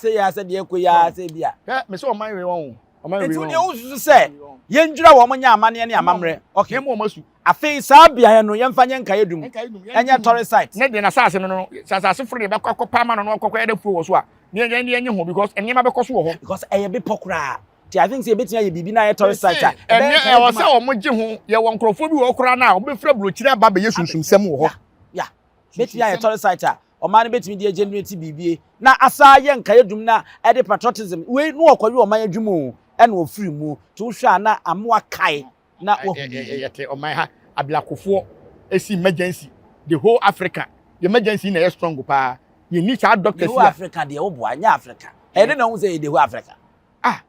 [SPEAKER 2] sɛ yɛ asɛ deɛ ɛkɔ yɛ asɛ bi a.
[SPEAKER 1] Hwɛ, me sɛ ɔman wei wɔn o. Ɔman wei
[SPEAKER 2] wɔn. Nti
[SPEAKER 1] deɛ
[SPEAKER 2] wosusu sɛ yɛndwira wɔn nyɛ amanneɛ ne amammerɛ.
[SPEAKER 1] Okay. Yɛn mu wɔn asu.
[SPEAKER 2] Afei saa beaeɛ no yɛmfa nyɛ nkaeɛ dum. Ɛnyɛ tourist site.
[SPEAKER 1] Ne deɛ n'asase no no sɛ asase foro deɛ bɛkɔ akɔpa ama no na ɔkɔkɔ yɛ dɛ fuo wɔ so a ne yɛn deɛ nye ho because nneɛma bɛkɔ so wɔ hɔ.
[SPEAKER 2] Because ɛyɛ bepɔ koraa. Nti I think sɛ yɛbɛtumi ayɛ biribi na ayɛ tourist site a.
[SPEAKER 1] Ɛnyɛ ɛwɔ sɛ wɔn gye ho yɛwɔ nkurɔfoɔ bi wɔ hɔ koraa no a wɔbɛfiri aburokyire aba abɛyɛ sunsumsɛm wɔ hɔ.
[SPEAKER 2] Yeah. Bɛtumi ayɛ tourist site a ɔman no bɛtumi de agenerate biribi na asa ayɛ nkaeɛ dum na ɛde patriotism wei na ɔkɔyɛ ɔman adwuma o ɛna ɔfiri mu nti wohwɛ a na amoa kae na wahu biribi.
[SPEAKER 1] Yɛte ɔman ha ablakofoɔ esi emergency the whole Africa yɛ emergency na ɛyɛ strong paa yɛnni saa doctors
[SPEAKER 2] The whole Africa deɛ woboa nyɛ Africa ɛyɛ dɛ na wohu sɛ yɛ the whole Africa.
[SPEAKER 1] Ah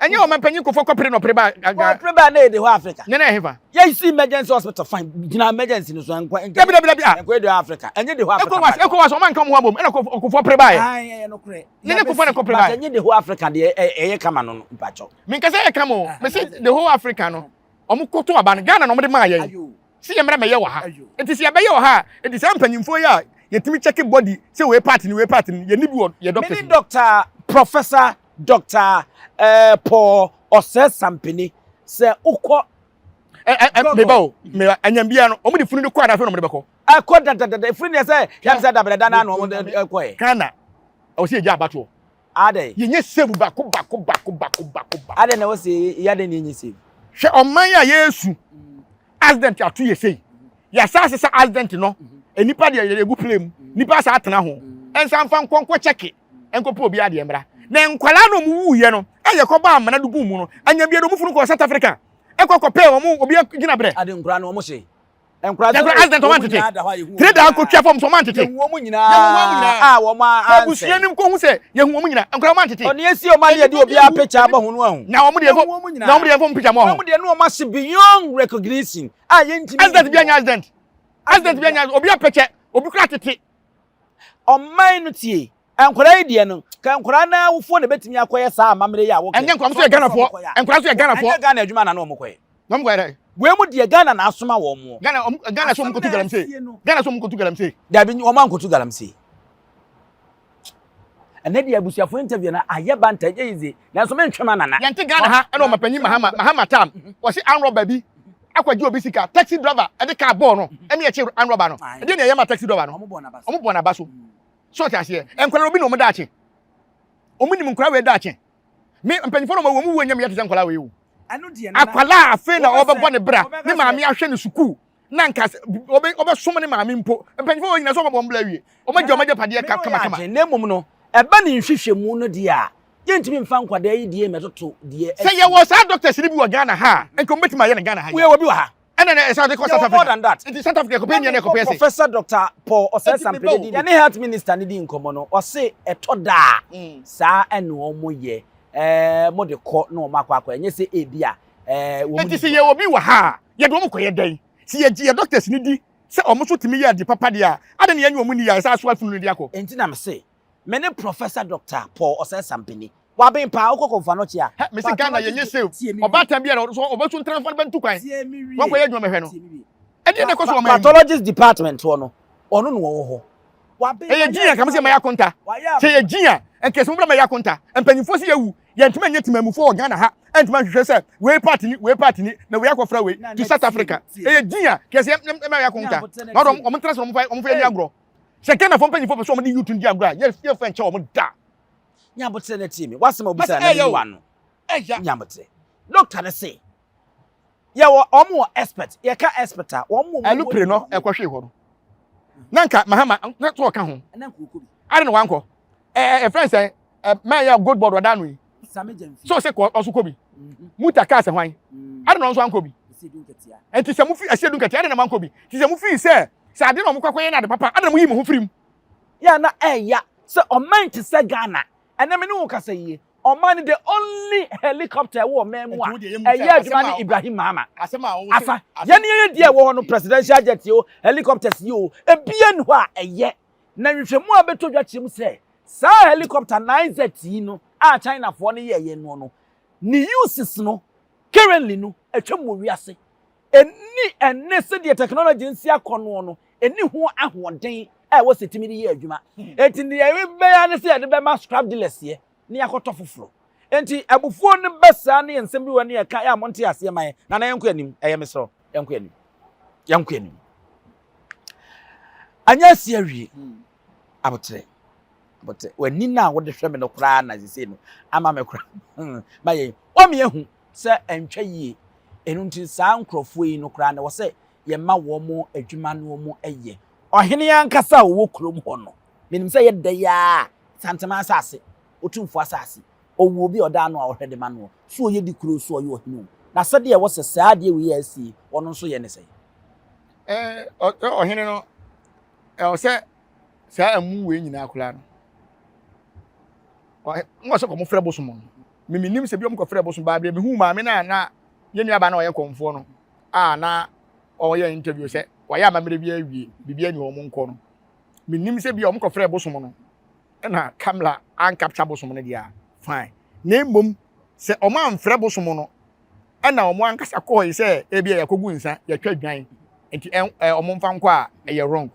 [SPEAKER 1] Ɛnyɛ ɔmanpanyin Kufuor kɔpere na ɔpere baa Ghana.
[SPEAKER 2] Ɔpere baa na yɛ de hɔ Africa.
[SPEAKER 1] Nyɛ na ɛhe fa?
[SPEAKER 2] Yɛ si emergency hospital fine gyina emergency no so nkɔ nkɔ.
[SPEAKER 1] Dabi dabi dabi ah.
[SPEAKER 2] Nkɔ yɛ de hɔ Africa. Ɛnyɛ de hɔ Africa.
[SPEAKER 1] ECOWAS ECOWAS ɔman nka ɔmo ho abom ɛna Kufuor pere baa yɛ.
[SPEAKER 2] Ayi ɛyɛ no korɛ.
[SPEAKER 1] Nyɛ ne Kufuor na kɔpere baa yɛ.
[SPEAKER 2] But ɛnyɛ de hɔ Africa deɛ ɛyɛ kama no no mpakyɛw.
[SPEAKER 1] Menkasa ɛyɛ kama o. Mese the whole Africa no ɔmo koto aba no Ghana na ɔmo de maa yɛn. Sɛ yɛmmra mmɛyɛ wɔ ha. Nti sɛ yɛbɛyɛ wɔ ha a, nti saa mpanyimfoɔ yi a yɛtumi kyɛke body sɛ wei part ni wei part ni, yɛnni bi wɔ yɛ doctors
[SPEAKER 2] mu. Me ne Doctor Professor Doctor eh, Paul Osei Sampene, sɛ wokɔ.
[SPEAKER 1] Ɛ ɛ ɛ meba o, meba, anyambia no, wɔn de funu no kɔ anaa afei na wɔn de bɛkɔ?
[SPEAKER 2] Ɛkɔ dadadada, efunu deɛ sɛ yɛn sɛ dabrɛda na na wɔn de kɔ yɛ.
[SPEAKER 1] Ghana, ɛwɔ sɛ yɛgya abatoɔ.
[SPEAKER 2] Adɛn?
[SPEAKER 1] Yɛnyɛ save baako baako baako baako baako baako.
[SPEAKER 2] Adɛn na ɛwɔ sɛ yɛ adɛn na yɛnyɛ save?
[SPEAKER 1] Hwɛ ɔman a yɛresu accident ato yɛ sei. Yɛasa asesa accident no. Nnipa deɛ yɛde gu plane mu. Nnipa asa atena ho. Ɛnsa mfa nkɔ nkɔ kyɛke nkɔpɛ obi adeɛ mmra. Na nkwadaa na wɔn wuiɛ no a yɛkɔbɔ amena de gu mu no, anya bi de wɔn funu kɔɔ South Africa ɛkɔ kɔpɛɛ wɔn obi gyina berɛ.
[SPEAKER 2] Ade nkwadaa no wɔn hye.
[SPEAKER 1] Nkwadaa sɛ accident wɔn antete. Tire daa nkotwa fam so wɔn antete.
[SPEAKER 2] Yɛhu wɔn nyinaa a wɔn ansɛ.
[SPEAKER 1] Abusua nim kɔ hu sɛ yɛhu wɔn nyinaa nkwadaa wɔn antete.
[SPEAKER 2] Ɔne esi wɔn adeɛ de obiara picture abɔ ho no ahu.
[SPEAKER 1] Na wɔn deɛ fo na wɔn deɛ fo picture mo ho.
[SPEAKER 2] Wɔn deɛ no wɔn ahye beyond recognition a yɛntumi.
[SPEAKER 1] Accident bi anya accident. Accident bi anya obi apɛkyɛ obi kura tete.
[SPEAKER 2] Ɔman no tie. Nkwadaa yi deɛ no, ka nkwadaa no awofoɔ na ebetumi akɔyɛ saa amammerɛ yi a wɔkɛ.
[SPEAKER 1] Ɛnyɛ nkwadaa nso yɛ Ghanafoɔ. Nkwadaa nso yɛ Ghanafoɔ.
[SPEAKER 2] Ɛnyɛ Ghana adwuma na na wɔn kɔyɛ.
[SPEAKER 1] Na wɔn kɔyɛ dɛ.
[SPEAKER 2] Wei mu deɛ Ghana na asoma wɔn mo.
[SPEAKER 1] Ghana wɔn Ghana so wɔn kotu galamsey. Ghana so wɔn kotu galamsey.
[SPEAKER 2] Dabi wɔn ankotu galamsey. Ɛnɛ deɛ abusuafo interview na ayɛ banta ɛnyɛ yize nanso mentwe ma nana.
[SPEAKER 1] Yɛnte Ghana ha ɛna ɔmapanyin Mahama Mahama tam wɔsi armed robber bi akɔgye obi sika taxi driver ɛde car bɔɔ no ɛne ɛkye armed robber no ɛdeɛ na ɛyɛ ma taxi driver no wɔn bɔ n'aba so so ɔte aseɛ nkwadaa obi na wɔn daakye wɔn nim nkwadaa wei daakye me mpanyinfoɔ na wɔn wuo nyɛ me yɛ te sɛ nkwadaa wei o akwadaa afei na ɔbɛbɔ ne bra ne maame ahwɛ ne sukuu na nka ɔbɛsom ne maame mpo mpanyinfoɔ wɔ nyina sɛ ɔbɛbɔ mbla awie ɔmagya ɔmagya padeɛ kamakama.
[SPEAKER 2] Na mmom no ɛba ne nhwehwɛmu no deɛ a yɛntumi mfa nkwadaa yi deɛ mɛtoto deɛ.
[SPEAKER 1] Sɛ yɛwɔ saa doctors no bi wɔ Ghana ha a nka wɔbɛtumi ayɛ no Ghana ha yi.
[SPEAKER 2] Yɛwɔ bi wɔ ha.
[SPEAKER 1] Ɛna na ɛsɛ ɔde kɔ South Africa.
[SPEAKER 2] More than that.
[SPEAKER 1] Nti South Africa kɔpɛ nua na ɛkɔpɛ ɛsɛ.
[SPEAKER 2] Professor Doctor Paul Osei Sampede di yɛne health minister no di nkɔmmɔ no ɔse ɛtɔ da a saa ɛna wɔn yɛ ɛɛ mo de kɔ na wɔn akɔ akɔ ɛnyɛ sɛ ebi a ɛɛ wɔn.
[SPEAKER 1] Nti sɛ yɛwɔ bi wɔ ha a yɛde wɔn kɔyɛ dɛn? Sɛ yɛgye yɛ doctors no di sɛ wɔn nso tumi yɛ ade papa deɛ a, adɛn na yɛnyɛ wɔn nni yɛ a yɛsan asoa funu no de akɔ?
[SPEAKER 2] Enti na mese, me ne Professor Doctor Paul Osei Sampene. Waben paa, wokɔ kɔmfa no kye a.
[SPEAKER 1] Hɛ, mese Ghana yɛnyɛ save. Ɔbaatan biara ɔso ɔbɛso ntena mfa no bɛntu kwan. Wankɔyɛ adwuma mɛhwɛ no. Ɛdeɛ na ɛkɔ so wɔ man mu.
[SPEAKER 2] Pathologist department hɔ no, ɔno na ɔwɔ hɔ. Waben,
[SPEAKER 1] Ɛyɛ
[SPEAKER 2] wayɛ
[SPEAKER 1] gyin a nka mese
[SPEAKER 2] adwuma
[SPEAKER 1] mɛyɛ akonta.
[SPEAKER 2] wayɛ
[SPEAKER 1] Sɛ ɛyɛ gyin a, nka ɛsɛ mobra mɛyɛ akonta. Mpanyinfoɔ se yɛawu, yɛntumi anyɛ temanmufoɔ wɔ Ghana ha, ɛntumi anhwehwɛ sɛ wei party ni, wei party ni, na wei akɔfra wei to South Africa. Ɛyɛ gyin a, nka ɛsɛ mɛyɛ akonta. Na ɔdɔ wɔn ntena se na wɔmfa yɛn ni agorɔ. Sɛ Ghanafoɔ mpanyinfoɔ pɛ sɛ wɔde youth no di agorɔ a, yɛmfa nkyɛ wɔn da.
[SPEAKER 2] Nyabotrɛ na tie me. W'asɛm a wobisa na meyi w'ano. Nyabotrɛ. Doctor no se yɛwɔ wɔn wɔ expert. Yɛka expert a wɔn wɔ.
[SPEAKER 1] Ɛlupere no ɛkɔhwee hɔ no. Na nka Mahama na to ɔka ho. Ade na wankɔ. Ɛɛ ɛfrɛ sɛ ɛ mɛn yɛ gold board ɔda ano yi. So sɛ kɔ ɔso kɔ bi. Muta kaa sɛ hwan. Ade na ɔnso ankɔ bi. Nti sɛ mo fi ɛsɛ du nketea ade na mo ankɔ bi. Nti sɛ mo fi sɛ sɛ ade na ɔmo kɔ akɔyɛ na ade papa ade na mo yi mo ho firi mu.
[SPEAKER 2] Yɛ a na ɛya sɛ ɔman te sɛ Ghana, ɛnɛ me ne wo kasa yie, ɔman no the only helicopter ɛwɔ ɔman mu a ɛyɛ adwuma ne Ibrahim Mahama. Asa, yɛne yɛyɛ deɛ ɛwɔ hɔ no presidential jet o, helicopters yi o, ebia ni hɔ a ɛyɛ. Na nhwehwɛmu a bɛtɔ dwa kyerɛ mu sɛ saa helicopter 9Z yi no a Chinafoɔ no yɛɛyɛ noɔ no, ne uses no currently no atwam wɔ wiase. Ɛnni ɛnne sɛdeɛ technology no si akɔ noɔ no, ɛnni ho ahoɔden a ɛwɔ sɛ ɛtumi de yɛ adwuma. Enti deɛ yɛbɛyɛ ara ne sɛ yɛde bɛma scrap dealers yɛ na yɛakɔtɔ foforɔ. Enti abufuo no ba saa ne nsɛm bi wɔ ne yɛka yɛ a monte aseɛ ma yɛn. Nana yɛnkɔ anim, ɛyɛ mesrɛ wo, yɛnkɔ anim, yɛnkɔ anim. Anyɛ asi awie, aboterɛ, aboterɛ, w'ani no a wode hwɛ me no koraa na sesei no ama me koraa ma yɛn, wama yɛahu sɛ ɛntwa yie. Ɛno nti saa nkurɔfoɔ yi no koraa no ɛwɔ sɛ yɛma wɔn adwuma no wɔn yɛ. Ɔhene ankasa a ɔwɔ kurom hɔ no, menim sɛ ɛyɛ dɛ yi ara Santeman asase, Otumfoɔ asase, ɔwɔ obi a ɔda ano a ɔhwɛ de ma noɔ, so ɔyɛ dikuro o, so ɔyɛ ɔhene o. N'asɛdeɛ a ɛwɔ sɛ saa adeɛ wei a asi yi, ɔno nso yɛ ne sɛn?
[SPEAKER 1] Ɛɛ, ɔhene no, ɛwɔ sɛ saa amu wei nyinaa koraa no, ɔwɔ sɛ kɔmofrɛ bosom no. Me menim sɛ bi ɔmo kɔfrɛ bosom baa bere mehuu maame no a na yɛn nuabaa na ɔyɛ kɔmfoɔ no a na ɔyɛ interview sɛ wɔayɛ amammerɛ bi awie biribi ani wɔn nkɔ no menim sɛ bi ɔmo kɔfrɛ bosom no ɛna kamla ankapcha bosom no deɛ a fine na mmom sɛ ɔmo amfrɛ bosom no ɛna ɔmo ankasa kɔɔ sɛ ebi a yɛkɔgu nsa yɛtwa dwan nti ɛ ɔmo mfa nkɔ a ɛyɛ wrong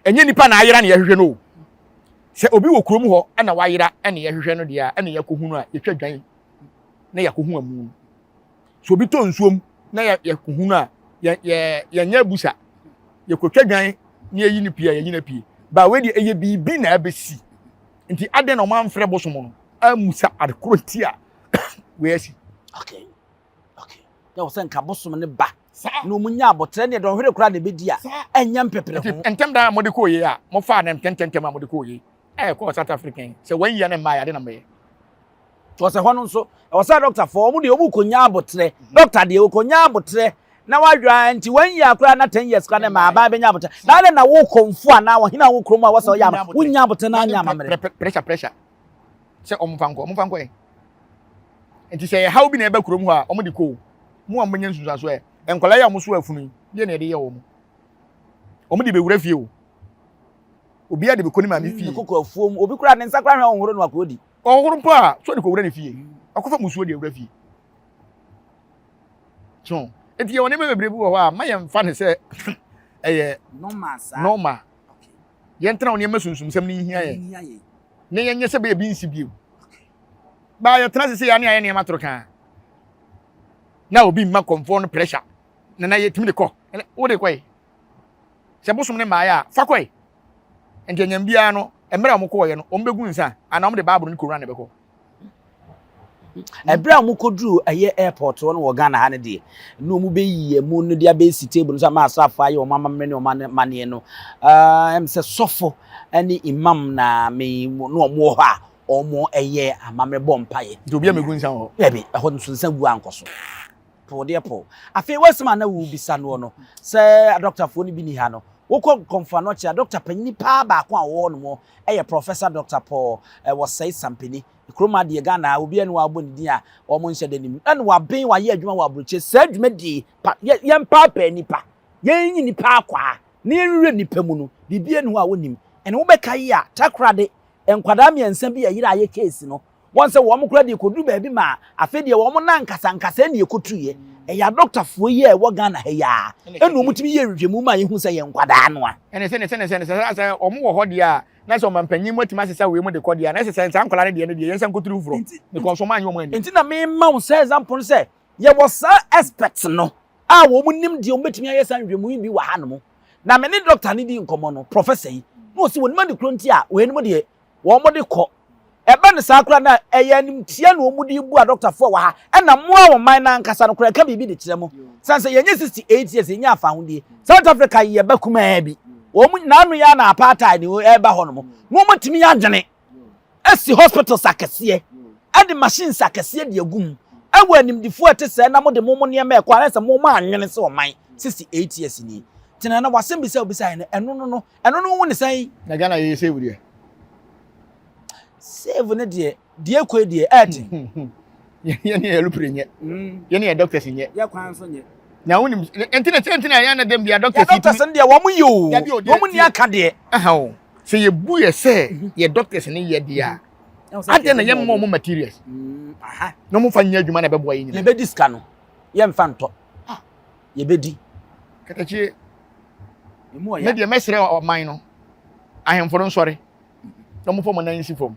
[SPEAKER 1] Ɛnyɛ nipa na ayera na yɛhwehwɛ no o. Sɛ obi wɔ kurom hɔ na wayera na yɛhwehwɛ no deɛ a, ɛna yɛkɔhu no a, yɛtwa dwan na yɛakɔhu amu no. Sɛ obi tɔ nsuom na yɛkɔhu no a, yɛnyɛ abusa. Yɛkɔtwa dwan na yɛyi no pie a, yɛyi no pie. Ba wei deɛ ɛyɛ biribi na ɛbɛsi. Nti adɛn na wɔamfrɛ bosom no ammusa ade korɔ nti a wei asi?
[SPEAKER 2] Okay. Okay. Na wɔ sɛ nka bosom no ba na wɔn nya abɔtrɛ ne dɔnhwere koraa na ebedi a ɛnyɛ mpepere ho.
[SPEAKER 1] Ntɛm daa mode kɔɔ yie a mofaa no ntɛntɛntɛm a mode kɔɔ yie a ɛkɔɔ South Africa yi sɛ wɔn yia ne mmaa yɛ ade na mɛyɛ.
[SPEAKER 2] Wɔ sɛ hɔ no nso ɛwɔ sɛ dɔktafoɔ wɔn deɛ wɔn kɔ nya abotrɛ dɔkta deɛ wɔkɔ nya abotrɛ na wadwa nti wɔn yia koraa na ten years koraa na mmaa aban bɛnya abotrɛ na adɛ na wo kɔnfo anaa wɔn hene a wo kurom a wɔsɛ ɔyɛ ama wonya abotrɛ na anya amammerɛ.
[SPEAKER 1] Pressure pressure sɛ wɔn fa nkɔ wɔn fa nkɔ yɛ. Nti sɛ ɛhaw bi na ɛba kurom hɔ a, wɔn de kɔ o. Mo a mobɛnya nsunsuanso ɛ. Nkwadaa yi a wɔn so afunu yi, deɛ na yɛde yɛ wɔn. Wɔn de bɛwura fie o. Obiara de bɛkɔ ne maame fie.
[SPEAKER 2] Koko afuom, obi koraa ne nsa koraa hwɛ ɔnhoro no akɔ di.
[SPEAKER 1] Ɔhoro mpo a, so de kɔwura ne fie. Ɔkɔfa musuo de awura fie. So, nti yɛwɔ nneɛma bebree bi wɔ hɔ a, ma yɛmfa ne sɛ ɛyɛ
[SPEAKER 2] normal saa.
[SPEAKER 1] Normal. Yɛntena wɔ nneɛma sunsumsɛm no nhia yɛn. Na yɛnyɛ sɛ bɛyɛ bi nsi bio. Baa yɛtena ase sɛ yɛane ayɛ nneɛma toro kaa. Na obi mma kɔmfoɔ no pressure. Na na yɛtumi de kɔ. Wode kɔe. Sɛ bosom ne mmaeɛ a, fa kɔe. Nti anyam biara no, mmerɛ a wɔkɔɔeɛ no, wɔbɛgu nsa anaa wɔde Bible ne Koran na ɛbɛkɔ.
[SPEAKER 2] Ɛberɛ a wɔkɔduruu ɛyɛ airport hɔ no wɔ Ghana ha no deɛ, na wɔbɛyi amu no de abɛsi table no so ama asraafoɔ ayɛ wɔn amammerɛ ne wɔn amanneɛ no, ɛm sɛ sɔfo ne imam na me na wɔn wɔ hɔ a wɔyɛ amammerɛ bɔ mpaeɛ.
[SPEAKER 1] Nti obi ammɛgu nsa wɔ hɔ?
[SPEAKER 2] Dabi, ɛhɔ nso nsa gu ankɔ so. Po deɛ po. Afei w'asɛm a na worebisa noɔ no, sɛ adɔktafoɔ no bi nni ha no, wokɔ Komfo Anokye a, dɔkta panyini paa baako a ɔwɔ hɔnom yɛ Professor Dɔkta Paul Wɔsɛe Sampeni. Kurom ha deɛ, Ghana ha, obiara nni hɔ a wobɔ ne din a wɔnhyɛ da nnim. Ɛna waben, wayɛ adwuma wɔ aburokyire. Saa dwumadie yi, pa, yɛ, yɛmpaapaa nnipa, yɛnyi nnipa akwaa, na yɛnwura nnipa mu no, biribiara nni hɔ a wɔnnim. Ɛna wobɛkae a, Takoradi. Nkwadaa mmiɛnsa bi a ɛyera ayɛ case no, wɔn sɛ wɔn koraa deɛ kɔduru baabi ma afei deɛ wɔn nan nkasa nkasa ɛna ɛkɔtuiɛ. Ɛyɛ adɔktafoɔ yi a ɛwɔ Ghana ha yi ara ɛna wɔn tumi yɛ nhwehwɛmu ma yɛhu sɛ yɛ nkwadaa no a.
[SPEAKER 1] Ɛne sɛ ne sɛ ne sɛ ne sɛ sɛ wɔn wɔ hɔ deɛ a na sɛ ɔmanpanyin mu atumi asesa wei mu de kɔ deɛ a na ɛsɛ sɛ saa nkwadaa no deɛ no deɛ yɛn nsa nkɔturu foforɔ because wɔn anyɛ wɔn ani.
[SPEAKER 2] Nti na mema wo saa example no sɛ yɛwɔ saa experts no a wɔn nim deɛ wɔbɛtumi ayɛ saa nhwehwɛmu yi bi wɔ hanom. Na me ne dɔkta no di nkɔmmɔ no, professor yi, na ɔsi wɔnim ade koro nti a weinom deɛ wɔn de kɔ. Ɛba no saa koraa na ɛyɛ animtia na wɔn de bu adɔktafoɔ a wɔ ha. Ɛna mmoa wɔn man no ankasa no koraa ɛka biribi de kyerɛ mo. Sane sɛ yɛnyɛ 68 years yɛnyɛ afahodie. South Africa yɛ ba kumaa bi. Wɔn n'ano yɛ na apartheid ɛreba hɔ nom. Na wɔn atumi adwene asi hospitals akɛseɛ ɛde machines akɛseɛ de agu mu. Ɛwɔ animdifoɔ ɛte sɛɛ na mo de mo mo nneɛma ɛkɔ anayɛ sɛ mo mo anwene sɛ ɔman 68 years ni. Tena na wasɛm bisa obisa yɛ no ɛno no no ɛno no wo ne sɛn.
[SPEAKER 1] Na Ghana yɛ save deɛ.
[SPEAKER 2] Save ne deɛ deɛ kɔ deɛ ɛɛden.
[SPEAKER 1] Yɛn ne yɛ lupre nyɛ. Mm. Yɛn ne yɛ doctors nyɛ.
[SPEAKER 2] Yɛ kwan nso nyɛ.
[SPEAKER 1] Na wonim nti na nti na yɛn na dem bia doctors.
[SPEAKER 2] Yɛ doctors ne deɛ wɔn yɛ o. Wɔn ni aka deɛ.
[SPEAKER 1] Ɛha o. Sɛ yɛ bu yɛ sɛ mhm. yɛ doctors ne yɛ deɛ a. Mhm. Adeɛ na yɛ mma wɔn materials. Mm, na wɔn fa nyɛ adwuma na ɛbɛboa yɛ nyinaa.
[SPEAKER 2] Yɛbɛdi sika no yɛmfa ntɔ. Ah. Yɛbɛdi.
[SPEAKER 1] Katakyie. Me deɛ mɛsrɛ ɔman no ahemfo no nsɔre na wɔmfa wɔn nan nsi fam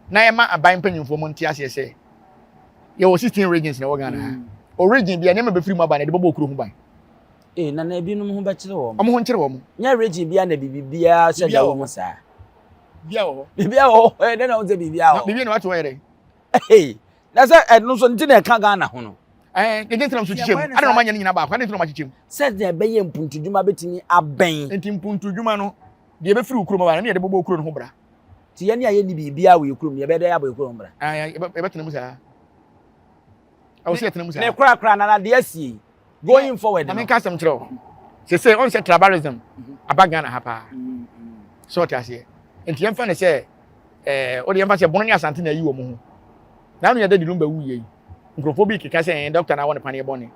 [SPEAKER 1] na ɛma aban mpanyinfoɔ mu nte aseɛ sɛ yɛwɔ 16 regions na ɛwɔ Ghana ha mm. o region bi a nneɛma bɛfiri mu aba na ɛde bɛbɔ okuro ho ban.
[SPEAKER 2] Ee na na ebinom ho bɛkyerɛ wɔn.
[SPEAKER 1] Wɔn ho nkyerɛ wɔn.
[SPEAKER 2] Nyɛ region bi a na biribi biara hyɛ da wɔ mu saa.
[SPEAKER 1] Biribiara wɔ hɔ.
[SPEAKER 2] Biribiara wɔ hɔ ɛdɛ na wɔn sɛ biribiara wɔ hɔ.
[SPEAKER 1] Biribiara na wate wɔ yɛ dɛ.
[SPEAKER 2] Ee na sɛ ɛno nso nti na ɛka Ghana ho no.
[SPEAKER 1] Ɛɛ ne gyentena nso kyekyɛ mu. Adɛn na wɔanyɛ ne nyinaa baako? Adɛn nti na wɔakyekyɛ mu?
[SPEAKER 2] Sɛdeɛ ɛbɛyɛ mpuntudwuma bɛtumi abɛn.
[SPEAKER 1] Nti mpuntudwuma no, deɛ ɛbɛfiri wo kurom aba no, ɛne yɛde bɛbɔ wo kuro no ho bra.
[SPEAKER 2] Nti yɛn a yɛnni biribiara wɔ yɛn kurom no, yɛbɛyɛ dɛn abɔ yɛn kuro ho bra?
[SPEAKER 1] Ɛɛ yɛbɛtena mu saa. Ɛwɔ sɛ yɛtena mu saa.
[SPEAKER 2] Ne korakora nana deɛ asie yi, going forward no.
[SPEAKER 1] Na menka asɛm kyerɛ wo. Sese ɔn sɛ tribalism aba Ghana ha paa. Sɛ ɔte aseɛ. Nti yɛmfa ne sɛ ɛɛ wode yɛmfa sɛ Bono ne Asante na ayi wɔn ho. Na ano yɛ dɛ de Lumba wuiɛ yi. Nkurɔfoɔ bi keka sɛ ɛn dɔkta no awɔ no paneɛ bɔne.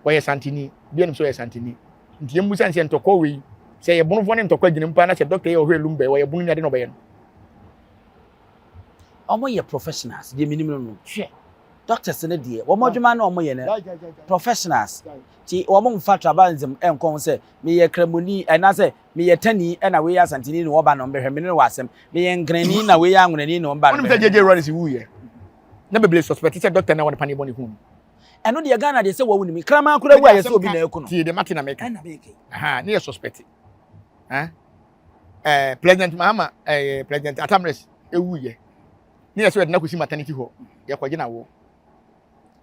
[SPEAKER 1] Ɔyɛ Santini. Obiara nim sɛ ɔyɛ Santini. Nti yɛmmisa no sɛ ntɔkwa wei, sɛ ɛyɛ Bonofoɔ ne ntɔkwa gyina mu paa na sɛ dɔkta yi a ɔhwɛɛ Lumba yi, ɔyɛ Bononi ade na ɔbɛyɛ no.
[SPEAKER 2] Wɔn yɛ professionals, deɛ menim no no. Hwɛ, doctors no deɛ, wɔn adwuma no wɔn yɛ no, professionals. Nti wɔn mfa tribalism nkɔ ho sɛ, meyɛ Kramoni, anaasɛ Meyɛ Tani ɛna wei yɛ Asanteni na wɔba na wɔbɛhwɛ me ne no wɔ asɛm. Meyɛ Nkranni na wei yɛ Anwonani na wɔba na
[SPEAKER 1] Wonim sɛ
[SPEAKER 2] wɔbɛhwɛ me.
[SPEAKER 1] JJ Rawlings wuiɛ na bebree suspect sɛ doctor na ɛwɔ ne paneɛ bɔne kum no.
[SPEAKER 2] Ɛno deɛ Ghana deɛ sɛ wɔwo nim. Kraman koraa wu a
[SPEAKER 1] Mede
[SPEAKER 2] yɛsɛ
[SPEAKER 1] asɛm
[SPEAKER 2] obi
[SPEAKER 1] ka
[SPEAKER 2] na aku no.
[SPEAKER 1] tie deɛ mate na meka.
[SPEAKER 2] Ɛna meka yi.
[SPEAKER 1] Aha, ne yɛ suspect. Eh? Eh, President Mahama, eh, President Atta Mills ewuiɛ. Ne yɛ sɛ yɛde no akɔsi maternity hɔ. Yɛkɔgye no awoɔ.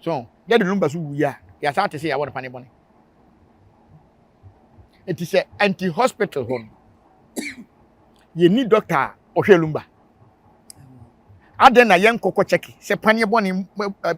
[SPEAKER 1] So, Daddy Lumba so wuiɛ a, yɛasan ate sɛ yɛawɔ no paneɛ bɔne. nti sɛ anti hospital hɔ no yɛni doctor a ɔhwɛ lumba adɛn na yɛn kɔkɔ kyɛke sɛ paneɛ bɔne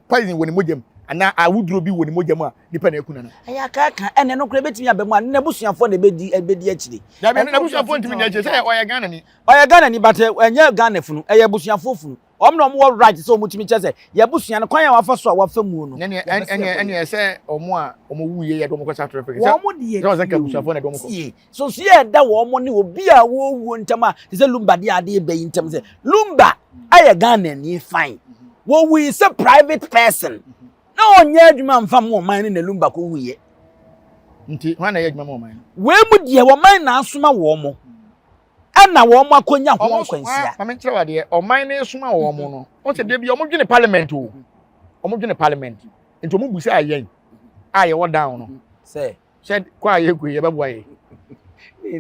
[SPEAKER 1] poison wɔ ne mogya mu anaa awuduro bi wɔ ne mogya mu a nipa na aku nana.
[SPEAKER 2] Ɛyɛ akaaka ɛna ɛno koraa ebetumi aba mu a n'abusuafoɔ na ebedi ebedi akyire.
[SPEAKER 1] Dabi ɛno n'abusuafoɔ ntumi di akyire sɛ ɔyɛ Ghana ni.
[SPEAKER 2] Ɔyɛ Ghana ni but ɛnyɛ Ghana funu ɛyɛ abusuafoɔ funu. Wɔn na wɔwɔ right sɛ wɔtumi kyerɛ sɛ yɛn abusua no kwan a wɔafa so a wɔafa muo no.
[SPEAKER 1] Ɛnneɛ ɛnneɛ ɛnneɛ sɛ wɔn a wɔn wu yɛ yɛde wɔn kɔ South Africa.
[SPEAKER 2] Wɔn deɛ
[SPEAKER 1] sɛ wɔn sɛ nka abusuafoɔ na ɛde wɔn kɔ.
[SPEAKER 2] Tie sonsoyɛ a ɛda wɔn ne obi a wɔwuo ntam a te sɛ Lumba deɛ adeɛ bɛ yi ntam sɛ Lumba ayɛ Ghanani fine wɔwui sɛ private person na ɔnyɛ adwuma mfa mo ɔman no na Lumba kɔ wuyɛ.
[SPEAKER 1] Nti hwan na ɛyɛ adwuma ma ɔman no?
[SPEAKER 2] Wei mu deɛ ɔman na asoma wɔn mo. Ɛna wɔn akɔnya ho nkwanhyia.
[SPEAKER 1] Maame nkyerɛ wadeɛ, ɔman no soma wɔn no, wɔn sɛ deɛ bi wɔn dwene parliament o, wɔn dwene parliament, nti wɔn busa yɛn a yɛwɔ down no,
[SPEAKER 2] sɛ
[SPEAKER 1] sɛ kɔ a yɛkɔ yi yɛbɛboa yɛ.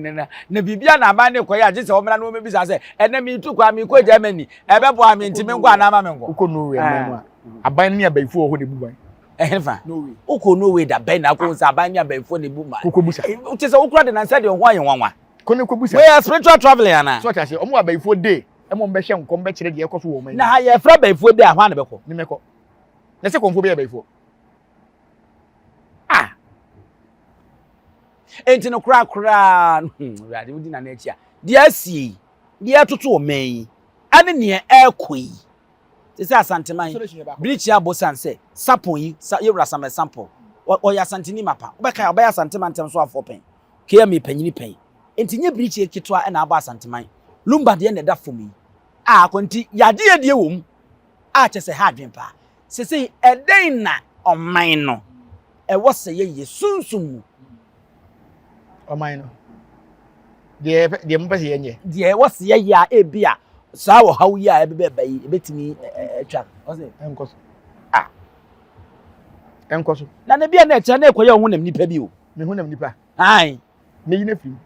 [SPEAKER 2] Na na biribi a na aban ne kɔyɛ agye sɛ wɔn na wɔn bɛbisa sɛ ɛnɛ mi tu kɔ a mi kɔ Germany ɛbɛboa mi nti mi nkɔ anaa ma mi nkɔ.
[SPEAKER 1] Wokɔ Norway aman mu a, aban ne abayifo wɔ hɔ na ebu ban.
[SPEAKER 2] Ɛhefa? Wokɔ Norway da bɛn na akɔ sɛ aban ne abayifo na ebu ban?
[SPEAKER 1] Kɔkɔ busa.
[SPEAKER 2] Kyɛ sɛ wokura de na nsa deɛ ho ayɛ nwanwa.
[SPEAKER 1] Kɔ ne kɔ busa.
[SPEAKER 2] Wei yɛ spiritual travelling anaa?
[SPEAKER 1] So ɔte aseɛ, ɔmo wɔ abayifoɔ day ɛma ɔmo bɛhyɛ nkɔm bɛkyerɛ deɛ ɛkɔ so wɔ ɔmo anim.
[SPEAKER 2] Na ha yɛfrɛ abayifoɔ day a hwan na bɛkɔ?
[SPEAKER 1] Me mɛkɔ. Na sɛ kɔmfoɔ bi yɛ abayifoɔ.
[SPEAKER 2] Ah! Enti no koraa koraa no, hmm, Awurade wodi nana akyi a, deɛ asie yi, deɛ ɛtoto ɔman yi, ɛne neɛ ɛrekɔ yi, te sɛ Asanteman, Birikyi abɔ sane sɛ Sapon yi, sa, yɛwura Samuel Sampon, ɔyɛ Asanteni mapa, wobɛka ɔbɛyɛ Asanteman ntɛm so afoɔ pɛn. KMA panyini pɛn. Enti nyɛ birikyie ketewa na abɔ Asanteman. Lumba deɛ na ɛda fam yi. A akɔ nti yɛagye yɛn deɛ wɔ mu a kyɛ sɛ ha adwene paa. Sesei ɛdɛn na ɔman no ɛwɔ sɛ yɛyɛ sunsum mu?
[SPEAKER 1] Ɔman no deɛ deɛ mopɛ sɛ yɛnyɛ.
[SPEAKER 2] Deɛ ɛwɔ sɛ yɛyɛ a ebi a saa ɔhaw yi a ɛbɛbɛ ba yi ebetumi atwa. Ɔsɛ.
[SPEAKER 1] Ɛnkɔ so. Ah. Ɛnkɔ so.
[SPEAKER 2] Na ne bi a na ɛkyerɛ na ɛkɔyɛ ɔhonam nipa bi o.
[SPEAKER 1] Me honam nipa.
[SPEAKER 2] Ae.
[SPEAKER 1] Meyi no afiri mu.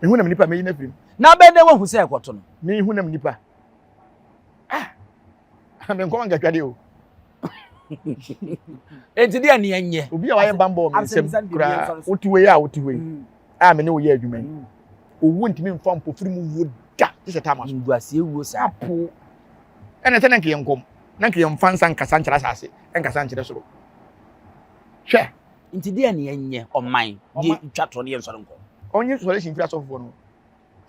[SPEAKER 1] Me honam nipa meyi no afiri mu.
[SPEAKER 2] Na bɛn dɛ wahu sɛ ɛkɔto no.
[SPEAKER 1] Me honam nipa. Ah. Me nkɔm ankatwa de o.
[SPEAKER 2] Enti deɛ ne ɛnyɛ.
[SPEAKER 1] Obi a wayɛ bambɔ wɔ me nsam koraa wote wei a wote wei mm. a me ne wo yɛ adwuma yi. Mm. Owu ntumi mfa mpofiri mu wuo da gye sɛ taama so.
[SPEAKER 2] Nguaseɛ wuo saa.
[SPEAKER 1] Apo. Ɛna sɛ na nka yɛ nkɔm na nka yɛmfa nsa nkasa nkyerɛ asase nkasa nkyerɛ soro. Hwɛ.
[SPEAKER 2] Nti deɛ ne ɛnyɛ ɔman deɛ twa toɔ ne yɛ nsɔre nkɔ.
[SPEAKER 1] Ɔnye solution mfiri asɔfofoɔ no hɔ.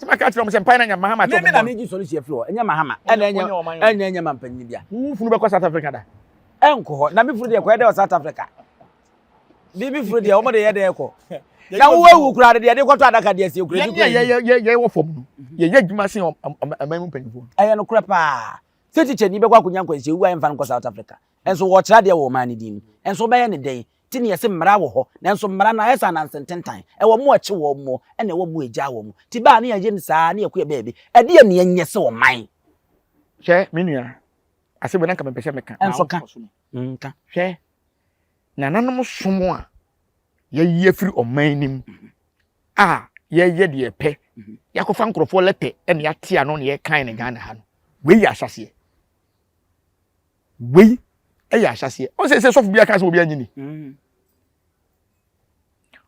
[SPEAKER 1] Sɛ maka akyerɛ wɔn sɛ mpae na nya Mahama
[SPEAKER 2] kyɛ wɔn. Mímí na mi gye solution afiri hɔ ɛnyɛ Mahama ɛna ɛnyɛ ɛnyɛ ɛnyɛ mampanyin bia.
[SPEAKER 1] Wo funu bɛkɔ South Africa da.
[SPEAKER 2] Ɛnkɔ hɔ na mi funu deɛ kɔyɛ dɛ wɔ South Africa. Bibi funu deɛ wɔn de yɛ dɛ kɔ. Na wo ewu kura de deɛ de kɔtɔ adaka deɛ si ekura
[SPEAKER 1] bi kura. Yɛn yɛ yɛ yɛ wɔ fam no yɛ yɛ adwuma sen ɔman mu mpanyinfoɔ.
[SPEAKER 2] Ɛyɛ no korɛ paa. Sɛ tikyani bɛkɔ akɔnya nkwanhyia wu a yɛmfa no nkɔ South Africa. Nso wɔkyerɛ adeɛ wɔ ɔman no din mu. Nso wobɛyɛ no dɛn? Nti na yɛse mmara wɔ hɔ. Nanso mmara no ayɛ sɛ ananse ntentan. Ɛwɔ mo a ɛkye wɔn mo, ɛna ɛwɔ mo a ɛgyaa wɔn mo. Nti baa ne yɛyɛ no saa ne yɛkɔ yɛ baabi. Ɛdeɛn na yɛnyɛ sɛ ɔman?
[SPEAKER 1] Hwɛ, me nua, asɛm wei na anka mempɛ sɛ meka, na
[SPEAKER 2] Nso ka.
[SPEAKER 1] wokɔ so no.
[SPEAKER 2] Ka.
[SPEAKER 1] Hwɛ, nananom som a yɛayi afiri ɔman no mu a yɛyɛ deɛ yɛpɛ, yɛakɔfa nkurɔfoɔ lɛtɛ na yɛate ano na yɛkan no Ghana ha no, wei yɛ ahyɛaseɛ. Wei yɛ ahyɛaseɛ. Ɔn sɛ sɛ sɔfo bi aka sɛ obi anyi ni. Mm.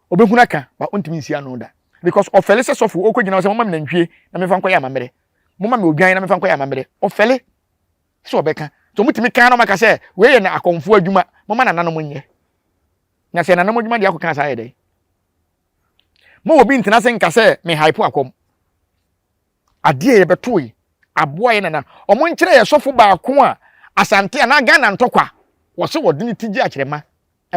[SPEAKER 1] Obɛhunu aka ba ɔntumi nsi ano da. Because ɔfɛle sɛ sɔfo ɔkɔ gyina sɛ moma me nantwie na mefa nkɔyɛ amammerɛ. Moma me odwan na mefa nkɔyɛ amammerɛ. Ɔfɛle sɛ ɔbɛka. Nti ɔmotumi kan na ɔmaka sɛ wei yɛ na akɔmfoɔ adwuma moma nananom nyɛ. Na sɛ nananom adwuma deɛ akɔka saa yɛ dɛn? Mo obi ntena ase nka sɛ me hype akɔm. Adeɛ a yɛbɛtoe aboa yɛ nana. Ɔmo nkyerɛ yɛ sɔfo baako a Asante anaa Ghana ntɔkwa wɔse wɔde ne ti gye akyerɛma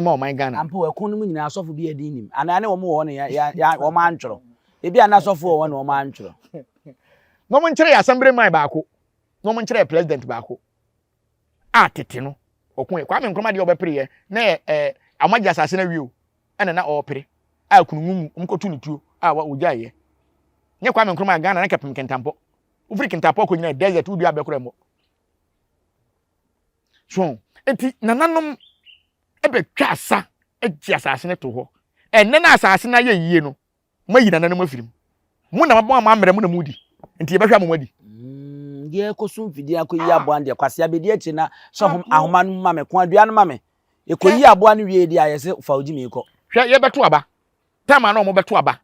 [SPEAKER 1] ma ɔman Ghana.
[SPEAKER 2] Ampa o, ɛko no mu nyinaa asɔfo bi din nim. Anaa ne wɔn wɔ hɔ no ya ya wɔn antwerɛ. Ebi a na asɔfo wɔ hɔ na wɔn antwerɛ.
[SPEAKER 1] Na wɔn nkyerɛ yɛ assembly man baako. Na wɔn nkyerɛ yɛ president baako. A tete no ɔko yɛ. Kwame Nkrumah deɛ ɔbɛpere yɛ na yɛ ɛɛ wɔn agye asase no awie o. Ɛna na ɔrepere a kunungungu wɔn kɔtu ne tuo a wɔgyae yɛ. Nyɛ Kwame Nkrumah Ghana na kɛpem Kintampo. Wofiri Kintampo akɔ nyina desert wodua abɛ koraa mmɔ. So enti nananom ɛbɛtwa asa gye asase no to hɔ. Ɛnnɛ na asase no ayɛ yie no, moayi nananom afiri mu. Mo na mabɔ ama mmerɛ mo na modi. Nti yɛbɛhwɛ ama moadi.
[SPEAKER 2] Mm, deɛ ɛkɔ so mfidie akɔyi aboa no deɛ kwasea bɛdi akyire na sɛ ahoma no ma me ko adua no ma me ɛkɔyi aboa no wie deɛ ayɛ sɛ fa ogyi mi kɔ.
[SPEAKER 1] Hwɛ yɛbɛto aba tam a na wɔbɛto aba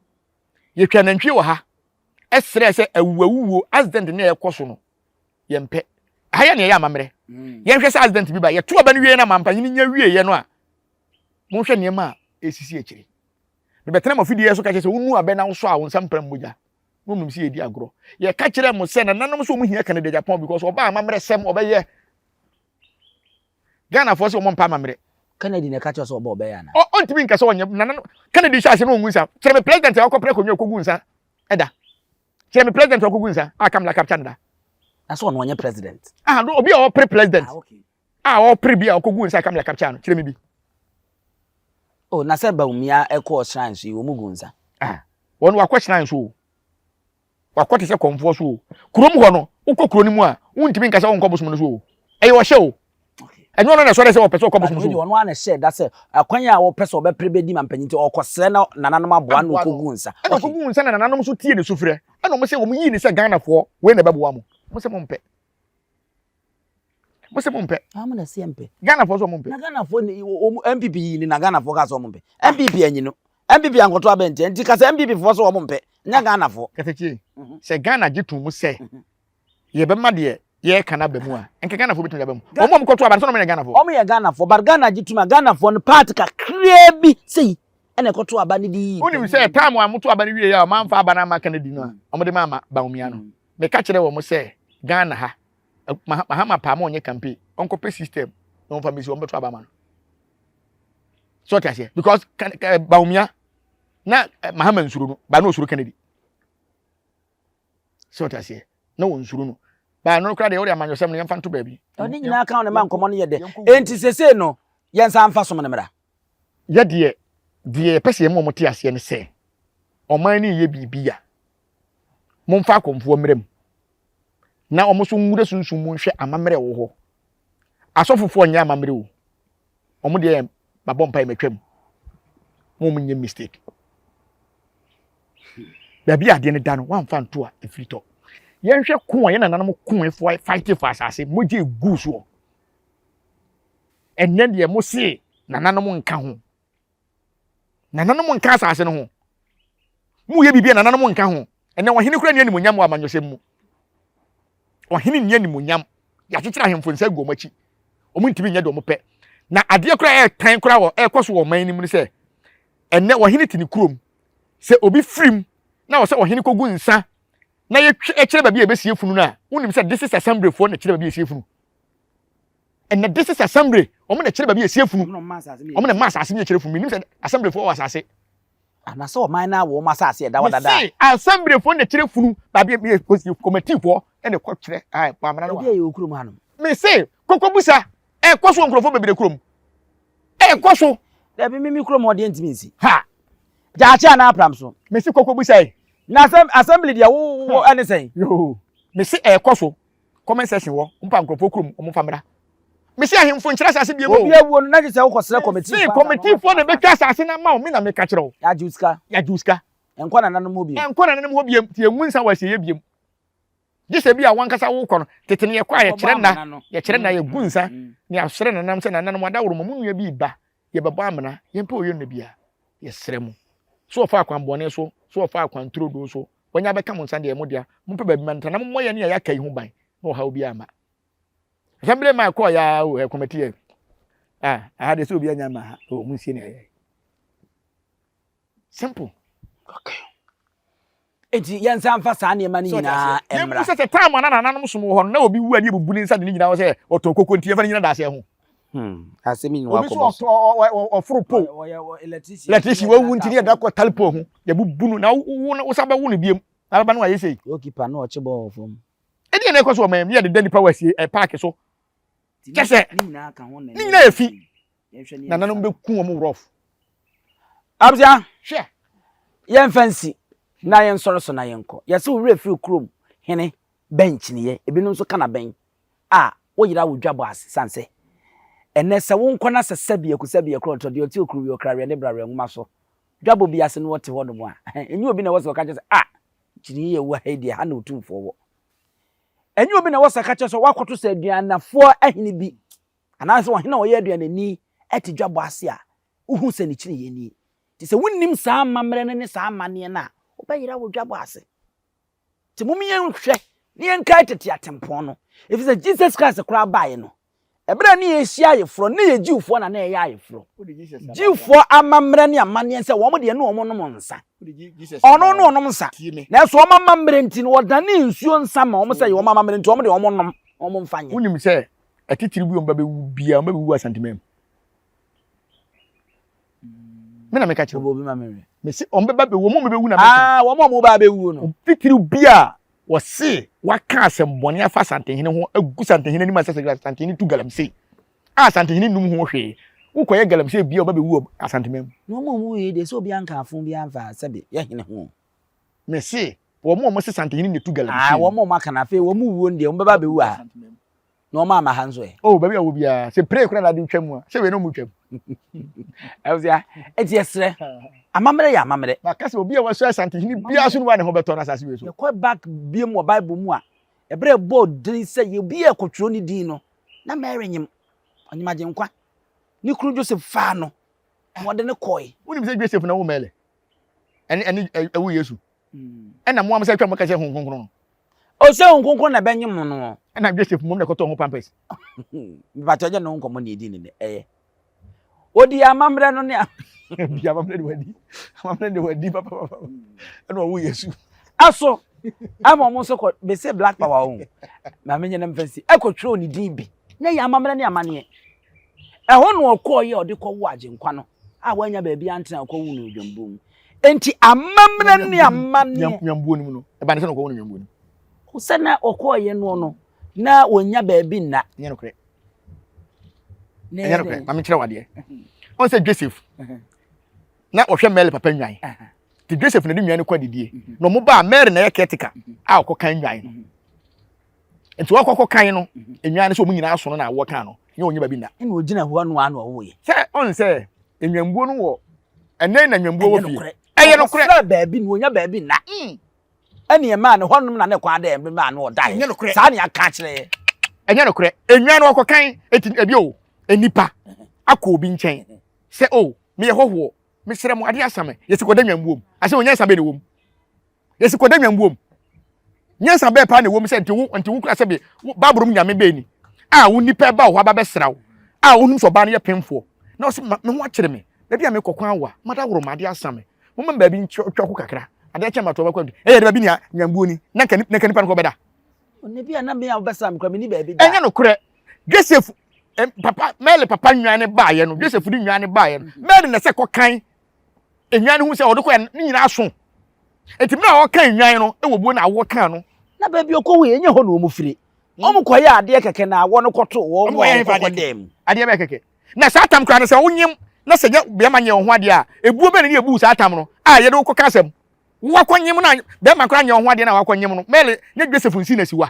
[SPEAKER 1] yɛtwa nantwie wɔ ha ɛsrɛ sɛ awuwawuo accident ne ɛkɔ so no yɛmpɛ aha yɛ ne ɛyɛ amammerɛ mm. yɛnhwɛ sɛ accident bi ba yɛto aba no wie no ma mpanyini nya wieɛ no a monhwɛ nneɛma a ɛsisi akyire mebɛtena ma fidie so ka kyerɛ sɛ wonu abɛ na wosɔ a wo nsa mpra mmogya na wɔnim sɛ yɛdi agorɔ yɛka kyerɛ mo sɛ nananom sɛ wɔn hia Kennedy Agyapong because ɔba amammerɛ sɛm ɔbɛyɛ Ghanafoɔ sɛ wɔn mpa amammerɛ.
[SPEAKER 2] Kennedy na ɛka kyerɛ sɛ ɔbɔ ɔbɛyɛ ana?
[SPEAKER 1] Ɔntumi nka sɛ ɔnyɛ nana no. Kennedy hyɛ ase na ɔngu nsa. Kyerɛ me president a ɔkɔpere akonnwa ɔkɔgu nsa ɛda. Kyerɛ me president a ɔkɔgu nsa a Kamala capture no da.
[SPEAKER 2] Na sɛ ɔno ɔnyɛ president.
[SPEAKER 1] Ah, no, obi a ɔpere president. Ah, okay. A ɔpere bi a ɔkɔgu nsa a Kamala capture no. Kyerɛ me bi.
[SPEAKER 2] Oh, na sɛ Bawumia ɛkɔɔ shrine so yi, wɔn gu nsa.
[SPEAKER 1] Ah, wɔn wakɔ shrine so o. Wakɔ te sɛ kɔmfoɔ so o. Kurom hɔ no, wokɔ kuro no mu a, wontumi nka sɛ wonkɔ bosom no so o. Ɛyɛ ɔhyɛ o. Ɛnyɛ ɔno na ɛsɔre sɛ ɔpɛ sɛ ɔkɔ bosom so o.
[SPEAKER 2] Ɔno ara na ɛhyɛɛ da sɛ kwan a ɔpɛ sɛ ɔbɛpere bɛdi mampanyin nti, ɔkɔsrɛ na nananom aboa no na ɔkɔgu nsa.
[SPEAKER 1] Ɛna ɔkɔgu nsa na nananom nso tie ne sufrɛ. Ɛna wɔn sɛ wɔn yii no sɛ Ghanafoɔ, wei na ɛbɛboa mo. Mo sɛ mompɛ. Mo sɛ mompɛ.
[SPEAKER 2] Ah, mo na ɛsɛ yɛmpɛ.
[SPEAKER 1] Ghanafoɔ sɛ wɔmpɛ.
[SPEAKER 2] Na Ghanafoɔ ne wɔn NPP yii no na Ghanafoɔ kaa sɛ wɔmpɛ. NPP anyi no. NPP ankɔto aba ntia nti ka sɛ NPP foɔ sɛ wɔn mpɛ nyɛ Ghana foɔ.
[SPEAKER 1] Katakyie, mhm. sɛ Ghana gye to mu sɛ mhm. yɛbɛma deɛ yɛreka no aba mu a nka Ghana foɔ bɛtumi aba mu. Wɔn a wɔkɔto aba no sɛ wɔn yɛ Ghana foɔ.
[SPEAKER 2] Wɔn yɛ Ghana foɔ but Ghana gye to mu a Ghana foɔ no party kakraa bi sei ɛna ɛkɔto aba no de yii.
[SPEAKER 1] Wonim sɛ time a wɔto aba no wie a wɔamfa aba no ama Kennedy no a wɔde ma ama Bawumia no. Meka kyerɛ wɔn sɛ Ghana ha Mahama paa ma ɔnyɛ campaign ɔnkɔpɛ system na wɔmfa mmesi wɔn bɛto aba ama no. So ɔte aseɛ because Bawumia na eh, Mahama nsuro no ba na osuro Kennedy. So ɔte aseɛ. Na wɔnsuro no. Baa no koraa deɛ wode amanyɔsɛm no yɛmfa nto baabi.
[SPEAKER 2] Ɔne nyinaa ka ho na ɛma nkɔmmɔ no yɛ dɛ. Enti sesei no, yɛnsan mfa som no mmra.
[SPEAKER 1] Yɛ deɛ, deɛ yɛpɛ sɛ yɛma wɔn te aseɛ ne sɛ, ɔman no reyɛ biribi a, momfa akɔmfoɔ mmra mu na wɔn nso nwura sunsum mu nhwɛ amammerɛ ɛwɔ hɔ. Asɔfofoɔ nyɛ amammerɛ o. Wɔn deɛ yɛ mabɔ mpaeɛ matwam. Wɔn nyɛ mistake. Baabi a adeɛ no da no, wɔamfa nto a ɛfiri tɔ. Yɛnhwɛ ko a yɛn nananom ko for fight for asase, mogya egu soɔ. Ɛnnɛ deɛ mo se nananom nka ho. Nananom nka asase no ho. Moyɛ biribi a nananom nka ho. Ɛnnɛ ɔhene kura ni animonyam wɔ amanyɔsɛm mu. Ɔhene nni animonyam. Yɛakyekyere ahemfo nsa agu wɔn akyi. Wɔn ntumi nyɛ deɛ wɔn pɛ. Na adeɛ koraa ɛretan koraa wɔ ɛrekɔ so wɔ ɔman no mu ne sɛ ɛnnɛ ɔhene te ne kurom. Sɛ obi firim na wɔ sɛ ɔhene kɔgu nsa na yɛtwe ɛkyerɛ baabi a yɛbɛsie funu no a, wonim sɛ district assembly foɔ na ɛkyerɛ baabi a yɛsie funu. Ɛnɛ district assembly wɔn na ɛkyerɛ baabi a yɛsie funu. Wɔn na ɛma asase bi ɛkyerɛ funu. Menim sɛ assembly foɔ wɔ asase.
[SPEAKER 2] Anasɛ ɔman no a wɔn asase ɛda hɔ dada.
[SPEAKER 1] Mese assembly foɔ na ɛkyerɛ funu baabi a yɛkɔsie committee foɔ ɛna ɛkɔ kyerɛ ae bɔ amena no wɔ
[SPEAKER 2] ha. Ebi a yɛwɔ kurom hanom.
[SPEAKER 1] Mese kɔkɔbusa ɛkɔ so wɔ nkurɔfoɔ bebree kurom. Ɛkɔ so.
[SPEAKER 2] Dabi mimi kurom hɔ deɛ ntumi nsi.
[SPEAKER 1] Ha.
[SPEAKER 2] Gyaakye anaa apram so.
[SPEAKER 1] Mese kɔkɔbusa yi.
[SPEAKER 2] Na assembly deɛ wo wo ɛne sɛn.
[SPEAKER 1] Yoo. Mese ɛkɔ so. Comment section wɔ mpa nkurɔfoɔ kurom wɔn fa mmra. Mese ahemfo nkyerɛ asase biem o.
[SPEAKER 2] Obi awuo no na kyerɛ sɛ wokɔ srɛ committee
[SPEAKER 1] foɔ. Mese committee foɔ na ɛbɛtwa asase no ama wo me na meka kyerɛ wo.
[SPEAKER 2] Yagye wo sika.
[SPEAKER 1] Yagye wo sika.
[SPEAKER 2] Ɛnkɔ nananom hɔ biem.
[SPEAKER 1] Ɛnkɔ nananom hɔ biem nti yɛngu nsa wɔ asieeɛ biem. Gye sɛ bi a wankasa wokɔ no, tete no yɛkɔ a yɛkyerɛ nna, yɛkyerɛ nna, yɛgu nsa, na yɛasrɛ nananom sɛ nananom adaworoma mo nua bi reba, yɛbɛbɔ amena, yɛmpɛ ɔyɛ nua biara, yɛsrɛ mo. So ɔfa akwanbɔne so, so ɔfa akwanturodoo so, wanya abɛka mo nsa deɛ ɛyɛ mo dea, mompɛ baabi ma no ntra na mommɔ yɛn ne a yɛaka yi ho ban na ɔhaw biara amma. Assembly man kɔɔ ya o, ɛ committee yɛ. Ah, aha deɛ sɛ obi anya ma ha, o, monsie ne ayɛ. Simple.
[SPEAKER 2] Okay. Enti yɛnsan mfa saa nneɛma no nyinaa mmra.
[SPEAKER 1] Yɛmmu sɛ sɛ time a na nananom som wɔ hɔ no, na obi wu a ne yɛbubu ne nsa de ne nyinaa hɔ sɛ ɔtɔn koko nti yɛmfa no nyina daaseɛ ho.
[SPEAKER 2] Hmm, asɛm yi
[SPEAKER 1] Obi nso ɔforo pole. Electrician wawu nti ne yɛde akɔ tali pole ho. Yɛbubu no na wo wo san bɛwo no biom. Na bɛba no ayɛ sei.
[SPEAKER 2] Goalkeeper na ɔkye bɔɔl wɔ fam.
[SPEAKER 1] Ɛdeɛ na ɛkɔ so wɔ man mu ne yɛde da nipa wɔ asie ɛ paaki so. Kyɛ sɛ ne nyinaa yɛ fi. Nananom bɛku wɔn rough.
[SPEAKER 2] Abusua,
[SPEAKER 1] Hwɛ.
[SPEAKER 2] Yɛmfa nsi na yɛnsɔre so na yɛnkɔ. Yɛse wo werɛ firi kurom hene bɛn kyiniiɛ, ebinom nso ka no abɛn a, woyera wo dwabɔ ase sane sɛ ɛnnɛ sɛ wonkɔ na sɛ sɛbi aku sɛbi ɛkorɔ ntɔ deɛ ɔte okuruwi ɔkraweɛ ne braweɛ nwoma so dwabɔ bi ase na ɔte hɔ nom a, ɛnyɛ obi na ɛwɔ sɛ ɔka kyerɛ sɛ ah kyiniiɛ yi a ɛwɔ ha yi deɛ ha na otumfoɔ wɔ. Ɛnyɛ obi na ɛwɔ sɛ ɔka kyerɛ sɛ woakɔto sɛ aduanafoɔ ahene bi anaasɛ ɔhene a ɔyɛ aduanani te dwabɔ ase a, wohu sɛ ne kyiniiɛ nie. Nti sɛ wonnim saa amammerɛ no ne saa amanneɛ no a, wobɛyera wo dwabɔ ase. Nti mom yɛnhwɛ na yɛnkae tete atempɔn no. Ɛfiri sɛ Jesus Christ koraa baeɛ no, ɛberɛ a ne yɛrehyia ayeforɔ no, na yɛ Jewfoɔ na na ɛyɛ ayeforɔ. Jewfoɔ amammerɛ ne amanneɛ sɛ wɔn deɛ ne wɔn nom nsa. Ɔno ne ɔnom nsa. Nanso wɔn amammerɛ nti no, wɔdanee nsuo nsa ma wɔn sɛ ɛyɛ wɔn amammerɛ nti wɔn deɛ wɔn nom na wɔn mfa nyɛ.
[SPEAKER 1] Wonim sɛ atitiriw bi a wɔba bɛwu biara, wɔba bɛwu wɔ Asanteman mu. Me na meka kyerɛ
[SPEAKER 2] wo. Obi ma me wɛ.
[SPEAKER 1] Mese wɔn bɛba bɛwu, wɔn a wɔbɛwu na meka.
[SPEAKER 2] Ah, wɔn a wɔba abɛwu no.
[SPEAKER 1] Titiriw bi a wɔse waka asɛm bɔne afa Asantehene ho agu Asantehene anim asɛ sɛ Asantehene tu galamsey a Asantehene nnum ho hwee. Wokɔyɛ galamsey bi a wɔba bɛwu wɔ Asanteman mu.
[SPEAKER 2] Na wɔn a wɔwuiɛ deɛ sɛ obiara nka afo biara mfa sɛbe yɛ hene ho.
[SPEAKER 1] Mese wɔn a wɔse Asantehene na etu galamsey.
[SPEAKER 2] Ah, wɔn a wɔaka no afei wɔn wuo no deɛ wɔn bɛba abɛwu ha. Na wɔn ama ha nso ɛ.
[SPEAKER 1] Oh, baabi a wɔ biara sɛ pray koraa na ade twa mu a sɛ wei na wɔn twam.
[SPEAKER 2] Ɛwɔsɛ eti ɛsrɛ amammerɛ yɛ amammerɛ.
[SPEAKER 1] Maka sɛ obi a wasɔ Asantehene biara so no wa ne ho bɛtɔ no asase wei so.
[SPEAKER 2] Yɛkɔ back biom wɔ Bible mu a ɛberɛ ɛbɔɔ din sɛ yɛ obi a ɛkɔtwerɛ ne din no na Mary nyem ɔnyem Agyenkwa ne kunu Joseph faa no na wɔde no kɔe.
[SPEAKER 1] Wonim sɛ Joseph na wo Mary ɛne ɛne ɛwo Yesu. Ɛna mo am sɛ atwa mo ka sɛ Honhom Kronkron no.
[SPEAKER 2] O sɛ Honhom Kronkron na ɛbɛnye mo no.
[SPEAKER 1] Ɛna Joseph mmom na ɛkɔtɔɔ ho pampers.
[SPEAKER 2] Mepakyɛ ɛnyɛ ne ho nkɔmmɔ na yɛdi ne nnɛ ɛyɛ. Ɔdi amammerɛ no ne.
[SPEAKER 1] Bi amammerɛ de wadi amammerɛ de wadi papapapa ɛna ɔwo Yesu.
[SPEAKER 2] Ɛso ama ɔmo nso kɔ bese black power o maame nyɛ na mfa nsi ɛkɔ twerɛ ne din bi na ɛyɛ amammerɛ ne amanneɛ. Ɛhɔ na ɔkɔeɛ a ɔde kɔwoo Agyenkwa no a wannya baabi antena a ɔkɔwoo no odwambuo mu. Enti amammerɛ ne amanneɛ.
[SPEAKER 1] Nnwambuo no mu no, ɛba ne sɛ na ɔkɔwoo no nnwambuo no mu.
[SPEAKER 2] Sɛ na ɔkɔɔyɛ noɔ no, na wɔnya baabi nna.
[SPEAKER 1] Ɛnyɛ nokorɛ. Ɛnyɛ nokorɛ. Maame kyerɛ wadeɛ. Ɔn sɛ Joseph na ɔhwɛ Mary papa nnwan. Nti Joseph na de nnwan no kɔ adidie. Na ɔmo baa Mary na ɛyɛ caretaker a ɔkɔ kan nnwan no. Nti ɔkɔ kɔ kan no nnwan no sɛ ɔmo nyinaa so no na awɔ kan no. Nyɛ ɔnyɛ baabi nna.
[SPEAKER 2] Ɛna ɔgyina hɔ no ano ɔwoyɛ.
[SPEAKER 1] Sɛ ɔn sɛ nnwambuo no wɔ ɛnɛ na nnwambuo wɔ fie. Ɛyɛ nokorɛ.
[SPEAKER 2] Ɔsrɛ baabi na ɔnya baabi nna. Ɛne ɛmaa no hɔnom na ne kwan dɛ ɛmɛ maa no ɔdaeɛ.
[SPEAKER 1] Ɛnyɛ nokorɛ.
[SPEAKER 2] Saa ne aka akyerɛ yɛ.
[SPEAKER 1] Ɛnyɛ nokorɛ. Nnwan no ɔkɔkan eti ebi o nnipa akɔ obi nkyɛn sɛ o meyɛ hɔhoɔ mesrɛ mo adeɛ asa me yɛsi kɔda nnwambuom asɛ onyansa bɛn na ɛwɔ mu yɛsi kɔda nnwambuom nyansa bɛɛ paa na ɛwɔ mu sɛ nti wo nti wo kura sɛ bi baaburo mu nyame bɛɛ ni a wo nipa ɛba wɔ hɔ aba bɛsra wo a wonim sɛ ɔbaa no yɛ pemfoɔ na ɔsɛ me ho akyere me baabi a mekɔ kwan awa mada woro ma adeɛ asa me Momma me baabi ntwa ko kakra. Adeɛ kyɛ matoa bɛkɔ adu. Ɛyɛ de baabi nea nyambuo ni. Na nka na nka nipa no kɔ bɛda.
[SPEAKER 2] Ɔne bi a na me a wobɛsra me kora menni baabi da.
[SPEAKER 1] Ɛnyɛ nokorɛ. Joseph eh, papa Mary papa nwan ne baayɛ no. Joseph de nwan ne baayɛ no. Mhm. Mary na sɛ kɔkan nwan no ho sɛ ɔde kɔ ne nyinaa so. Enti mmerɛ a ɔka nwan no wɔ buo na awoɔ kaa no.
[SPEAKER 2] Na baabi ɔkɔ wei ɛnyɛ hɔ na wɔn firi. Wɔn kɔyɛ adeɛ kɛkɛ na awɔ no kɔto wɔn mu a wɔkɔkɔ dɛm mu.
[SPEAKER 1] Adeɛ bɛyɛ kɛkɛ. Na saa tam koraa no sɛ wonyem na sɛ nyɛ bɛrima nyɛ wo ho adeɛ a, ebuo bɛn na ne yɛbuu saa tam no a yɛde wo kɔka asɛm? Wakɔnyem no a bɛrima koraa nyɛ wo ho adeɛ na wakɔnyem no. Mary ne Joseph nsi na siwa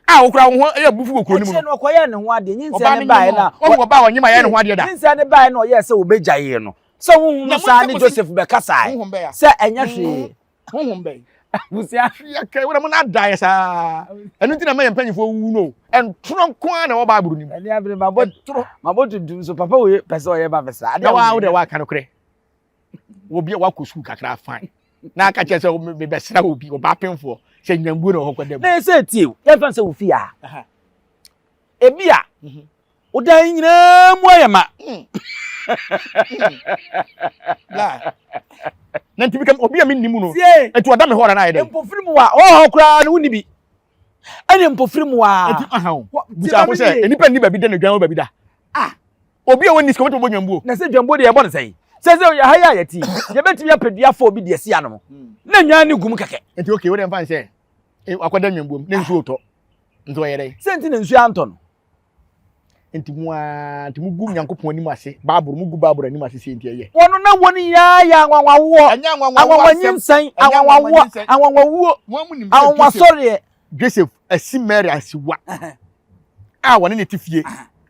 [SPEAKER 1] a wo koraa wo ho yɛ abufu wɔ kuro no mu
[SPEAKER 2] no.
[SPEAKER 1] Akyire
[SPEAKER 2] no ɔkɔyɛɛ ne ho adeɛ, nyinsɛn no baeɛ na.
[SPEAKER 1] Ɔhu ɔbaa a ɔnyem a yɛyɛ ne ho adeɛ da.
[SPEAKER 2] Nyinsɛn no baeɛ na ɔyɛɛ sɛ ɔbɛgyaee no. Sɛ honhom no saa ne Joseph bɛkasae sɛ ɛnyɛ hwee.
[SPEAKER 1] Honhom bɛn?
[SPEAKER 2] Abusua.
[SPEAKER 1] Yɛkɛ wura mu na ada yɛ saa. Ɛno nti na mɛyɛ mpanyinfoɔ wuwu no. Ɛntorɔ nko ara na ɛwɔ Bible no mu.
[SPEAKER 2] Ɛne abiri mabɔ
[SPEAKER 1] Ɛntorɔ.
[SPEAKER 2] mabɔ tuntum so papa wei pɛ sɛ ɔyɛ ba me saa.
[SPEAKER 1] Na wa wo deɛ waka no korɛ. Obi a wakɔ sukuu kakra fine. Na aka kyerɛ sɛ mebɛsra obi ɔbaa pemfoɔ sɛ nyambuo na ɔhɔ kɔda mu.
[SPEAKER 2] Na ɛsɛ tie o yɛmfa sɛ wo fie ha. Ebi a mhm. Wo dan nyinaa mu ayɛ ma.
[SPEAKER 1] Hmm. Hmm. Na nti bikam obi a menni mu no. Nti ɔda me hɔ ɔda no ayɛ dɛn?
[SPEAKER 2] Mpofiri mu a ɔwɔ hɔ koraa no wonni bi. Ɛne mpofiri mu a.
[SPEAKER 1] Nti aha o. Bisa ho sɛ nnipa nni baabi da na dwan wɔ baabi da.
[SPEAKER 2] Ah.
[SPEAKER 1] Obi a wɔnni sika wɔbɛtumi bɔ dwambuo.
[SPEAKER 2] Na sɛ dwambuo deɛ yɛbɔ no sɛn? Sɛ sɛ ha yɛ a yɛte yɛbɛtumi apɛ dua fɔ obi deɛ si anom hmm. na nwan ne gum kɛkɛ.
[SPEAKER 1] Nti okay wo deɛ mfa nsɛ eh, akɔda nwambuom na nsuo tɔ nti ɔyɛ dɛn?
[SPEAKER 2] Sɛ nti na nsuo antɔ no.
[SPEAKER 1] Nti mo ara nti mo gu Nyankopɔn anim ase Bible mo gu Bible anim ase sie nti ɛyɛ.
[SPEAKER 2] Wɔn na wɔn nyinaa yɛ anwanwawoɔ.
[SPEAKER 1] Ɛnyɛ anwanwawoɔ
[SPEAKER 2] asɛm. Anwanwanyinsɛn, anwanwawoɔ, anwanwawuo, anwanwasɔreɛ.
[SPEAKER 1] Joseph asi Mary asiwa a wɔne ne te fie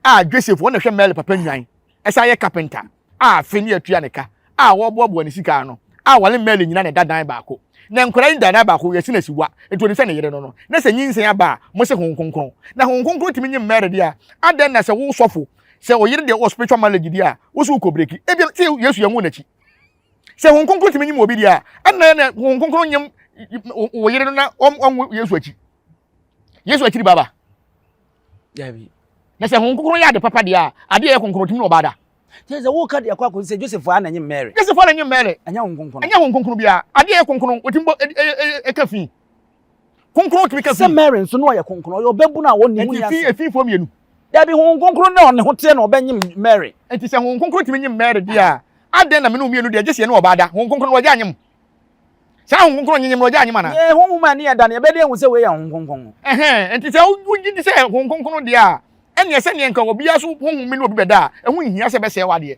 [SPEAKER 1] a Joseph wɔn na hwɛ Mary papa nwan ɛsan yɛ carpenter a afe ne atua ne ka a wɔboaboa ne sika ano a wɔne Mary nyina na ɛda dan baako. Na nkwadaa yi da dan baako, yɛsi no asiwa, nti onim sɛ ne yere no no. Na sɛ nyinsɛn aba a, mose Honhom Kronkron. Na Honhom Kronkron tumi nyem Mary deɛ a, adɛn na sɛ wo sɔfo, sɛ wo yere deɛ wɔ spiritual marriage deɛ a, wo so wokɔ breki? Ebia sɛ Yesu yɛnwoo n'akyi. Sɛ Honhom Kronkron tumi nyem obi deɛ a, ɛnna na Honhom Kronkron nyem wo yere no na ɔnwo Yesu akyi. Yesu akyiri baba.
[SPEAKER 2] Dabi.
[SPEAKER 1] Na sɛ Honhom Kronkron yɛ ade papa deɛ a, adeɛ a ɛyɛ kronkron otumi ne ɔbaa da.
[SPEAKER 2] Kyerɛ sɛ woka deɛ kɔ akɔsi sɛ Joseph a na nye Mary.
[SPEAKER 1] Joseph a na nye Mary.
[SPEAKER 2] Ɛnyɛ Honhom Kronkron.
[SPEAKER 1] Ɛnyɛ Honhom Kronkron biara. Adeɛ a ɛyɛ kronkron otumi bɔ ɛka fi. Kronkron otumi ka fi.
[SPEAKER 2] Sɛ Mary nso na ɔyɛ kronkron, ɔyɛ ɔbabunu a ɔnni ho ni
[SPEAKER 1] asɛm. Nti fi efifoɔ mmienu.
[SPEAKER 2] Dabi, Honhom Kronkron na ɔne ho teɛ na ɔbɛnyem Mary.
[SPEAKER 1] Nti sɛ Honhom Kronkron tumi nyem Mary deɛ a, adɛn na me ne wo mmienu deɛ gye sɛ yɛne ɔbaa da? Honhom Kronkron no ɔgye anyem? Saa Honhom Kronkron nyenyem no ɔgye anyem anaa?
[SPEAKER 2] Yɛn honhom a ɛne yɛ da no, yɛbɛde ahu sɛ wei yɛ Honhom Kronkron.
[SPEAKER 1] Ɛhɛn, nti sɛ wogye di sɛ Honhom Kronkron deɛ a, ɛnneɛ sɛdeɛ nka obiara so honhom bi ne obi bɛda a, ɛho nhia sɛ ɛbɛsɛe w'adeɛ.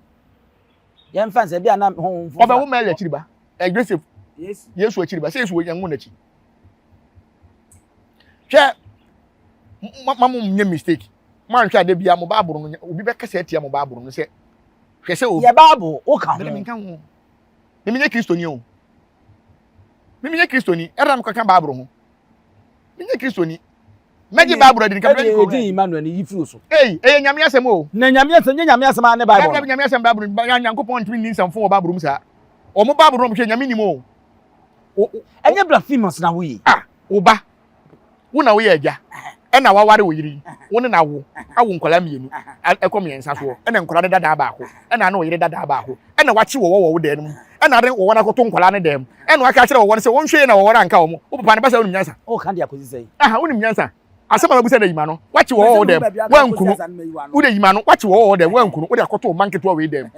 [SPEAKER 2] Yɛmfa nsɛ bi a na honhom foforɔ.
[SPEAKER 1] Ɔbɛwo Mary akyiri ba, ɛ Joseph, Yesu akyiri ba, sɛ Yesu wɔ yɛn ngo n'akyi. Hwɛ, ma mo nyɛ mistake. Mo anhwɛ ade bia mo Bible no, obi bɛkasa atia mo Bible no sɛ, hwɛ sɛ obi.
[SPEAKER 2] Yɛ Bible, woka ho.
[SPEAKER 1] Menka ho. Me menyɛ Kristoni o. Me menyɛ Kristoni. Ɛna mekɔka Bible ho. Menyɛ Kristoni. Mɛgye Bible adi nka mɛgye
[SPEAKER 2] Koran. Ɛdi Emmanuel ne yi firi so.
[SPEAKER 1] Ei, ɛyɛ Nyame asɛm o.
[SPEAKER 2] Na Nyame asɛm, nyɛ Nyame asɛm ara ne Bible.
[SPEAKER 1] Dabi, Nyame asɛm Bible no, Nyankopɔn ntumi nni nsɛmfo wɔ Bible mu saa. Wɔn Bible no wɔn hwɛ Nyame nim o.
[SPEAKER 2] Ɛnyɛ blasphemous na woyi.
[SPEAKER 1] Ah, wo ba. Wo na woyɛ agya, ɛna waware wo yere yi, wo ne no awo, awo nkwadaa mmienu, ɛkɔ mmiɛnsa soɔ, ɛna nkwadaa no dadaa baako, ɛna ne wo yere dadaa baako, ɛna wakye wɔwɔ wɔ wo dan no mu, ɛna ade wɔwɔ no akɔto nkwadaa no dan mu, ɛna waka akyerɛ wɔwɔ no sɛ wɔnhwɛ yie na wɔwɔ no anka wɔn, wo papa no ba sɛ wonim nyansa.
[SPEAKER 2] Woka de akɔsi sɛn?
[SPEAKER 1] Aha, wonim nyansa. Asɛm a mabisa no yima no, wakye wɔwɔ wɔ wo dan mu, woanku no, wode yima no, wakye wɔwɔ wɔ wo dan mu, woanku no, wode akɔto wo mma nketewa wei dan mu.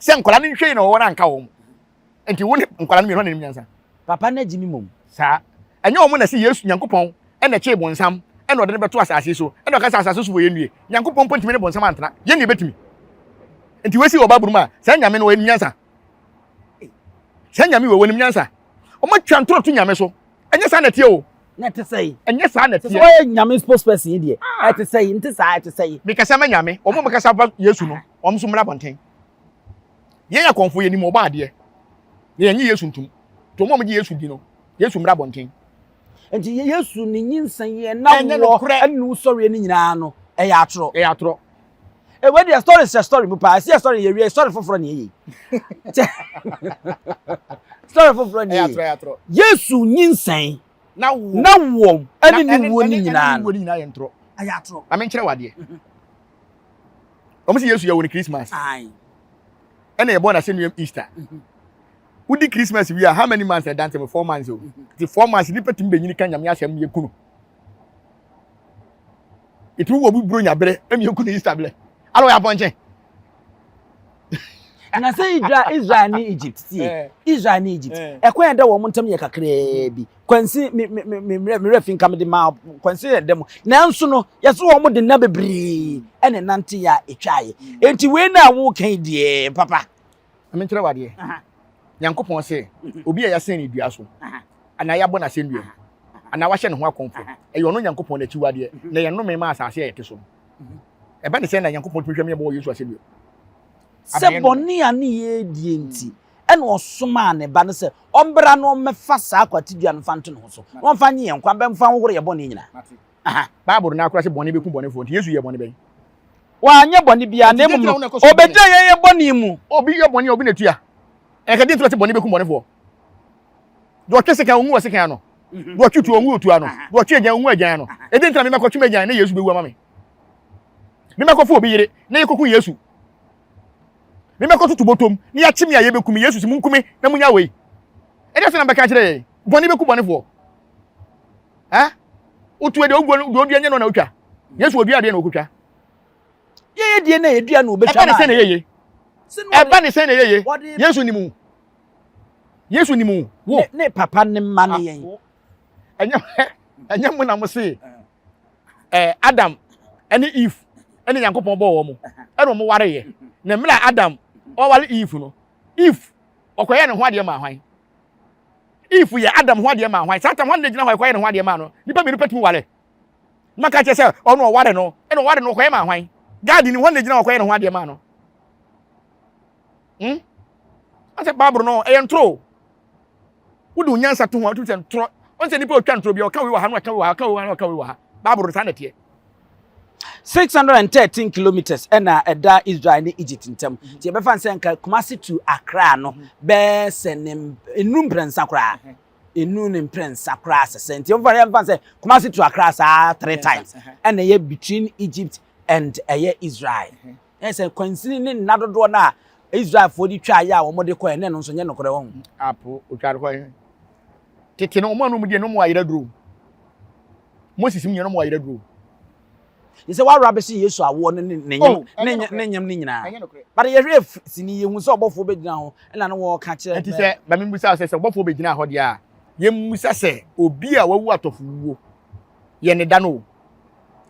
[SPEAKER 1] Sɛ nkwadaa no nhwɛ yie na wɔwɔ no anka wɔn. Nti wo ne nkwadaa no mmienu hwan na nim nyansa?
[SPEAKER 2] Papa no agye me mmom.
[SPEAKER 1] Saa. Ɛnyɛ wɔn na ɛse Yesu, Nyankopɔn, ɛna ɛkyee bonsam ɛna ɔde no bɛto asase so ɛna ɔka sɛ asase so wɔ yɛn nue. Nyankopɔn mpo ntumi ne bonsam antena. Yɛn ne yɛbɛtumi. Nti wei si wɔ Bible mu a, saa nyame no ɔnim nyansa. Saa nyame wei wɔnim nyansa. Wɔatwa ntorɔ to nyame so. Ɛnyɛ saa na ɛteɛ o.
[SPEAKER 2] Na ɛte sɛ yi.
[SPEAKER 1] Ɛnyɛ saa na ɛteɛ.
[SPEAKER 2] Sɛ wɔyɛ nyame spokesperson yi deɛ, ah. ɛte sɛ yi, nte saa, ɛte sɛ yi.
[SPEAKER 1] Mekasa ma nyame, wɔn a wɔkasa fa Yesu no, wɔn nso mmra abɔnten. Yɛn akɔmfo yɛnim ɔbɔ adeɛ. Na yɛnye Yesu ntom. Nti wɔn a wɔgye Yesu di no, Yesu mmra abɔnten.
[SPEAKER 2] Nti Yesu ne nyinsɛn yɛ na wɔ ɛne wusɔreɛ no nyinaa no, ɛyɛ atorɔ.
[SPEAKER 1] Ɛyɛ atorɔ.
[SPEAKER 2] Ewe deɛ story hyɛ story mu paa. Ɛsi yɛ story yɛ wie story foforɔ na ɛyɛ. Story foforɔ na ɛyɛ. Yesu nyinsɛn
[SPEAKER 1] na
[SPEAKER 2] wɔm ɛne ne wuo ne nyinaa no.
[SPEAKER 1] Ɛyɛ atorɔ.
[SPEAKER 2] Ɛyɛ atorɔ.
[SPEAKER 1] Maame nkyerɛ wɔ adeɛ. Wɔn sɛ Yesu yɛ wɔ ne Christmas. Ɛna yɛ bɔ n'asɛnnuam Easter. Wodi Christmas wie a how many months ɛda ntɛm 4 months o. Ti 4 months nipa tumi bɛnyini ka Nyame asɛm yɛ kunu. Ɛtumi wɔ bi buro nya berɛ ɛmi ɛku ne Easter berɛ ala ɔyɛ apɔnkye.
[SPEAKER 2] Na sɛ Israel Israel ne Egypt tie Israel ne Egypt ɛkwan yɛ dɛ wɔn ntam yɛ kakraa bi kwansi me me me me me werɛ fi nka me de ma kwansi yɛ dɛ mu nanso no yɛsɛ wɔn de nna bebree ɛna nante yɛ a etwa yɛ eti wei na awo kan deɛ papa.
[SPEAKER 1] Ɛmi nkyerɛ wadeɛ Nyankopɔn sɛ obi a yɛasɛn ne dua so anaa yɛabɔ n'asɛnnua mu anaa wahyɛ ne ho akɔmfo ɛyɛ ɔno Nyankopɔn n'akyiwadeɛ na ɛyɛ nnome ma asase a yɛte so no. Ɛba ne sɛn na Nyankopɔn tumi hwɛ me yɛbɔ wɔ Yesu asɛnnua mu?
[SPEAKER 2] Sɛ bɔne a ne yɛredie nti ɛna ɔsomaa ne ba no sɛ ɔmbra na ɔmmɛfa saa kwatidua no mfa nto ne ho so na ɔmfa nye yɛn nkwa bɛmfa nhohoro yɛn bɔne nyinaa.
[SPEAKER 1] Bible no akora sɛ bɔne bɛku bɔnefoɔ nti Yesu yɛɛ bɔne bɛn?
[SPEAKER 2] Wanyɛ bɔne biara na mmom no ɔbɛgyina yɛn yɛn bɔne mu.
[SPEAKER 1] Obi yɛ bɔne a obi na tua. Ɛnka deɛ nti na ɔse bɔne bɛku bɔnefoɔ? Deɛ ɔtwe sekan ɔnwu wɔ sekan ano. Deɛ ɔtwe tuo ɔnwu otuo ano. Deɛ ɔtwe agyan ɔnwu agyan ano. Ɛdeɛ nti na memɛkɔtwe m'agyan na Yesu bɛwu ama me? Memɛkɔfa obi yere na yɛkɔku Yesu? Memɛkɔtoto bɔtɔm na yɛakye me a yɛbɛku me? Yesu se monku me na munya wei. Ɛdeɛ sɛ na mbɛka akyerɛ yɛn? Bɔne bɛku bɔnefoɔ. Eh? Wotu deɛ oguo deɛ odua nyɛ no na otwa. Yesu odua adeɛ na okotwa.
[SPEAKER 2] Yɛyɛ deɛ na yɛdua na obɛtwa.
[SPEAKER 1] Ɛba ne sɛ na yɛyɛ. Ɛba ne sɛ na yɛyɛ. Yesu nim wo. Yesu nim wo.
[SPEAKER 2] Wo. Ne papa ne mma ne yɛn.
[SPEAKER 1] Ɛnyɛ ɛnyɛ mo na mo se ɛɛ Adam ɛne Eve ɛne Nyankopɔn bɔɔ wɔn ɛna wɔn ware yɛ. Na mmerɛ Adam ɔware Eve no, Eve ɔkɔyɛ ne ho adeɛ maa hwan? Eve yɛ Adam ho adeɛ maa hwan? Saa tam hwan na gyina hɔ ɛkɔyɛ ne ho adeɛ maa no? Nipa mmienu pɛ tumi ware. Maka kyerɛ sɛ ɔno ɔware no ɛna ɔware no ɔkɔyɛ maa hwan? Garden hwan na gyina hɔ ɔkɔyɛ ne ho adeɛ maa no? Hmm? Asɛ Bible no ɛyɛ ntoro. Wode wo nyansa to ho a wotumi sɛ ntorɔ. Ɔn sɛ nipa otwa ntorɔ bi a ɔka wei wɔ ha na ɔka wei wɔ ha, ɔka wei wɔ ha na ɔka wei wɔ ha. Bible no saa na ɛteɛ.
[SPEAKER 2] 613 kilometres ɛna ɛda Israel ne Egypt ntam. Nti yɛbɛfa no sɛ nka Kumasi to Accra no bɛyɛ sɛ ne nnuru mprɛnsa koraa. Nnuru ne mprɛnsa koraa sɛ sɛ. Nti yɛmfa no sɛ Kumasi to Accra saa three times ɛna ɛyɛ between Egypt and ɛyɛ Israel. Ɛyɛ sɛ kwansini ne nna dodoɔ no a Israelfoɔ de twaa yɛ a wɔde kɔɛ na ɛno nso nyɛ nokorɛ wɔn.
[SPEAKER 1] Apo otwa de kɔɛ. Tete no wɔn a na wɔn deɛ na wɔn ayera duro. Moses mu nyɛ na wɔn ayera duro.
[SPEAKER 2] Yɛ sɛ wawura bɛsi Yesu awoɔ ne ne ne nyam oh, ne ne nyam ne nyinaa. But yɛhwɛ sini yɛhu sɛ ɔbɔfoɔ bɛgyina hɔ ɛna ne wɔka kyerɛ.
[SPEAKER 1] Nti sɛ bɛmi musa sɛ sɛ ɔbɔfoɔ bɛgyina hɔ deɛ a yɛmmusa sɛ obi a wawu atɔfo wuo yɛ ne da no o.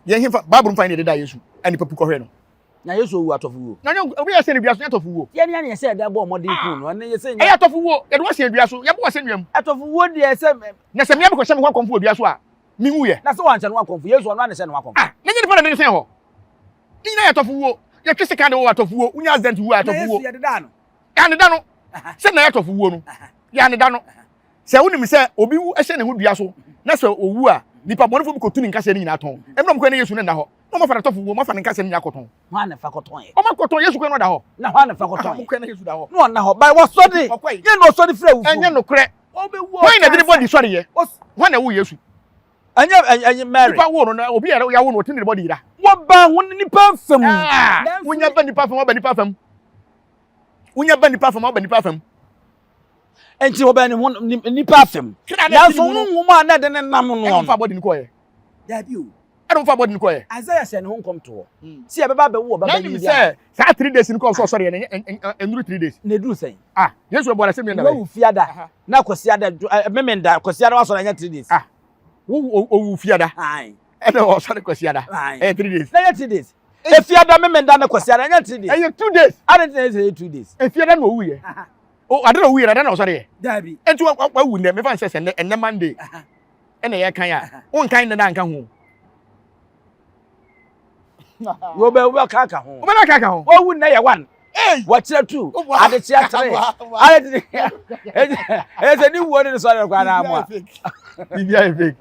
[SPEAKER 1] Yɛn hefa Bible mfa ne deda Yesu a nipa pu kɔhwɛ no.
[SPEAKER 2] Na Yesu owu atɔfo wuo.
[SPEAKER 1] Na nyɛ obi yɛ sɛ ne dua so nyɛ atɔfo wuo.
[SPEAKER 2] Yɛn ne yɛn sɛ yɛde abɔ ɔmɔden kun no ɛne yɛ sɛ.
[SPEAKER 1] Ɛyɛ atɔfo wuo yɛde wɔ sɛn dua so yɛbɔ wɔ sɛn dua mu.
[SPEAKER 2] Atɔfo wuo deɛ sɛ.
[SPEAKER 1] Na sɛ mmea mekɔhyɛ me ho akɔmfo wɔ dua so a menwu yɛ.
[SPEAKER 2] Na sɛ wanhyɛ ne ho akɔmfo Yesu ɔno ara na ɛhyɛ ne ho akɔmfo.
[SPEAKER 1] Ah na nyɛ nipa na de ne sɛn hɔ. Ne nyinaa yɛ atɔfo wuo yɛtwe sekan de wɔ atɔfo wuo wonya accident wuo atɔfo wuo.
[SPEAKER 2] Na Yesu yɛde da no.
[SPEAKER 1] Yɛane da no sɛ na yɛ atɔfo wuo no yɛane da no. Sɛ wonim sɛ obi wu hyɛ ne ho dua so na sɛ owu a, nnipa bɔnefo bi kɔtu ne nkasɛɛ no nyinaa tɔn. Mmerɛ wɔkɔɛ na Yesu no nna hɔ, na wɔafa n'atɔfo wuo, wɔafa ne nkasɛɛ no nyinaa kɔtɔn.
[SPEAKER 2] Hwan na ɛfa kɔtɔn yɛ?
[SPEAKER 1] Wɔakɔtɔn, Yesu kɔɛ na ɔda hɔ.
[SPEAKER 2] Na hwan na ɛfa kɔtɔn yɛ?
[SPEAKER 1] Wɔkɔɛ na Yesu da hɔ.
[SPEAKER 2] Na ɔnna hɔ, by wɔsɔre.
[SPEAKER 1] Ɔkɔe.
[SPEAKER 2] Yɛn na ɔsɔre firi awufoɔ mu.
[SPEAKER 1] Ɛnyɛ nokorɛ. Hwan na ɛde ne bɔdi sɔreeɛ? Hwan na ɛwoo Yesu?
[SPEAKER 2] Ɛnyɛ ɛnyɛ Mary.
[SPEAKER 1] Nipa woo no na obi a yɛawo no ɔtumi de ne bɔdi yera.
[SPEAKER 2] Wɔbaa ho nipa fam.
[SPEAKER 1] Ah, wonya ba nipa fam, wɔba nipa fam. Wonya ba nipa fam, wɔba nipa fam.
[SPEAKER 2] Enti wɔbɛn ne ho nnipa afam. Nanso honhom a na ɛde ne nam no.
[SPEAKER 1] Ɛna ɔmfa abɔde no kɔɛ.
[SPEAKER 2] Dabi o.
[SPEAKER 1] Ɛna ɔmfa abɔde no kɔɛ.
[SPEAKER 2] Isaiah hyɛ ne ho nkɔm to hɔ. Hmm. Sɛ yɛbɛba abɛwo ɔba
[SPEAKER 1] banyin bi. Sɛ saa 3 days no kɔ so ɔsɔre yɛ no ɛnuru 3 days.
[SPEAKER 2] Na eduru sɛn?
[SPEAKER 1] Ah, Yesu ɛbɔ asɛm yɛn na bɛyɛ.
[SPEAKER 2] Wawu fiada na kwasiada memenda kwasiada wasɔre anya 3 days.
[SPEAKER 1] Ah. Wo owu fiada. Ɛna ɔsɔre kwasiada. Ɛyɛ 3 days.
[SPEAKER 2] Na ɛyɛ 3 days. Efiada, memenda ne kwasiada ɛnyɛ 3 days?
[SPEAKER 1] Ɛyɛ 2 days.
[SPEAKER 2] Adi ti na ɛyɛ 2 days?
[SPEAKER 1] Efiada na owu yɛ. O ade na owu yɛ na ade na ɔsɔre yɛ.
[SPEAKER 2] Dabi.
[SPEAKER 1] Nti wawu nnɛ, mefa nsɛ sɛ nnɛ, ɛnnɛ Monday ɛna yɛ kan a, wonkan nnɛ na nka ho.
[SPEAKER 2] Wobɛ wobɛka aka ho.
[SPEAKER 1] Wobɛka aka ho.
[SPEAKER 2] Owu nnɛ yɛ one. Wɔkyerɛ two. Adekyea three. Ade ɛyɛ sɛ ne wuo ne ne sɔre kora na amoa.
[SPEAKER 1] Biribiara yɛ fake.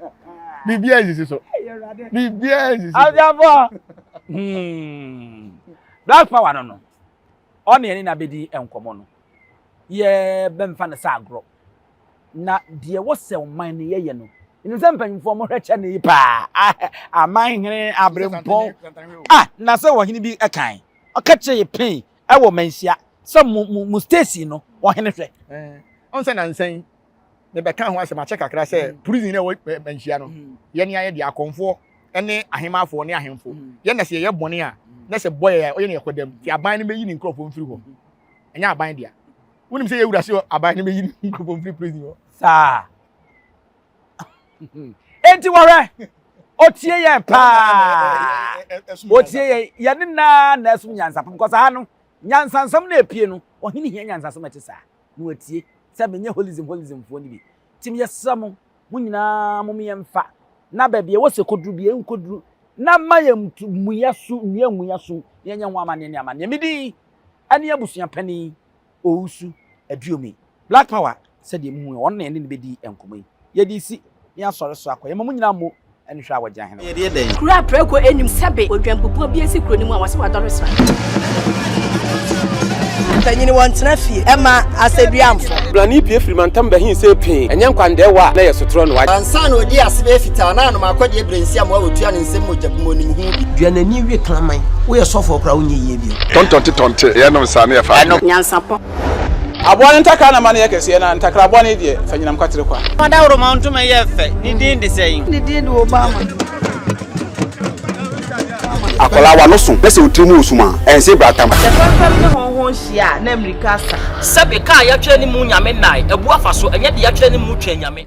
[SPEAKER 1] Biribiara nsisi so. Biribiara nsisi so.
[SPEAKER 2] Abusuafo. Black Power no, ɔne ɛne na bɛdi nkɔmmɔ no, yɛbɛmfa no sɛ agorɔ na deɛ wɔsɛ ɔman no yɛyɛ no ɛnim sɛ mpanyimfoɔ mohwɛ kyɛ ne yi paa. Aman hene aberempɔn ah, na sɛ ɔhene bi kan ɔka kyerɛ yɛ pɛn ɛwɔ Manhyia sɛ mo station no ɔhene hwɛ.
[SPEAKER 1] Ɔn sɛ nansɛn mebɛka ho asɛm akyɛ kakra sɛ prison na ɛwɔ Manhyia no, yɛne ayɛ deɛ akɔmfoɔ ne ahemafoɔ ne ahemfo yɛn na sɛ yɛyɛ bɔne a na sɛ bɔ yɛ a ɔyɛ ne yɛkɔ dɛm, nti aban no bɛyi ne nkurɔfoɔ mfiri hɔ. Ɛnyɛ aban dea. Wonim sɛ yɛwura sɛ aban no bɛyi ne nkurɔfoɔ mfiri prison hɔ.
[SPEAKER 2] Saa enti wɔhwɛ ɔtie yɛn paa, ɔtie yɛn, yɛne naa na ɛsom nyansapɔ because aha no nyansansɛm na epie no. Ɔhene hia nyansasɛm ɛte saa na watie sɛ menyɛ holism holismfoɔ no bi. Nti yɛsrɛ mo, mo nyinaa mo yɛmfa na baabi a ɛwɔ sɛ kɔduru bi ɛnkɔduru na ma yɛ mmuyɛ so nnua mmuyɛ so na yɛnyɛ ho amanneɛ ne amanneɛ. Medin ɛne abusua panin Owusu Aduomi, Black Power. Sɛdeɛ muhu ɔno na yɛne no bɛdi nkɔmmɔ yi, yɛde si ne asɔre so akɔ. Yɛma mo nyinaa mo ɛne hwɛ a wɔgye ahene.
[SPEAKER 3] Yɛdeɛ dɛn?
[SPEAKER 4] Kuro a prɛko anim sɛbe odwanbubuo bi asi kuro no mu a wɔse wadɔre sra.
[SPEAKER 5] Mpanyini wɔntena fie ɛma asɛduamfo.
[SPEAKER 6] Blani pie firi mantam bɛhin sɛ pee ɛnyɛ nkwandɛɛwa a na yɛ sotorɔ no.
[SPEAKER 7] Ansa na ɔdi ase bɛyɛ fitaa na anom akɔdeɛ berɛ nsi amoa wɔtua ne nsɛm mogya bu mu onim ho bi.
[SPEAKER 3] Dua n'ani wie kraman, woyɛ sɔfoɔ koraa wonyɛ yie bio.
[SPEAKER 8] Tɔntɔnte tɔnte yɛnom saa ne yɛfa.
[SPEAKER 4] Ɛno nyansapɔ.
[SPEAKER 6] Aboa no ntakra na ma no yɛ kɛseɛ, na ntakra bɔne deɛ, fa nyinam kwatere kwa.
[SPEAKER 9] Ɔdawuroma ntoma yɛ fɛ. Ne din de sɛn?
[SPEAKER 5] Ne din de Obama.
[SPEAKER 10] Akwadaa wa no so na sɛ otiri mu osum a ɛnse bratam.
[SPEAKER 11] Sɛ fɛmfɛm ne hɔnho hyia a, na mmirika asa.
[SPEAKER 9] Sɛbe kaa yɛatwerɛ ne mu nyame nnae abu afa so, ɛnyɛ de yɛatwerɛ ne mu twɛn nyame.